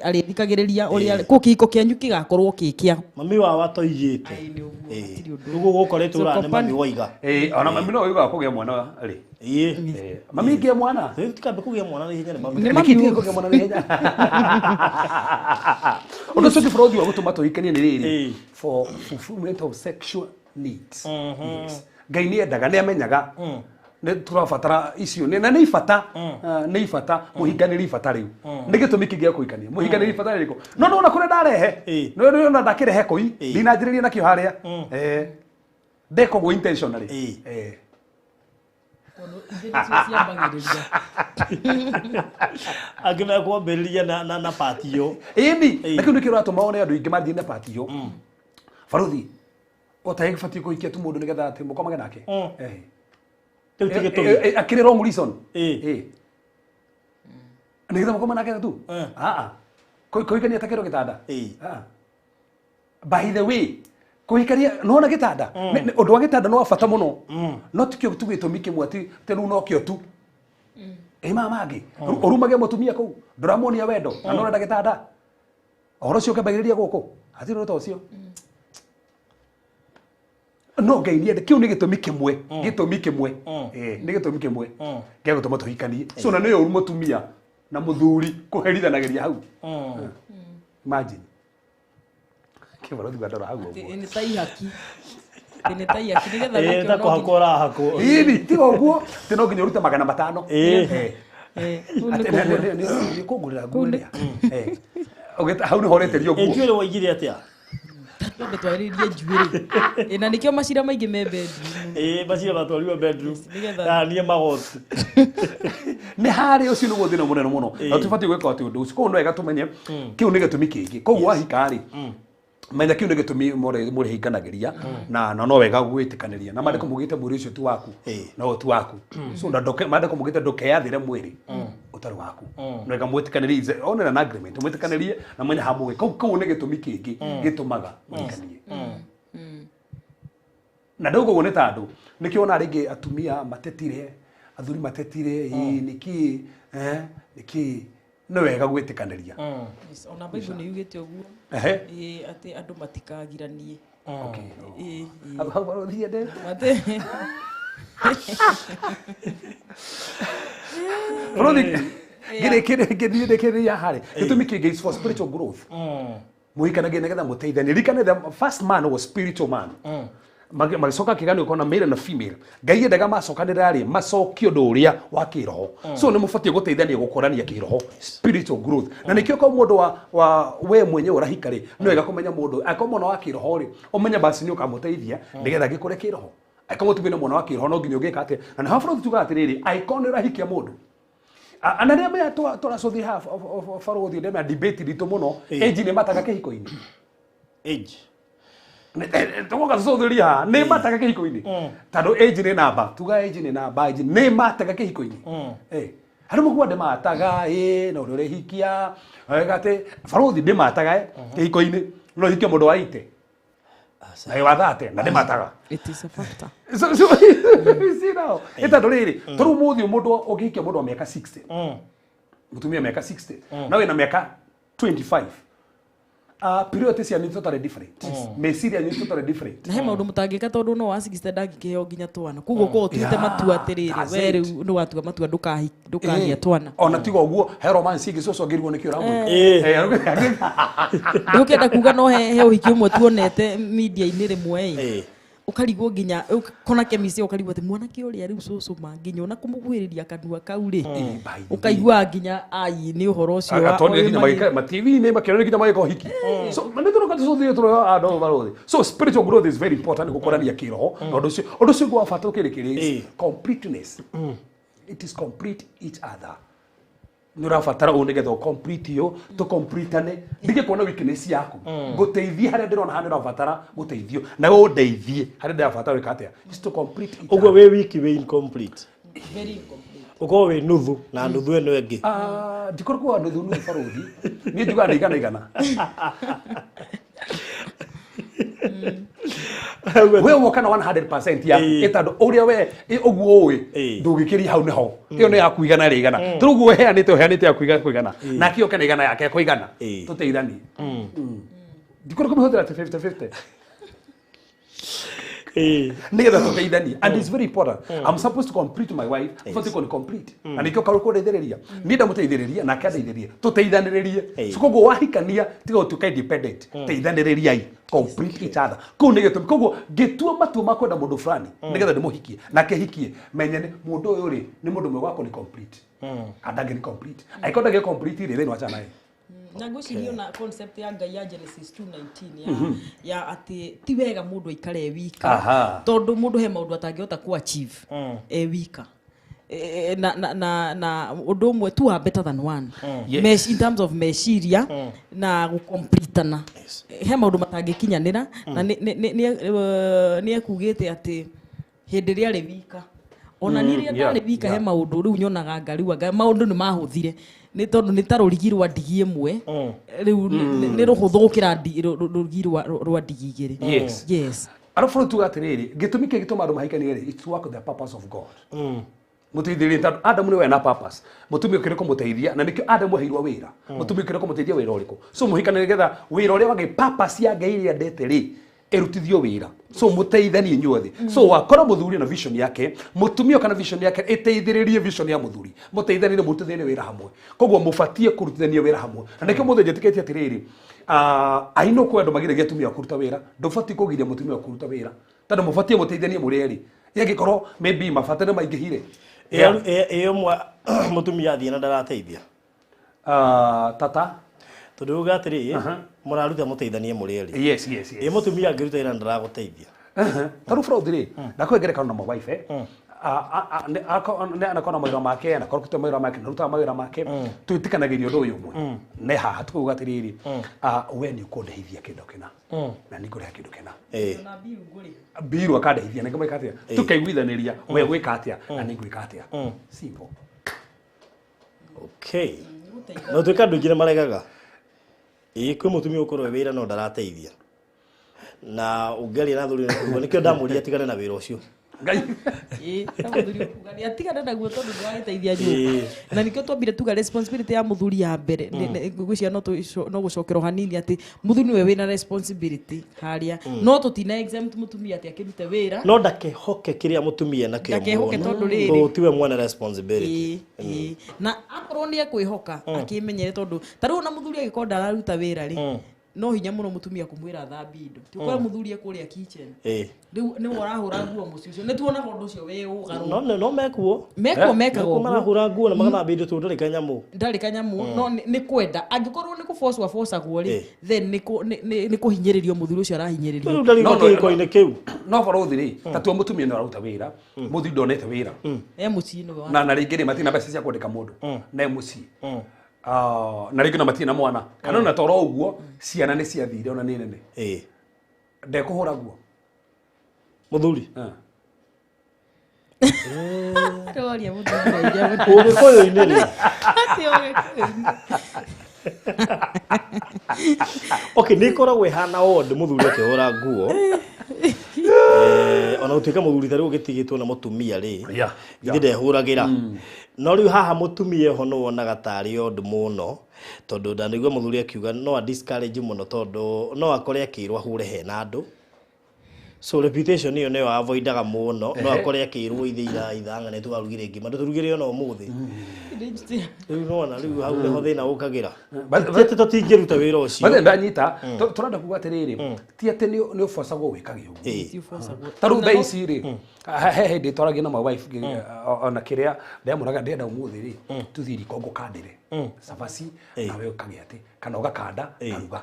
arĩthikagĩrĩria ũrĩa kũ kĩhiko kĩanyu kĩgakorwo kĩ kĩa Mami wao atoigĩte. Ai, nĩ ũguo, hatirĩ ũndũ. Ũguo gũkoretwo So ũra nĩ mami waiga. Ĩĩ, ona mami no ũiguaga kũgĩa mwana rĩ. Ĩĩ. Ĩĩ, mami ngĩe mwana. Rĩu tikambe kũgĩa mwana na ihenya nĩ mami. Nĩ Nĩkĩ mami tiga kũgĩa mwana na ihenya? Ũndũ ũcio ũngĩ bũrũri wa gũtũma tũhikanie nĩ rĩrĩ, for fulfillment of sexual needs. Yes, Ngai nĩ endaga, nĩ amenyaga Nĩ tũrabatara icio na nĩ ibata. Ah, nĩ ibata mũhinganĩrie ibata rĩu nĩ gĩtũmi kĩngĩ gĩa kũhikania mũhinganĩrie ibata rĩrĩkũ no nĩwona kũrĩa ndarehe. Nĩwona ndakĩrehe kũi. Ndinanjĩrĩria nakĩo harĩa. Ndeka ũguo intentionally. Tondũ ithe nĩcio ciambagĩrĩria. Angĩ mekwambĩrĩria na patio. Ĩni. Na kĩu nĩkĩo ũratũma one andũ aingĩ mathiĩ na patio. Baruthi o ta gĩbatiĩ kũhikia tu mũndũ nĩgetha atĩ mũkomage nake. Rĩu ti gĩtũmi. Akĩrĩ wrong reason. Nĩgetha mũkoma nake tu. Aa, kũhikania ta kĩndũ gĩtanda. Ah. By the way, kũhikania nona gĩtanda. Ũndũ wa gĩtanda nĩ wa bata mũno, no tikĩo tu gĩtũmi kĩmwe atĩ rĩu nokĩo tu. Ĩ maya mangĩ ũrumage mũtumia kũu ndũramuonia wendo na no ũrenda gĩtanda ũhoro ũcio ũkĩambagĩrĩria gũkũ hatirĩ ũndũ ta ũcio. No Ngai nĩende kĩu nĩ gĩtũmi kĩmwe, gĩtũmi kĩmwe. Nĩ gĩtũmi kĩmwe gĩa gũtũma tũhikanie. So na nĩ ũru mũtumia na mũthuri kũherithanagĩria hau. Imagine kĩbarothi gwandora hau ũguo. Nĩ ta ihaki. Atĩ nĩ ta ihaki nĩgetha Ta wĩke no kũhakwo ũrahakwo. Ĩni tiga ũguo ti no nginya ũrute 500. Kũu nĩ Atĩ kũgũra. nĩ kũngũrĩra nguo ĩrĩa. Hau nĩho ũreterio nguo. Njuĩrĩ waigire atĩa? Twambe twarĩrĩrie njuĩrĩ. Na nĩkĩo macira maingĩ me bedroom. Ĩ, macira matwarirwo bedroom. Nĩgetha- Na niĩ magoti. Nĩ harĩ ũcio nĩguo thĩna mũnene mũno na tũbatiĩ gwĩka atĩ ũndũ ũcio. Koguo no wega tũmenye kĩu nĩ gĩtũmi kĩngĩ. Koguo wahika rĩ, menya kĩu nĩ gĩtũmi mũrĩhinganagĩria na no wega gwĩtĩkanĩria na maandĩko maugĩte mwĩrĩ ũcio ti waku. No ti waku. So na maandĩko maugĩte ndũkeyathĩre mwĩrĩ ũtarĩ waku. No wega mwĩtĩkanĩrie one an agreement mwĩtĩkanĩrie na mwenye hamwe. Kau nĩ gĩtũmi kĩngĩ gĩtũmaga mũhikanie. Na ndauga ũguo nĩ tondũ nĩkĩo wona rĩngĩ atumia matetire, athuri matetire, ĩ nĩkĩ, nĩkĩ nĩ wega gwĩtĩkanĩria. Yes, ona Bible nĩ yugĩte ũguo. Ĩ, atĩ andũ matikagiranie. Ĩ, ĩ. Hau barothi endete. Barothi ngĩrĩkĩrĩria harĩ gĩtũmi kĩngĩ is for spiritual growth. Mũhikanagie nĩgetha mũteithanie. Ririkane the first man was spiritual man. Magĩcoka kĩganio kona male na female. Ngai endaga macokanĩrĩra rĩ macokie ũndũ ũrĩa wa kĩroho. So nĩ mũbatiĩ gũteithania gũkũrania kĩroho, spiritual growth. Na nĩkĩo korwo mũndũ wa we mwenyewe ũrahika rĩ, nĩ wega kũmenya mũndũ angĩkorwo mwana wa kĩroho rĩ, ũmenye basi nĩ ũkamũteithia nĩgetha agĩkũre kĩroho. Angĩkorwo mũtumia nĩ mwana wa kĩroho no nginya ũngĩka atĩa. Na nĩho bũrũri tugaga atĩrĩrĩ, angĩkorwo nĩ ũrahikia mũndũ na rĩrĩa menya tũracũthi haha barothi ndemea debate ritũ mũno, age nĩ mataga kĩhiko-inĩ. Age. Tũgoka tũcũthĩria haha nĩ mataga kĩhiko-inĩ tondũ age nĩ namba tuga age nĩ namba age nĩ mataga kĩhiko-inĩ. Harĩ mũkua ndĩmataga ĩ na ũrĩa ũrehikia wega atĩ barothi ndĩmataga kĩhiko-inĩ no hikie mũndũ wa ite na wa thate na ndĩmataga. It is a factor. So you see now, ĩtandũ rĩrĩ tondũ ũmũthĩ mũndũ ũngĩhikia mũndũ wa mĩaka 60, mũtumia mĩaka 60 na wĩna mĩaka 25, priority cianyu totally different, meciria yanyu totally different. Na he maũndũ mũtangĩka tondũ no wa 60 ndangĩkĩheo nginya twana koguo korwo ũtuĩte matua atĩrĩrĩ That's we it. rĩu nĩ watua matua ndũkagĩa twana. Ona tiga ũguo he romance ĩngĩ cũcũ angĩrigwo nĩkĩ ũramwĩka. Ndũkĩenda kuga no he ũhiki ũmwe tuonete media-inĩ rĩmwe ĩ ũkarigwo nginya ũkona chemist ũkarigwo atĩ mwanake ũrĩa rĩu cũcũ ma nginya ona kũmũkuhĩrĩria kanua kau rĩ By the way. ũkaigua nginya ai nĩ ũhoro ũcio wa Atonire nginya ũyũ magĩka ma TV-inĩ makĩonania nginya magĩka ũhiki. So nĩ tũroka tũcũthĩrĩrie tũrora andũ barothi. So spiritual growth is very important gũkũrania kĩroho na ũndũ ũcio ũngĩ wa bata ũkĩrĩkĩrĩria is completeness. It is complete each other. Nĩ ũrabatara ũũ nĩgetha ũcomplete yo tũcompletane ndige kuona weakness yaku ngũteithie harĩa ndĩrona harĩa ũrabatara gũteithio na we ũndeithie harĩa ndĩrabatara gwĩka atĩa is to complete each Ũguo other. wĩ wiki wĩ incomplete. Very incomplete. Ũkorwo wĩ nuthu na nuthu ĩno ĩngĩ. Ah, ndikoragwo nuthu nuthu barothi niĩ njugaga nĩ igana igana. We woka na 100% yaku ĩtandũ ũrĩa we ũguo ũĩ ndũgĩkĩria hau nĩho ĩyo nĩ yaku igana rĩa igana tondũ ũguo ũheanĩte ũheanĩte yaku igana kũigana nake oke na igana yake kũigana tũteithanie ndikorwo kũmĩhũthĩra atĩ 50-50. Nigetha tũteithanie, and it's very important. I'm supposed to complete my wife. Yes. Yes. Complete na nikio karå kũndeithĩrĩria niĩ ndamũteithĩrĩria nake andeithĩrĩrie tũteithanĩrĩrie. So koguo wahikania tiga gũtuĩka independent, teithanĩrĩriai, complete each other. Kũu nĩ gĩtũmi koguo ngĩtua matua ma kwenda mũndũ fulani nĩgetha ndĩmũhikie nake hikie menyene mũndũ ũyũ rĩ nĩ mũndũ mwega wakwa, ni complete andangĩ ni complete, angĩkorwo ndangĩ complete rĩ, then wachana naye. Na ngwĩciria ona concept ya Ngai ya Genesis 2:19 ya atĩ ti wega mũndũ aikare e wika, tondũ mũndũ he maũndũ atangĩhota ku achieve e wika. Na ũndũ ũmwe, two are better than one. Yes. In terms of meciria na gũcompletana, he maũndũ matangĩkinyanĩra. Na nĩ ekugĩte atĩ hĩndĩ ĩrĩa arĩ wika, ona niĩ rĩrĩa ndarĩ wika, he maũndũ rĩu nyonaga ngariu anga maũndũ nĩ mahũthire, nĩ tondũ nĩ ta rũrigi rwa ndigi ĩmwe rĩu nĩ rũhũthũ gũkĩra rũrigi rwa ndigi igĩrĩ. Yes. Yes. Arabu rĩu tuga atĩrĩrĩ, gĩtũmi kĩrĩa gĩtũma andũ mahikanie rĩ, it's to work the purpose of God. Mũteithĩrĩrie tondũ Adamu nĩwe na purpose, mũtumia ũkĩrĩ kũmũteithia, na nĩkĩo Adamu aheirwo wĩra, mũtumia ũkĩrĩ kũmũteithia wĩra ũrĩkũ. So mũhikanie nĩgetha wĩra ũrĩa wagĩ purpose ya Ngai ĩrĩa endete rĩ ĩrutithio wĩra, so mũteithanie inyuothe. So wakora mũthuri na vision yake, mũtumia kana vision yake ĩteithĩrĩrie vision ya mũthuri, mũteithanĩre, mũrutithanie wĩra hamwe. Koguo mũbatiĩ kũrutithania wĩra hamwe, na nĩkĩo mũthĩ njĩtĩkĩtie atĩrĩrĩ, aino kwĩ andũ magiragia atumia kũruta wĩra. Ndũbatiĩ kũgiria mũtumia kũruta wĩra tondũ mũbatiĩ mũteithanie mũrĩ erĩ, yangĩkorwo maybe mabata nĩ maingĩhire. Ĩ ũmwe mũtumia athiĩ na ndarateithia? Tata. Tondũ uga atĩrĩ, mũraruta mũteithanie mũrĩ erĩ. Yes yes Ĩ mũtumia angĩruta wĩra na ndaragũteithia? Ta rĩu fraud rĩ, ndakũhe ngerekano na my wife, anakorwo na mawĩra make, anakorwo kũruta mawĩra make, narutaga mawĩra make, twĩtĩkanagĩria ũndũ ũyũ ũmwe ne haha tukauga atĩrĩrĩ, we nĩ ũkũndeithia kĩndũ kĩna na nĩ ngũrĩha kĩndũ kĩna. Na mbiru ngũrĩha. Mbiru akandeithia na ngĩmwĩka atĩa, tukaiguithanĩria we gwĩka atĩa na nĩ ngwĩka atĩa. Simple. Okay, no tuĩka andũ aingĩ nĩ maregaga. Ĩ kwĩ mũtumia ũkorwo e wĩra no ndarateithia, na ũngĩaria na thuri nĩkuga nĩkĩo ndamũria atigane na wĩra ũcio. Ngai. Ĩ, ta mũthuri ũkuga nĩ atigane naguo tondũ ndũragĩteithia nyũmba, na nĩkĩo twambire tuga responsibility ya mũthuri ya mbere. Ngwĩciria no gũcokerwo hanini atĩ mũthuri nĩwe wĩna responsibility harĩa, no tũtina exempt mũtumia atĩ akĩrute wĩra. No ndakehoke kĩrĩa mũtumia nakĩo Ndakehoke mũno, tondũ rĩrĩ. tondũ tiwe mwene responsibility. Ĩĩ. Na akorwo nĩ ekwĩhoka akĩmenyere, tondũ ta rĩu ona mũthuri angĩkorwo ndararuta wĩra rĩ, no hinya mũno mũtumia kũmwĩra athambie indo. Ti ũkora mũthuri e kũrĩa kitchen, rĩu nĩwe ũrahũra nguo mũciĩ ũcio. Nĩ tuonaga ũndũ ũcio wĩ ũgarũ. No mekuo. Mekuo, mekaga Mekuo. ũguo. Marahũra nguo na magathambia indo tondũ ndarĩ kanyamũ. Ndarĩ kanyamũ, no nĩ kwenda. Angĩkorwo nĩ kũbocwo abocagwo rĩ, then nĩ kũhinyĩrĩrio mũthuri ũcio arahinyĩrĩrio. Rĩu ndarĩ No, no, kĩhiko-inĩ kĩu. No barothi rĩ, ta tua mũtumia nĩ araruta wĩra, mũthuri ndonete wĩra, E mũciĩ nĩwe na rĩngĩ rĩ matirĩ na mbeca cia kwandĩka mũndũ na e mũciĩ. Na rĩngĩ na matirĩ na mwana kana ona toro ũguo ciana nĩ ciathire ona nĩ nene, ndekũhũra nguo. Mũthuri. Roria mũthuri aingĩ. Ũgĩkũyũ-inĩ rĩ? Atĩ ũgĩkũyũ-inĩ. Okay, nĩ ĩkoragwo ĩhana odd mũthuri akĩhũra nguo. Ona gũtuĩka mũthuri ta rĩu ũgĩtigĩtwo na mũtumia rĩ, githĩ ndehũragĩra? No rĩu haha mũtumia ho nĩ wonaga tarĩ odd mũno, tondũ ndanaigua mũthuri akiuga no a discourage mũno, tondũ no akore akĩrwo ahũre hena andũ, so reputation ĩyo nĩyo avoidaga mũno. No akore akĩrwo ithe ira ithang'ane twarugire ngima ndũtũrugire ona ũmũthĩ. Rĩu nona rĩu hau nĩho thĩna ũkagĩra. Ti atĩ tũtingĩruta wĩra ũcio. Bathe ndanyita. Tũrenda kuga atĩrĩrĩ, ti atĩ nĩ ũbocagwo gwĩkage ũguo. Ta rĩu thaa ici rĩ, he hĩndĩ twaragia na my wife, ona kĩrĩa ndamũraga, ndĩrenda ũmũthĩ rĩ tũthiĩ riko ngũkandĩre cabaci nawe ũkagĩa atĩ kana ũgakanda ngaruga.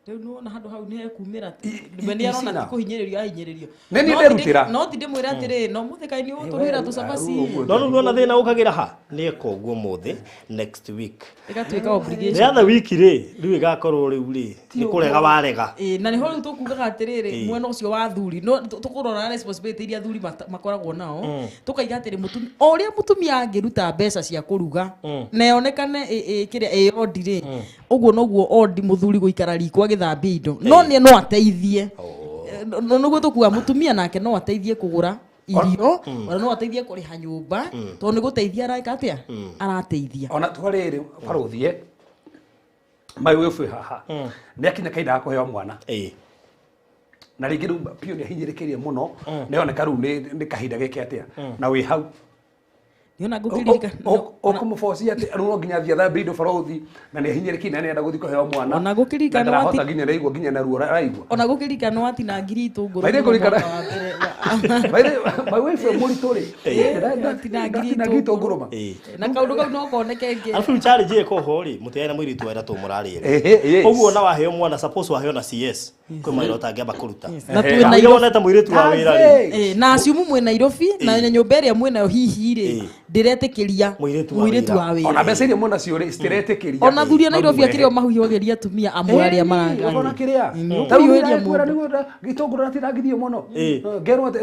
Rĩu nĩwona handũ hau nĩ hekumĩra we nĩ arona icina. ti kũhinyĩrĩrio ahinyĩrĩrio. Nĩ niĩ No ti nderutĩra. No ti ndĩmwĩre atĩrĩ, no mũthĩ kaĩ nĩ ũgũtũrugĩra tũcabaci. No rĩu nona thĩna ũkagĩra ha nĩ eka ũguo mũthĩ, next week Ĩgatuĩka obligation. The other week rĩ, rĩu ĩgakorwo rĩu rĩ nĩ kũrega warega. Ĩĩ, na nĩho rĩu tũkugaga atĩrĩrĩ, mwena ũcio wa athuri no tũkũrora responsibility iria athuri makoragwo nao, tũkaiga atĩrĩ, mũtumia o ũrĩa mũtumia angĩruta mbeca cia kũruga na yonekane kĩrĩa ĩ ondi rĩ, ũguo noguo ondi mũthuri gũikara riko agĩthambia indo. No nĩ no ateithie. Nĩguo tũkuga mũtumia nake no ateithie kũgũra irio, ona no ateithie kũrĩha nyũmba, tondũ nĩ gũteithia areka atĩa, arateithia. Ona tuga rĩrĩ, barũthie my wife haha nĩ akinya kahinda ga kũheo mwana. Na rĩngĩ rĩu piũ nĩ ahinyĩrĩkĩrie mũno nĩoneka rĩu nĩ kahinda geke atĩa na wĩ hau Niona ngũkĩririkana ũkũmũbocia atĩ rĩu no nginya athiĩ athambie indo barothi na nĩ ahinyĩrĩkĩire na nĩenda gũthiĩ kũheo mwana Ona gũkĩririkana na ndarahota nginya nĩaigua nginya na ruo araigua ona gũkĩririkana watinangirie itũngũrũ Maithe mũno ngũririkana- mwaka wa mbere. My wife mũritũ rĩ Watinangirie ndatinangirie itũngũrũ ma Na kaũndũ kau no koneke ngĩ Alafu challenge ĩko ho rĩ mũtiarĩ na mũirĩtu wa ira tũmũrarĩ Ehe, yes. ũguo na waheo mwana suppose waheo na CS kwĩ mawĩra ũtangĩamba kũruta. Na twĩ Na Nairobi. wonete mũirĩtu wa wĩra rĩ Eh, na aciumu mwĩ Nairobi na nyũmba ĩrĩa mwĩnayo hihi rĩ Eh. ndĩretĩkĩria Mũirĩtu wa mũirĩtu wĩra. wa wĩra Ona mbeca iria mwena cio rĩ citiretĩkĩria ona thuri a Nairobi akĩrĩ o mahuhagĩria atumia amwe arĩa maranga marangana kĩrĩa Ũkũhiũhĩria mũndũ. Gĩtũngũrũ natinangithio mũno Ĩ. ngerwo atĩ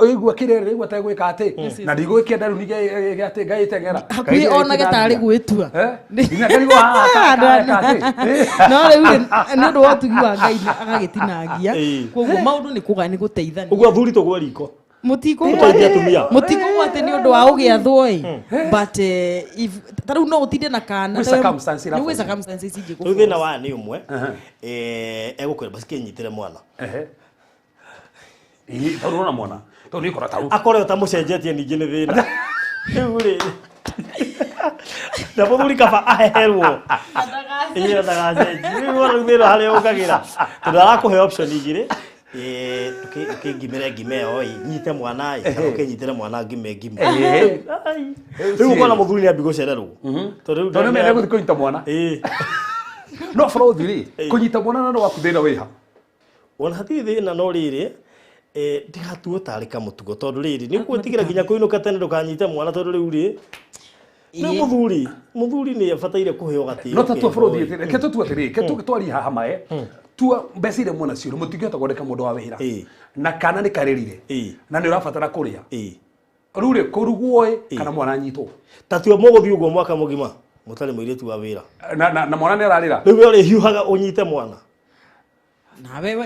ĩigua kĩrĩa rĩigua tegwĩka atĩ na ndigũgĩkĩenda rĩu ningĩ atĩ ngaĩteng'era Hakuhĩ onage tarĩ gwĩtua. Nginya ngarigwo haha ka atĩ No rĩu rĩ, nĩ ũndũ wa ũtugi wa Ngai agagĩtinangia Ĩ. koguo maũndũ nĩ kũga nĩ gũteithania Ũguo athuri tũgwe riko mũtikũgwa Gũteithia atumia. mũtikũgwa atĩ nĩ ũndũ wa ũgĩathwo ĩ but if ta rĩu no ũtinde na kana Gwĩ circumstance nĩ gwĩ iraforce. circumstances ingĩ Rĩu thĩna wa nĩ ũmwe egũkwĩra basi kĩnyitĩre mwana Ehe. Ĩ, tondũ ũrona mwana tondũ nĩ ũkora tau akore ũtamũcenjetie ningĩ nĩ thĩna rĩu rĩ na mũthuri kaba aheherwo ĩyo ndagacenjie rĩu wona rĩu thĩna harĩa ũkagĩra tondũ arakũhe option igĩrĩ ũkĩngimĩre ngima ĩyo ĩ nyite mwana ĩ kana ũkĩnyitĩre mwana ngime ngima. Ehe. Ai. Rĩu ũkona mũthuri nĩ ambi gũcererwo tondũ rĩu Tondũ nĩ mende gũthiĩ kũnyita mwana Ĩ. No barothi rĩ kũnyita mwana na waku thĩna wĩha Ona hatirĩ thĩna no rĩrĩ ndigatuo tarĩ kamũtugo tondũ rĩrĩ nĩ ũgwĩtigĩra nginya kũinũka tene ndũkanyite mwana tondũ rĩu rĩ nĩ mũthuri nĩ abataire kũheo gatĩo No ta tua kega, barothi ĩ. reke tũtue atĩrĩrĩ ke tũgĩtwarie haha mae tua mbeca iria mwena cio mũtingĩhota kwandĩka mũndũ wa wĩra Ĩ. na kana nĩ karĩrire Ĩ. na nĩ ũrabatara kũrĩa Ĩ. rĩu rĩ kũrugwo ĩ kana mwana anyitwo Ta tua mũgũthiĩ ũguo mwaka mũgima mũtarĩ mũirĩtu wa wĩra na mwana nĩ ararĩra rĩu we ũrĩhiũhaga ũnyite mwana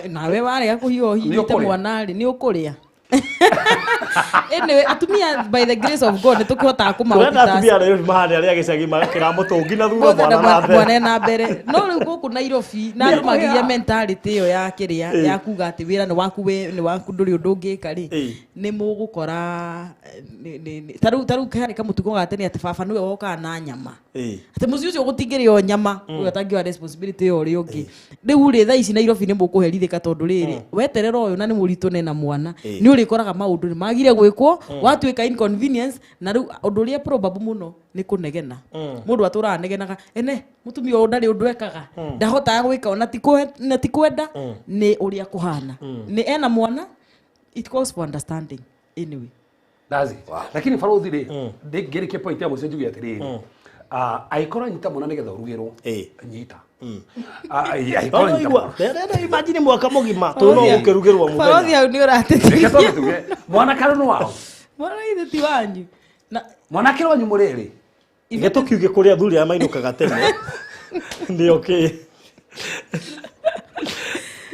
Nawe warega kũhiũha ũhinyĩte Nĩ ũkũrĩa. mwana rĩ nĩ ũkũrĩa. Anyway, atumia by the grace of God nĩ tũkĩhotaga Tũrenda atumia kũmahotithia a Nairobi mahane arĩa gĩcagi kĩramũtũngi na thutha Mwana mwana na mbere mwana na mbere no rĩu gũkũ Nairobi na andũ Nĩ magĩgĩa ũkũrĩa. mentality ĩyo ya kĩrĩa Ĩ. ya kuga atĩ wĩra nĩ waku we nĩ waku ndũrĩ ũndũ ũngĩka rĩ Ĩ. nĩ mũgũkora ta rĩu harĩ kamũtugo ga tene atĩ baba nĩwe wokaga na nyama Ĩ. atĩ mũciĩ ũcio gũtingĩrĩo nyama ũyũ atangĩoya responsibility ĩyo ũrĩa ũngĩ rĩu rĩ thaa ici Nairobi nĩ mũkũherithĩka tondũ rĩrĩ weterera ũyũ na nĩ mũritũ nena mwana nĩ ũrĩkoraga maũndũ nĩ magire gwĩkwo watuĩka inconvenience na rĩu ũndũ ũrĩa probable mũno nĩ kũnegena mũndũ atũraga anegenaga ene mũtumia ũyũ ndarĩ ũndũ ekaga ndahotaga gwĩka ona na ti kwenda nĩ ũrĩa kũhana nĩ ena mwana. It calls for understanding anyway. That's it. Lakini barothi rĩ ndingĩrĩkia point ya mũico njuge atĩrĩrĩ angĩkorwo anyita mwana nĩgetha ũrugĩrwo Ĩ. nyita. Angĩkorwo No anyita igua mwana ndĩrenda imagine mwaka mũgima tondũ no gũkĩrugĩrwo Barothi mũthenya hau nĩ ũratĩtĩria Reke twambe tuge mwana karĩ nĩ wao mwana ithe ti wanyu na mwana akĩrĩ wanyu mũrĩ erĩ Reke tũkiuge kũrĩa athuri arĩa mainũkaga tene nĩ okay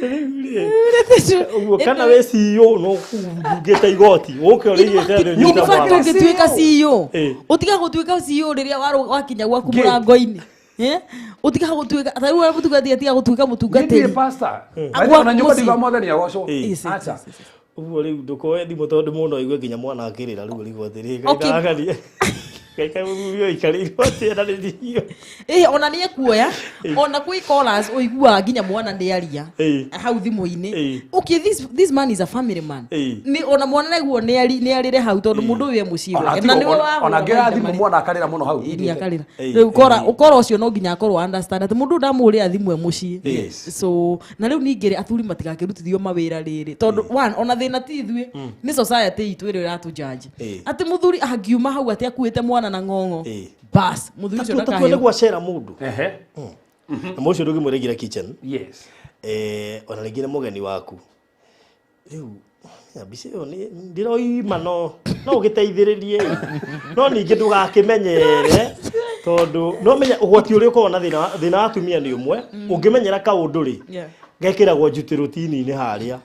rĩu rĩ ũguo kana wĩ CEO no ũrugĩte igoti ũke ũrĩigĩte thĩ In ũnyite fact mwana ũngĩtuĩka CEO Ĩ. ũtiga gũtuĩka CEO rĩrĩa wakinya gwaku Gate. mũrango-inĩ. Eh? Ũtiga gũtuĩka ta rĩu ũrĩa mũtungatĩri atiga gũtuĩka Niĩ ndirĩ mũtungatĩri pastor. Agwa By ona nyũmba mũciĩ. ndiuga mwathani agocwo. Ĩ. Yes, yes, Acha. yes, yes. Ũguo rĩu ndũkoe thimũ tondũ mũndũ aigue nginya mwana akĩrĩra rĩu ũrigwo atĩrĩ Okay. ngai ngai mũthuri ũyũ aikarĩirwo atĩa na nĩ Ĩ, ona nĩ ekuoya ona kwĩ callers ũiguaga nginya mwana nĩ aria Ĩ. hau thimũ-inĩ. Ĩ. Okay, this man is a family man. Ĩ. Nĩ ona mwana naguo nĩ arĩre hau tondũ mũndũ ũyũ e mũciĩ Ona gwake na nĩwe ona wahũra ngĩoya mahinda thimũ marĩa- mwana akarĩra mũno hau. Ĩ, nĩ akarĩra. Ĩ. Rĩu kora ũkora ũcio no nginya akorwo understand atĩ mũndũ ndamũrĩa thimũ e mũciĩ. Yes. So na rĩu ningĩ rĩ athuri matigakĩrutithio mawĩra rĩrĩ tondũ one ona thĩna ti ithuĩ nĩ society itũ ĩrĩa ĩratũjudge Ĩ. atĩ mũthuri angiuma hau atĩ akuĩte mwana na ng'ong'o Ĩ. bas mũthuri ũcio Tatua nĩ ndakaheo gwacera mũndũ Ehe. na mũcio ndũngĩmũrĩgira kitchen Yes. Ona rĩngĩ nĩ mũgeni waku rĩu ya, mbica ĩyo ndĩroima no ũgĩteithĩrĩrie no ningĩ ndũgakĩmenyere tondũ no menya ũgwati ũrĩa ũkoragwo na thĩna wa atumia nĩ ũmwe ũngĩmenyera kaũndũ rĩ Yeah. gekĩragwo njutĩ rũtini-inĩ harĩa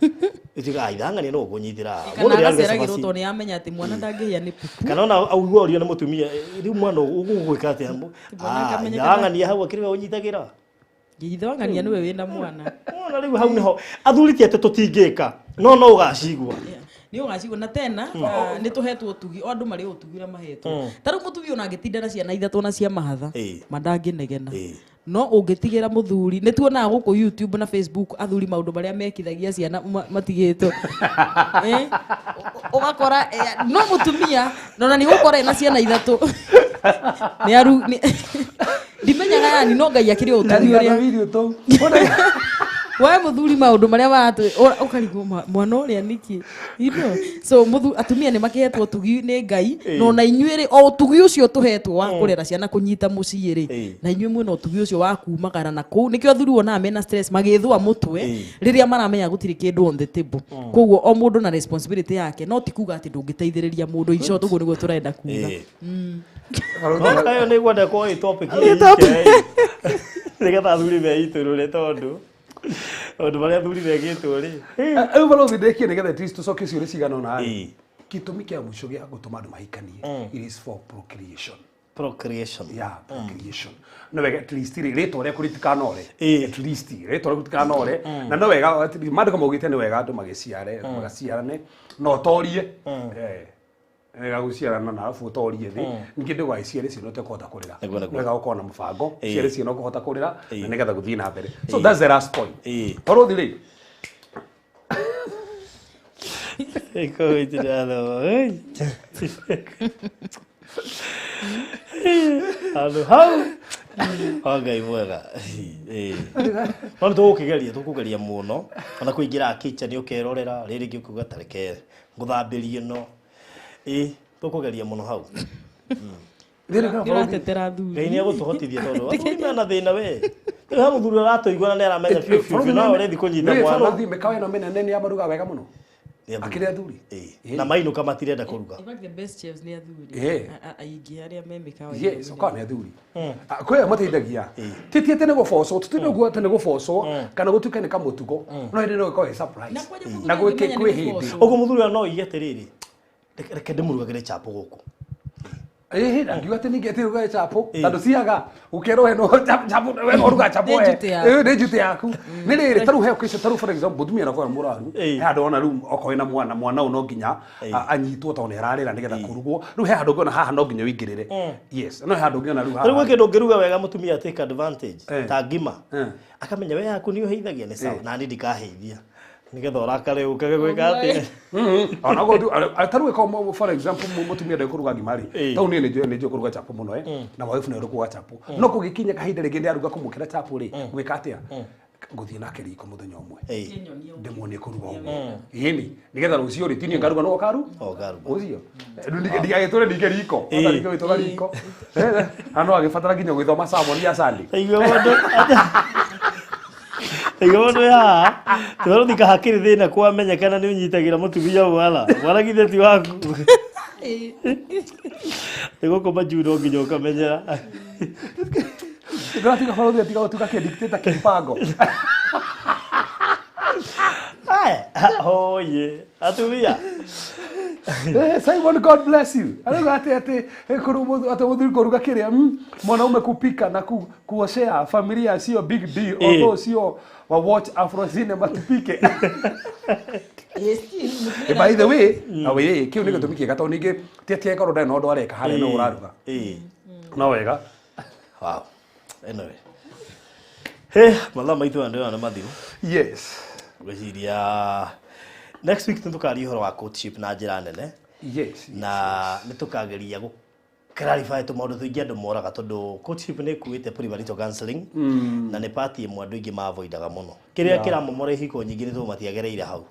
ĩtuĩkaga ithang'ania no ũkũnyitĩra haha." Kana Mũndũ nĩaruga agaceragĩrwo cabaci. tondũ nĩ amenya atĩ mwana ndangĩhĩa nĩ pupu Kana ona augua ũrio nĩ mũtumia, "Eh, rĩu mwana ũgũgwĩka atĩa?" Mwana "Ah, akamenyeka ithang'ania hau akĩrĩ we ũnyitagĩra." Ithe wa ng'ania nĩwe wĩna mwana. Wona rĩu hau nĩho athuri ti atĩ tũtingĩka no no ũgacigua. Nĩ ũgacigua na tena nĩ tũhetwo ũtugi, o andũ marĩ ũtugi ũrĩa mahetwo. Ta rĩu mũtumia ona angĩtinda na ciana ithatũ na cia mahatha, ma ndangĩnegena. No ũngĩtigĩra mũthuri, nĩ tuonaga gũkũ YouTube na Facebook athuri maũndũ marĩa mekithagia ciana matigĩtwo. Ũgakora no mũtumia na nĩ ũgũkora ena ciana ithatũ. Nĩ aru ndimenyaga yani no Ngai akĩrĩ ũtugi ũrĩa. Video tũu. We mũthuri maũndũ marĩa waratũ ũkarigwo mwana ũrĩa nĩkĩ. You know? So atumia nĩ makĩhetwo ũtugi nĩ Ngai, no na inyuĩ rĩ, o ũtugi ũcio tũhetwo wa kũrera ciana kũnyita mũciĩ rĩ, na inyuĩ mwĩna ũtugi ũcio wa kumagara na kũu. Nĩkĩo athuri wonaga mena stress magĩthũa mũtwe rĩrĩa maramenya gũtirĩ kĩndũ on the table. Koguo o mũndũ na responsibility yake, no ti kuga atĩ ndũngĩteithĩrĩria mũndũ. In short, ũguo nĩguo tũrenda kuga. No kayo nĩ ngwenda kwa ĩ topic Nĩ topic. nĩgetha athuri meitũrũre tondũ maũndũ marĩa athuri mekĩtwo rĩ. Rĩu barothi ndĩkie nĩgetha at least tũcokie ciũria cigana ũna rĩ. Gĩtũmi kĩa mũico gĩa gũtũma andũ mahikanie, it is for procreation. Procreation. Yeah, procreation. No wega at least rĩ, rĩtwa rĩaku rĩtikanore. At least rĩtwa rĩaku rĩtikanore. Na no wega at least maandĩko maugĩte nĩ wega andũ magĩciare, magaciarane na ũtorie. Wega gũciarana na arabu ũtorie thĩ. Ningĩ ndũgagĩciare ciana ũtekũhota kũrera. Nĩguo, nĩguo. Nĩ wega gũkorwo na mũbango, ciare ciana ũkũhota kũrera na nĩgetha gũthiĩ na mbere. So that's the last point. Barothi rĩ, Handũ hau wa Ngai mwega. No nĩ tũgũkĩgeria, tũkũgeria mũno ona kũingĩra kitchen ũkerorera rĩrĩ rĩngĩ ũkuga ta reke ngũthambĩrie ĩno. Tũkũgeria mũno hau. Ndĩratetera athuri. Ngai nĩ egũtũhotithia tondũ athuri mena thĩna we. Rĩu he mũthuri ũratũigua na nĩ aramenya biũ biũ biũ no ũrethi kũnyita mwana. Barothi mĩkawa ĩno mĩnene nĩ ya maruga wega mũno. Nĩ athuri. Akĩrĩ athuri. Na mainũka matirenda kũruga. In fact, the best chefs nĩ athuri. Aingĩ arĩa me mĩkawa. Yes, okorwo nĩ athuri. Kwĩ arĩa mateithagia. Ti ti atĩ nĩ gũbocwo, tũtirĩ ũguo atĩ nĩ gũbocwo kana gũtuĩke nĩ kamũtugo. No hĩndĩ no ĩkorwo ĩ surprise. Na kwanja mũthuri Na gwĩke angĩmenya kwĩ nĩ hĩndĩ. gũbocwo. Ũguo mũthuri ũyũ no oige atĩrĩrĩ, reke ndĩmũrugagĩre chapo gũkũ. Angiuga atĩ ningĩ atĩ ruga chapo, tondũ ciaga ũkerwo we no chapo, we no ruga chapo Nĩ we. njutĩ yaku. Nĩ njutĩ yaku. Nĩ rĩrĩ, ta rĩu he occasion, ta rĩu for example, mũtumia anakorwo nĩ mũrwaru, he handũ ona rĩu okorwo ena mwana, mwana ũyũ no nginya anyitwo tondũ nĩ ararĩra nĩgetha kũrugwo. Rĩu he handũ ũngĩona haha no nginya ũingĩrĩre. Yes, no he handũ ũngĩona rĩu Rĩu gwĩ haha. kĩndũ ũngĩruga wega mũtumia take advantage ta ngima. Akamenya we yaku nĩ ũheithagia nĩ sawa, na niĩ ndikaheithia. Nĩgetha ũrakare ũkage gwĩka atĩa. Ona ta rĩu ĩkorwo for example mũtumia ndekũruga kũruga ngima rĩ, tau niĩ nĩ njũĩ kũruga chapo mũno na wife nĩ ũrĩ kũruga chapo. No kũgĩkinya kahinda rĩngĩ nĩ aruga kũmũkĩra chapo rĩ, gwĩka atĩa? Ngũthiĩ nake riko mũthenya ũmwe. Ndĩmuonie kũruga ũguo. Ĩni, nĩgetha rũciũ rĩ, ti niĩ ngaruga no ũkaru? O ngaruga. Ũcio. Ndigagĩtũre ningĩ riko. Ningĩ gwĩtũra riko. Na no agĩbatara nginya gwĩthoma sermon ya Sunday. Taigua mũndũ. Taigua mũndũ haha. Tũrathika hakĩrĩ thĩna kwamenyekana nĩ ũnyitagĩra mũtumia mwana. Mwana githĩ ti waku. Nĩ gũkũ majuu no nginya ũkamenyera. Ndĩratiga barothi atiga gũtuĩka kĩ-dictator kĩmbango. Aya, oye, atumia. Simon, God bless you. Arauga atĩ atĩ mũthuri kũruga kĩrĩa mwanaume kupika na kuoshea familia sio big deal, although sio wa watch Afro cinema tupike. By the way, na we kĩu nĩ gĩtũmi kĩega tondũ ningĩ ti atĩ angĩkorwo ndarĩ na ũndũ areka harĩa no ũraruga. No wega. Wow. Anyway. Hey, mathaa maitũ aya ndĩrona nĩ mathiru. Yes. Ngwĩciria next week nĩ tũkaria ũhoro wa courtship na njĩra nene. Yes. Na nĩ tũkageria gũ clarify tũmaũndũ tũingĩ andũ moraga tondũ courtship nĩ ĩkuĩte premarital counseling na nĩ part ĩmwe andũ aingĩ maavoidaga mũno. Kĩrĩa kĩramomora ihiko nyingĩ nĩ tondũ matiagereire hau.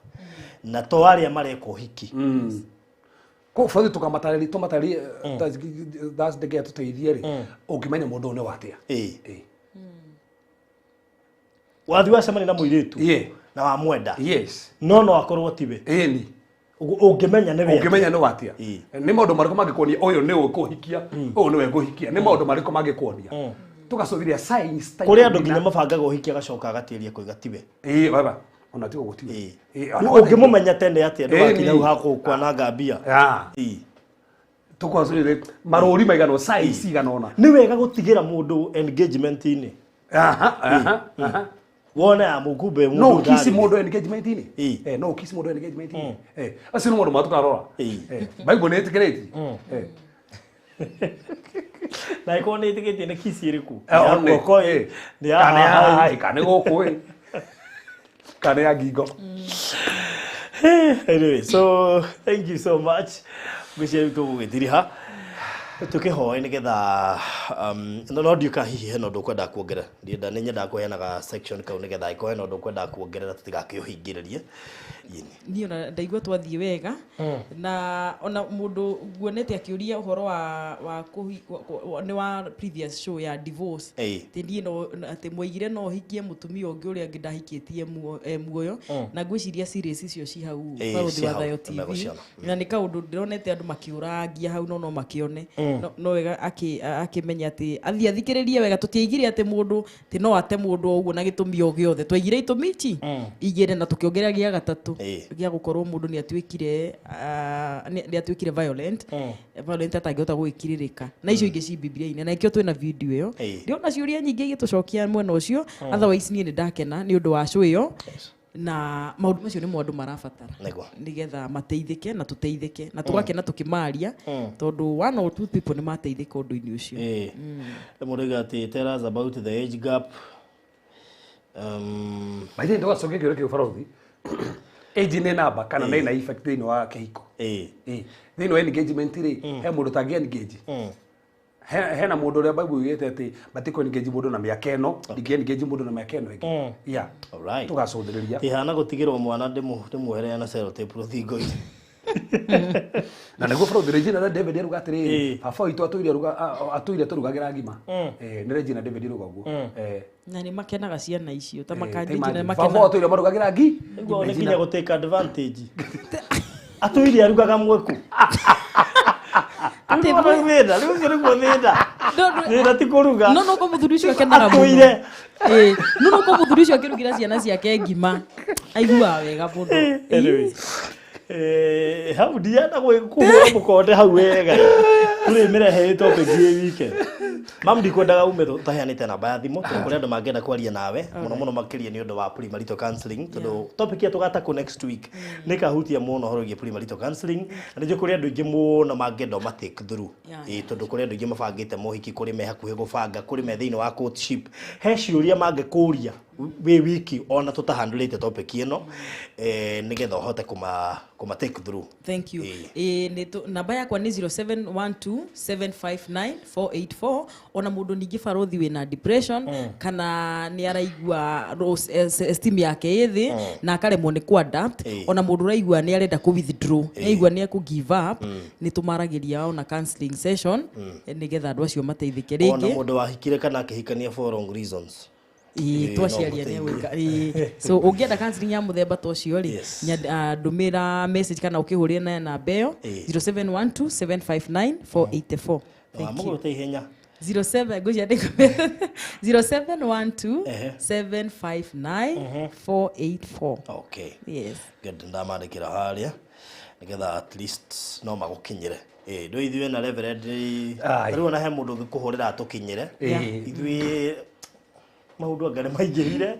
Na to arĩa mareka ũhiki. Ko bũrũri tũkamatarĩria tũmatarĩrie Thursday nginya tũteithie rĩ, ũngĩmenya mũndũ ũyũ nĩ wa atĩa. Wathiĩ wacemania na mũirĩtu na wamwenda. Yes. No no akorwo tiwe. Ĩni. Ũngĩmenya nĩ we. Ũngĩmenya nĩ watia. Nĩ maũndũ marĩkũ mangĩkuonia ũyũ nĩ ũkũhikia, ũyũ nĩwe ngũhikia. Nĩ maũndũ marĩkũ mangĩkuonia. Tũgacũthĩrĩria signs ta Kũrĩ andũ ikũmi nginya na- mabangaga ũhiki agacoka agatĩria kũiga tiwe. Baba. Ona tigo gũtiwe. Ũngĩmũmenya tene atĩa ndũgakinya hau hakũkwananga mbia. Tũkwacũrĩre marũri maigana signs cigana ũna. Nĩ wega gũtigĩra mũndũ engagement-inĩ. Aha, aha, aha. Wona ya mukumbe No mundu kiss ndarĩ. mundu engagement-inĩ. Ĩ. No kiss mundu engagement-inĩ. Acio nĩ maũndũ ma tũkarora. Ĩ. Bible nĩ ĩtĩkĩrĩtie. Na ĩkorwo nĩ ĩtĩkĩtie nĩ kiss ĩrĩkũ? Nĩ ya One. guoko ĩ, nĩ ya Kana ya haha haha ĩ. ĩ, kana nĩ gũkũ ĩ. Kana ya ngingo. Anyway, so thank you so much. Ngwĩciria rĩu tũgũgĩtiriha tũkĩhoe nĩgetha no ndiũka hihi hena ũndũ ũkwendaga kuongerera. Ndienda nĩ nyendaga kũheanaga section kau nĩgetha angĩkorwo hena ũndũ ũkwendaga kuongerera tũtigakĩũhingĩrĩrie. Ĩni. Niĩ ona ndaigua twathiĩ wega na ona mũndũ nguonete akĩũria ũhoro wa nĩ wa previous show ya divorce. Ĩĩ. Atĩ niĩ no atĩ mwaigire no hikie mũtumia ũngĩ ũrĩa ũngĩ ndahikĩtie muoyo na ngwĩciria series icio ci hau Ĩĩ, Barũthi ci wa hau, Thayo TV. nĩmegũciona. Na nĩ kaũndũ ndĩronete andũ makĩũrangia hau no makĩone no wega akĩmenya atĩ athiĩ athikĩrĩrie wega. Tũtiaigire atĩ mũndũ atĩ no ate mũndũ o ũguo na gĩtũmi o gĩothe. Twaigire itũmi ici igĩrĩ na tũkĩongerera gĩa gatatũ gĩa gũkorwo mũndũ nĩ atuĩkire nĩ atuĩkire violent violent atangĩhota gwĩkirĩrĩka na icio ingĩ ci Biblia-inĩ na ikĩo twĩna video ĩyo. Ndĩrona ciũria nyingĩ igĩtũcokia mwena ũcio. Otherwise niĩ nĩ ndakena nĩ ũndũ wa show ĩyo na maũndũ macio nĩmo andũ marabatara Nĩguo. nĩgetha mateithĩke na tũteithĩke na tũgakena tũkĩmaria tondũ one or two people nĩ mateithĩka ũndũ-inĩ ũcio. Ĩĩ. Mũndũ oiga atĩ tell us about the age gap. By the way, ndũgacokie kĩũria kĩu barothi. Age nĩ namba kana nĩ na effect thĩinĩ wa kĩhiko? Ĩĩ. Ĩ. Thĩinĩ wa engagement rĩ, he mũndũ ũtangĩ engage. Hena mũndũ ũrĩa Bible yugĩte atĩ matikũ engage mũndũ na mĩaka ĩno, ndingĩ engage mũndũ na mĩaka ĩno ĩngĩ. Yeah. Alright. Tũgacũthĩrĩria. Ĩhana gũtigĩrwo mwana ndĩmuohere na sellotape rũthingo-inĩ. Na nĩguo barothi Regina na David aruga atĩrĩrĩ, Ĩ. baba witũ atũire aruga atũire tũrugagĩra ngima. Nĩ Regina David aruga ũguo. Na nĩ makenaga ciana icio ta Ta makanjĩnjina imagine. nĩ Baba makenaga. atũire marugagĩra ngi. Nĩguo nĩ nginya gũ take advantage. Atũire arugaga mweku. Atĩ Rĩu thĩna, rĩu ũcio nĩguo thĩna. Thĩna ti kũruga. No ko mũthuri ũcio akenaga mũno. Atũire. Ĩĩ, no ko mũthuri ũcio akĩrugĩra ciana ciake ngima aiguaga wega mũno. Anyway. Hau ndienda kũhũra mũkonde hau wega. Tũrĩmĩrehe topic ĩ weekend. Mam, ndikwendaga ume tũtaheanĩte namba ya thimũ tondũ kũrĩ andũ mangĩenda kwaria nawe mũno mũno makĩria nĩ ũndũ wa premarital counseling tondũ topic ĩyo tũgatakũ next week nĩ kahutia mũno ũhoro wĩgiĩ premarital counseling na nĩnjũĩ kũrĩ andũ aingĩ mũno mangĩenda ũma take through. Ĩĩ, tondũ kũrĩ andũ aingĩ mabangĩte mohiki, kũrĩ me hakuhĩ gũbanga, kũrĩ me thĩinĩ wa courtship, he ciũria mangĩkũria wĩ wiki ona tũtahandũrĩte topic ĩno, nĩgetha ũhote kũma take through. Thank you. Ĩĩ. Ĩĩ, namba yakwa nĩ 0712759484. Ona mũndũ ningĩ barothi wĩna depression kana nĩ araigua esteem yake ĩ thĩ na akaremwo nĩ ku adapt, ona mũndũ ũraigua nĩ arenda kũ withdraw, nĩ aigua nĩ ekũ give up, nĩ tũmaragĩria ona counseling session nĩgetha andũ acio mateithĩke Ona rĩngĩ. mũndũ wahikire kana akĩhikania for wrong reasons. Ĩĩ, Ĩĩ, twaciaria no nĩ gwĩka. Ĩĩ. So ũngĩenda counseling ya mũthemba ta ũcio rĩ, Yes. ndũmĩra message kana ũkĩhũrĩre na namba ĩyo 0712759484. Thank you. Wamũgũte ihenya. 07 ngwĩciria 0712 759 484. Okay. Yes. Good, ndamandĩkĩra harĩa nĩgetha at least no magũkinyĩre. Ĩĩ, ndũ ithuĩ na Reverend Aye. rĩu ona he mũndũ ũngĩkũhũrĩra atũkinyĩre. Ĩĩ. Ithuĩ maũndũ anga nĩ maingĩhire,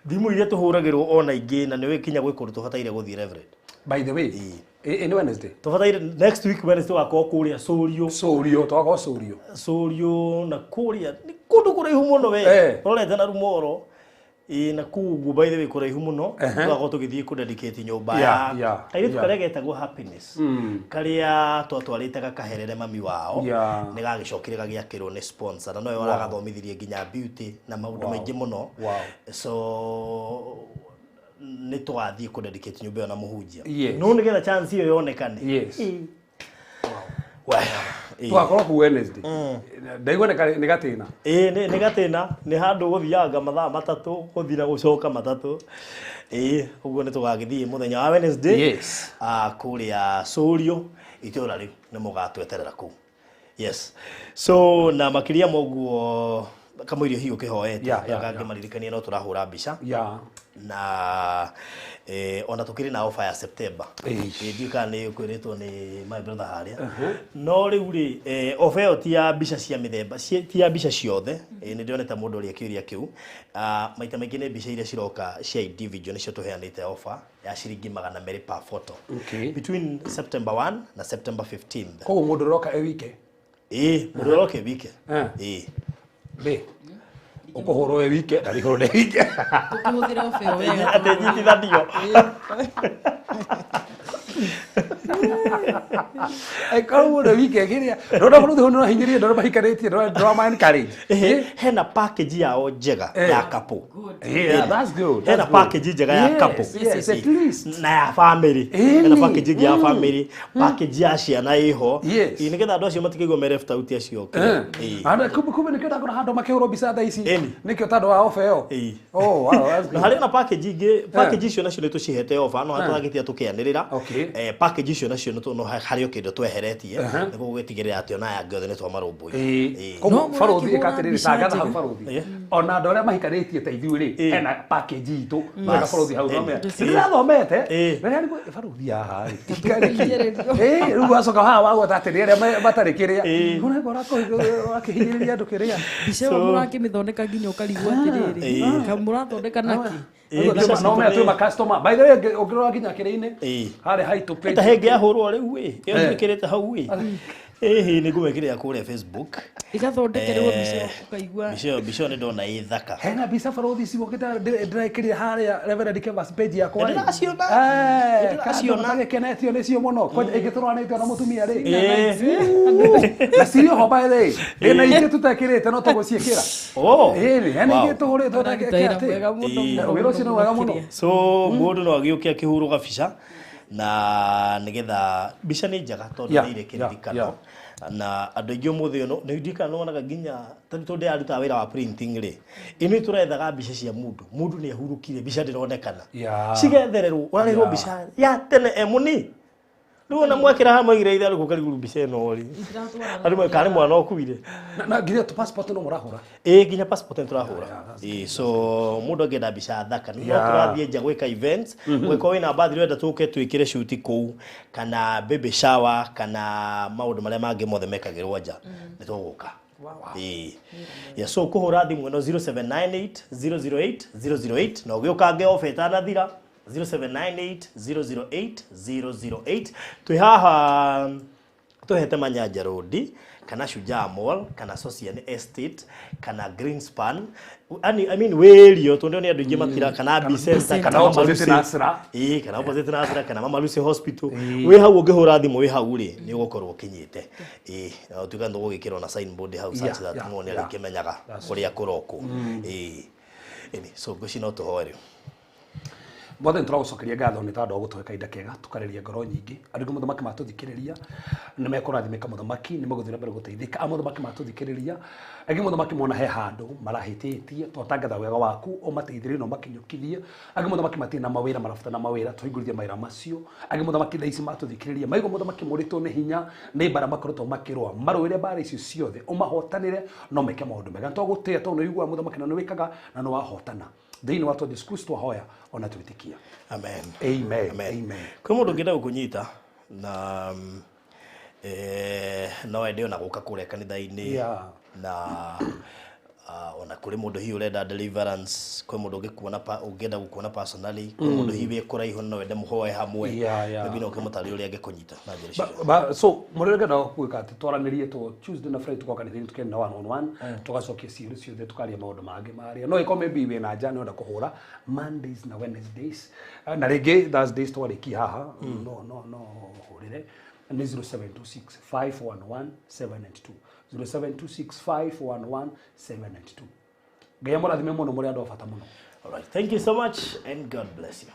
thimũ iria tũhũragĩrwo ona ingĩ na nĩ kinya gwĩ kũndũ tũbataire gũthiĩ, Reverend. By the way, ĩ nĩ Wednesday. Tũbataire next week Wednesday tũgakorwo kũrĩa Sũriũ. Sũriũ, twakorwo Sũriũ. Sũriũ na kũrĩa nĩ kũndũ kũraihu mũno we. Ũrorete na Rumoro. Ĩĩ, na kũu ũguo by the way kũraihu mũno. Tũgakorwo tũgĩthiĩ kũ dedicate nyũmba ya kairĩtu karĩa getagwo Happiness karĩa twatwarĩte gakaherere mami wao, nĩ gagĩcokire gagĩakĩrwo nĩ sponsor na nowe waragathomithirie nginya beauty na maũndũ maingĩ mũno. So nĩ tũgathiĩ kũ dedicate nyũmba ĩyo na mũhunjia no nĩgetha chance ĩyo yonekane. Well, ĩĩ. Tũgakorwo kũu Wednesday. Ndaigua nĩ gatĩna. Ĩĩ, nĩ gatĩna, nĩ handũ gũthianga mathaa matatũ gũthiĩ na gũcoka matatũ. Ĩĩ, ũguo nĩ tũgagĩthiĩ mũthenya wa Wednesday. Kũrĩa Sũriũ itũra rĩu nĩ mũgatweterera kũu. Yes, so na makĩria ma ũguo kamũirio hihi ũkĩhoete kangĩmaririkania no tũrahũra mbica. Na ona tukiri na offer ya September. Ndiũ kana nĩ ũkwĩrĩtwo nĩ my brother harĩa. No rĩu rĩ, offer ĩyo ti ya mbica cia mĩthemba, ti ya mbica ciothe. Nĩ ndĩronete mũndũ ũrĩa kĩũria kĩu. Maita maingĩ nĩ mbica iria ciroka cia individual nĩcio tũheanĩte offer ya ciringi 200 per photo. Between September 1 na September 15th. Koguo mũndũ ũroka e wike? Mũndũ ũroka e wike. Bĩ ũkũhũrwo e wike na rĩhũrwo nĩ wike. Tũkĩhũthĩra ofa ĩyo wega. Atĩ nyitithanio. Aikorwo mũndũ wike kĩrĩa ndona bũrũri ũyũ nĩũrahinyĩrĩria ndona mahikanĩtie ndũrama encourage. Hena package yao njega ya couple. Yeah, that's good. Hena package njega ya couple. Yes, at least. Na ya family. Hena package ĩngĩ ya family, package ya ciana ĩho. Nĩgetha andũ acio matikaigua me left out acio. Kumbe nĩkĩo ndakora handũ makĩhũrwo mbica thaa ici. Nĩkĩo tondũ wa offer ĩyo. Oh, wow, that's good. Na harĩ ona package ingĩ, package icio nacio nĩ tũcihete offer, no tũragĩtia tũkĩanĩrĩra. Package icio nacio no harĩ o kĩndũ tweheretie nĩguo gũgĩtigĩrĩra atĩ ona aya angĩ othe nĩ twamarũmbũiya. Koguo barũthi ĩka atĩrĩrĩ, tangatha hau barũthi. Ona andũ arĩa mahikanĩtie ta ithuĩ rĩ, hena package itũ. Wega barũthi hau thomea. Nĩndĩrathomete. Rĩrĩa nĩguo barũthi haha rĩ. Rĩu wacoka haha wagweta atĩrĩ arĩa matarĩ kĩrĩa. Ũrakĩhinyĩrĩria andũ kĩrĩa. Mbica ĩyo mũrakĩmĩthondeka nginya ũkarigwo atĩrĩrĩ. Mũrathondeka nakĩ? No mea twĩ ma customer. By the way, ũngĩrora nginya kĩrĩa-inĩ, harĩa haitũ page. Ta hengĩ yahũrwo rĩu ĩ, ĩyo njĩkĩrĩte hau ĩ. Nĩ ngũmĩkĩrĩra kũrĩa Facebook. Igathondekerwo mbica ũkaigua. Mbica ĩyo nĩ ndona ĩ thaka. Hena mbica barũthi cigũkĩte ndĩrekĩrire harĩa Reverend Kevas page yakwa. Ndĩraciona. Ndĩraciona. Gĩkenetio nĩcio mũno. Kwanja ĩngĩ tũroranĩtio na mũtumia rĩ. Na cirĩ oho by the way. Ndĩna ingĩ tũtekĩrĩte no tũgũciĩkĩra. Hena ingĩ tũhũrĩtwo wĩra ũcio nĩ mwega mũno. So mũndũ no agĩũke akĩhũrwo gabica na nĩgetha mbica nĩ njega tondũ nĩ irĩ kĩririkano. Na andũ aingĩ ũmũthĩ ũyũ nĩ ndirikana nĩwonaga nginya tondũ ndĩrarutaga wĩra wa printing rĩ, ĩno tũrethaga mbica cia mũndũ, mũndũ nĩ ahurũkire mbica ndĩronekana, cigethererwo ũrarĩrwo mbica ya tene e mũnini. Rĩu ona mwekĩra hamwe igĩrĩ itharũ gũkarigũrũ mbica ĩno rĩ, arĩ karĩ mwana ũkuire. Na nginya passport no mũrahũra? Nginya passport nĩ tũrahũra. So mũndũ angĩenda mbica thaka no tũrathiĩ nja gwĩka events, ũngĩkorwo wĩna birthday ũrenda tũke twĩkĩre shoot kũu, kana baby shower, kana maũndũ marĩa mangĩ mothe mekagĩrwo nja, nĩ tũgũka. So kũhũra thimũ ĩno 0798 008 008 na ũgĩũkange ofa ĩtanathira 0798 008 008. Twĩ haha tũhete Manyanja Road kana Shujaa Mall kana Socian Estate kana Greenspan. I mean wĩrio tondũ nĩ andũ aingĩ matira kana B Center kana Mama Lucy Nasra. Kana opposite Nasra kana Mama Lucy Hospital. Wĩ hau ũngĩhũra thimũ wĩ hau rĩ nĩ ũgũkorwo ũkinyĩte. Na ũtuĩka nĩ ũgũgĩkĩrwo na signboard hau such that mũndũ nĩ arĩkĩmenyaga kũrĩa kũrokwo. So ngwĩciria no tũhoe rĩu. Mwathani tũragũcokeria ngatho nĩ tondũ wa gũtũhe kahinda kega tũkarĩria ngoro nyingĩ. Andũ aingĩ mũthamaki matũthikĩrĩria nĩ mekũrathimĩka mũthamaki, nĩ megũthiĩ na mbere gũteithĩka. A mũthamaki matũthikĩrĩria angĩ mũthamaki mona he handũ marahĩtĩtie, twatangatha wega waku ũmateithĩrĩrie na ũmakinyũkithie. Angĩ mũthamaki matirĩ na mawĩra marabatara mawĩra, tũhingũrithie mawĩra macio. Angĩ mũthamaki thaa ici matũthikĩrĩria maigua mũthamaki mũrĩtwo nĩ hinya nĩ mbara makoretwo makĩrũa, marũĩre mbara icio ciothe ũmahotanĩre no meke maũndũ mega. Nĩtwagũtĩĩa tondũ nĩ ũiguaga mũthamaki na nĩ wĩkaga na nĩ wahotana. Thĩinĩ wa Jesu Kristo ahoya ona twĩtĩkia. Amen. Amen. Amen. Kwĩ mũndũ ũngĩenda gũkũnyita na no ende ona gũka kũrĩa kanitha-inĩ na ona kũrĩ mũndũ hihi ũrenda deliverance, kwĩ mũndũ ũngĩkuona ũngĩenda gũkuona personally, kwĩ mũndũ hihi wĩ kũraihu no wende mũhoe hamwe, maybe no ũkĩmũtarĩrie ũrĩa angĩkũnyita na njĩra icio. So mũrĩa ũngĩenda gwĩka atĩ twaranĩrie to Tuesday na Friday tũgoka kanitha-inĩ tũkĩaria one on one, tũgacokia ciũria ciothe tũkaria maũndũ mangĩ marĩa no ĩkorwo maybe wĩna nja nĩ ũrenda kũhũra Mondays na Wednesdays na rĩngĩ Thursdays twarĩkia haha no hũrĩre nĩ 0726 511 792 0726 511 792. Ngai amũrathime mũno mũrĩ andũ a bata mũno. All right, thank you so much and God bless you.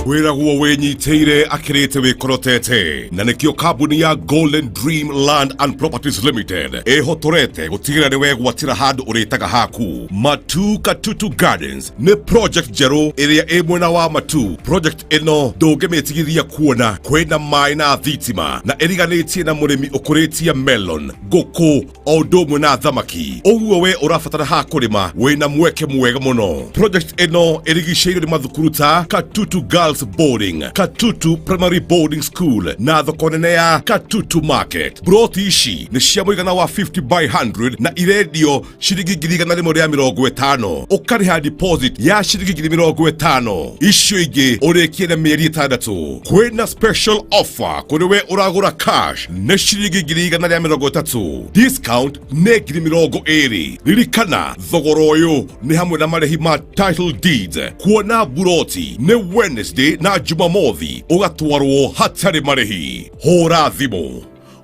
Wĩragwo wĩnyitĩire akĩrĩte wĩkorotete, na nĩkĩo kambuni ya Golden Dream Land and Properties Limited ĩhotorete gũtigĩrĩra nĩ wegwatĩra handũ ũrĩtaga haku. Matu Katutu Gardens nĩ project njerũ ĩrĩa ĩ mwena wa Matu. Project ĩno ndũngĩmĩtigithia kuona kwĩna maĩ na thitima, na ĩriganĩtie na mũrĩmi ũkũrĩtie melon, ngũkũ o ũndũ ũmwe na thamaki. Ũguo we ũrabatara ha kũrĩma, wĩna mweke mwega mũno. Project ĩno ĩrigicĩirio nĩ mathukuru ta Katutu Girls Boarding, Katutu Primary Boarding School na thoko nene ya Katutu Market. Broti ici nĩ cia mũigana wa 50 by 100 na irendio ciringi 150,000. Ũkarĩha deposit ya ciringi 50,000, icio ingĩ ũrĩkie na mĩeri 6. Kwĩna special offer kũrĩ we ũragũra cash, nĩ ciringi 130,000, discount nĩ 20,000. Ririkana thogora ũyũ nĩ hamwe na marĩhi ma title deeds. Kuona buroti nĩ Wednesday na Jumamothi, ũgatwarwo hatarĩ marĩhi. Hũra thimũ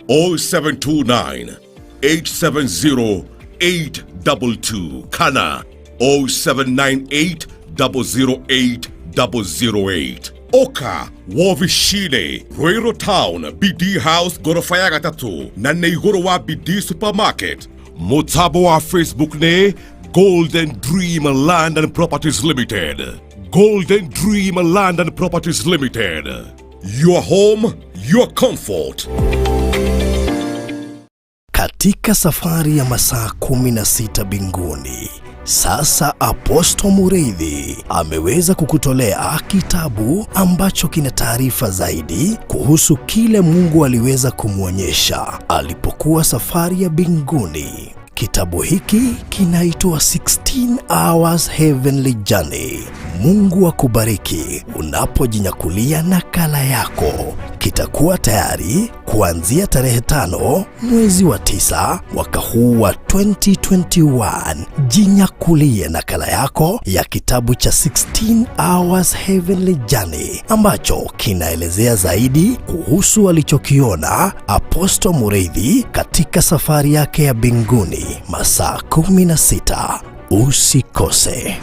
0729 870 822 kana 0798 008 008. Oka wovicine Ruiru Town, BD House, gorofa ya gatatũ, na nĩ igũrũ wa BD Supermarket. Mũtambo wa Facebook nĩ Golden Dream Land and Properties Limited. Golden Dream Land and Properties Limited, your home, your comfort. Katika safari ya masaa 16 mbinguni, sasa Apostle Mureithi ameweza kukutolea kitabu ambacho kina taarifa zaidi kuhusu kile Mungu aliweza kumwonyesha alipokuwa safari ya mbinguni. Kitabu hiki kinaitwa 16 Hours Heavenly Journey. Mungu akubariki unapojinyakulia nakala yako. Kitakuwa tayari kuanzia tarehe 5 mwezi wa 9 mwaka huu wa 2021. Jinyakulie nakala yako ya kitabu cha 16 Hours Heavenly Journey ambacho kinaelezea zaidi kuhusu alichokiona Apostle Mureithi katika safari yake ya mbinguni masaa 16. Usikose.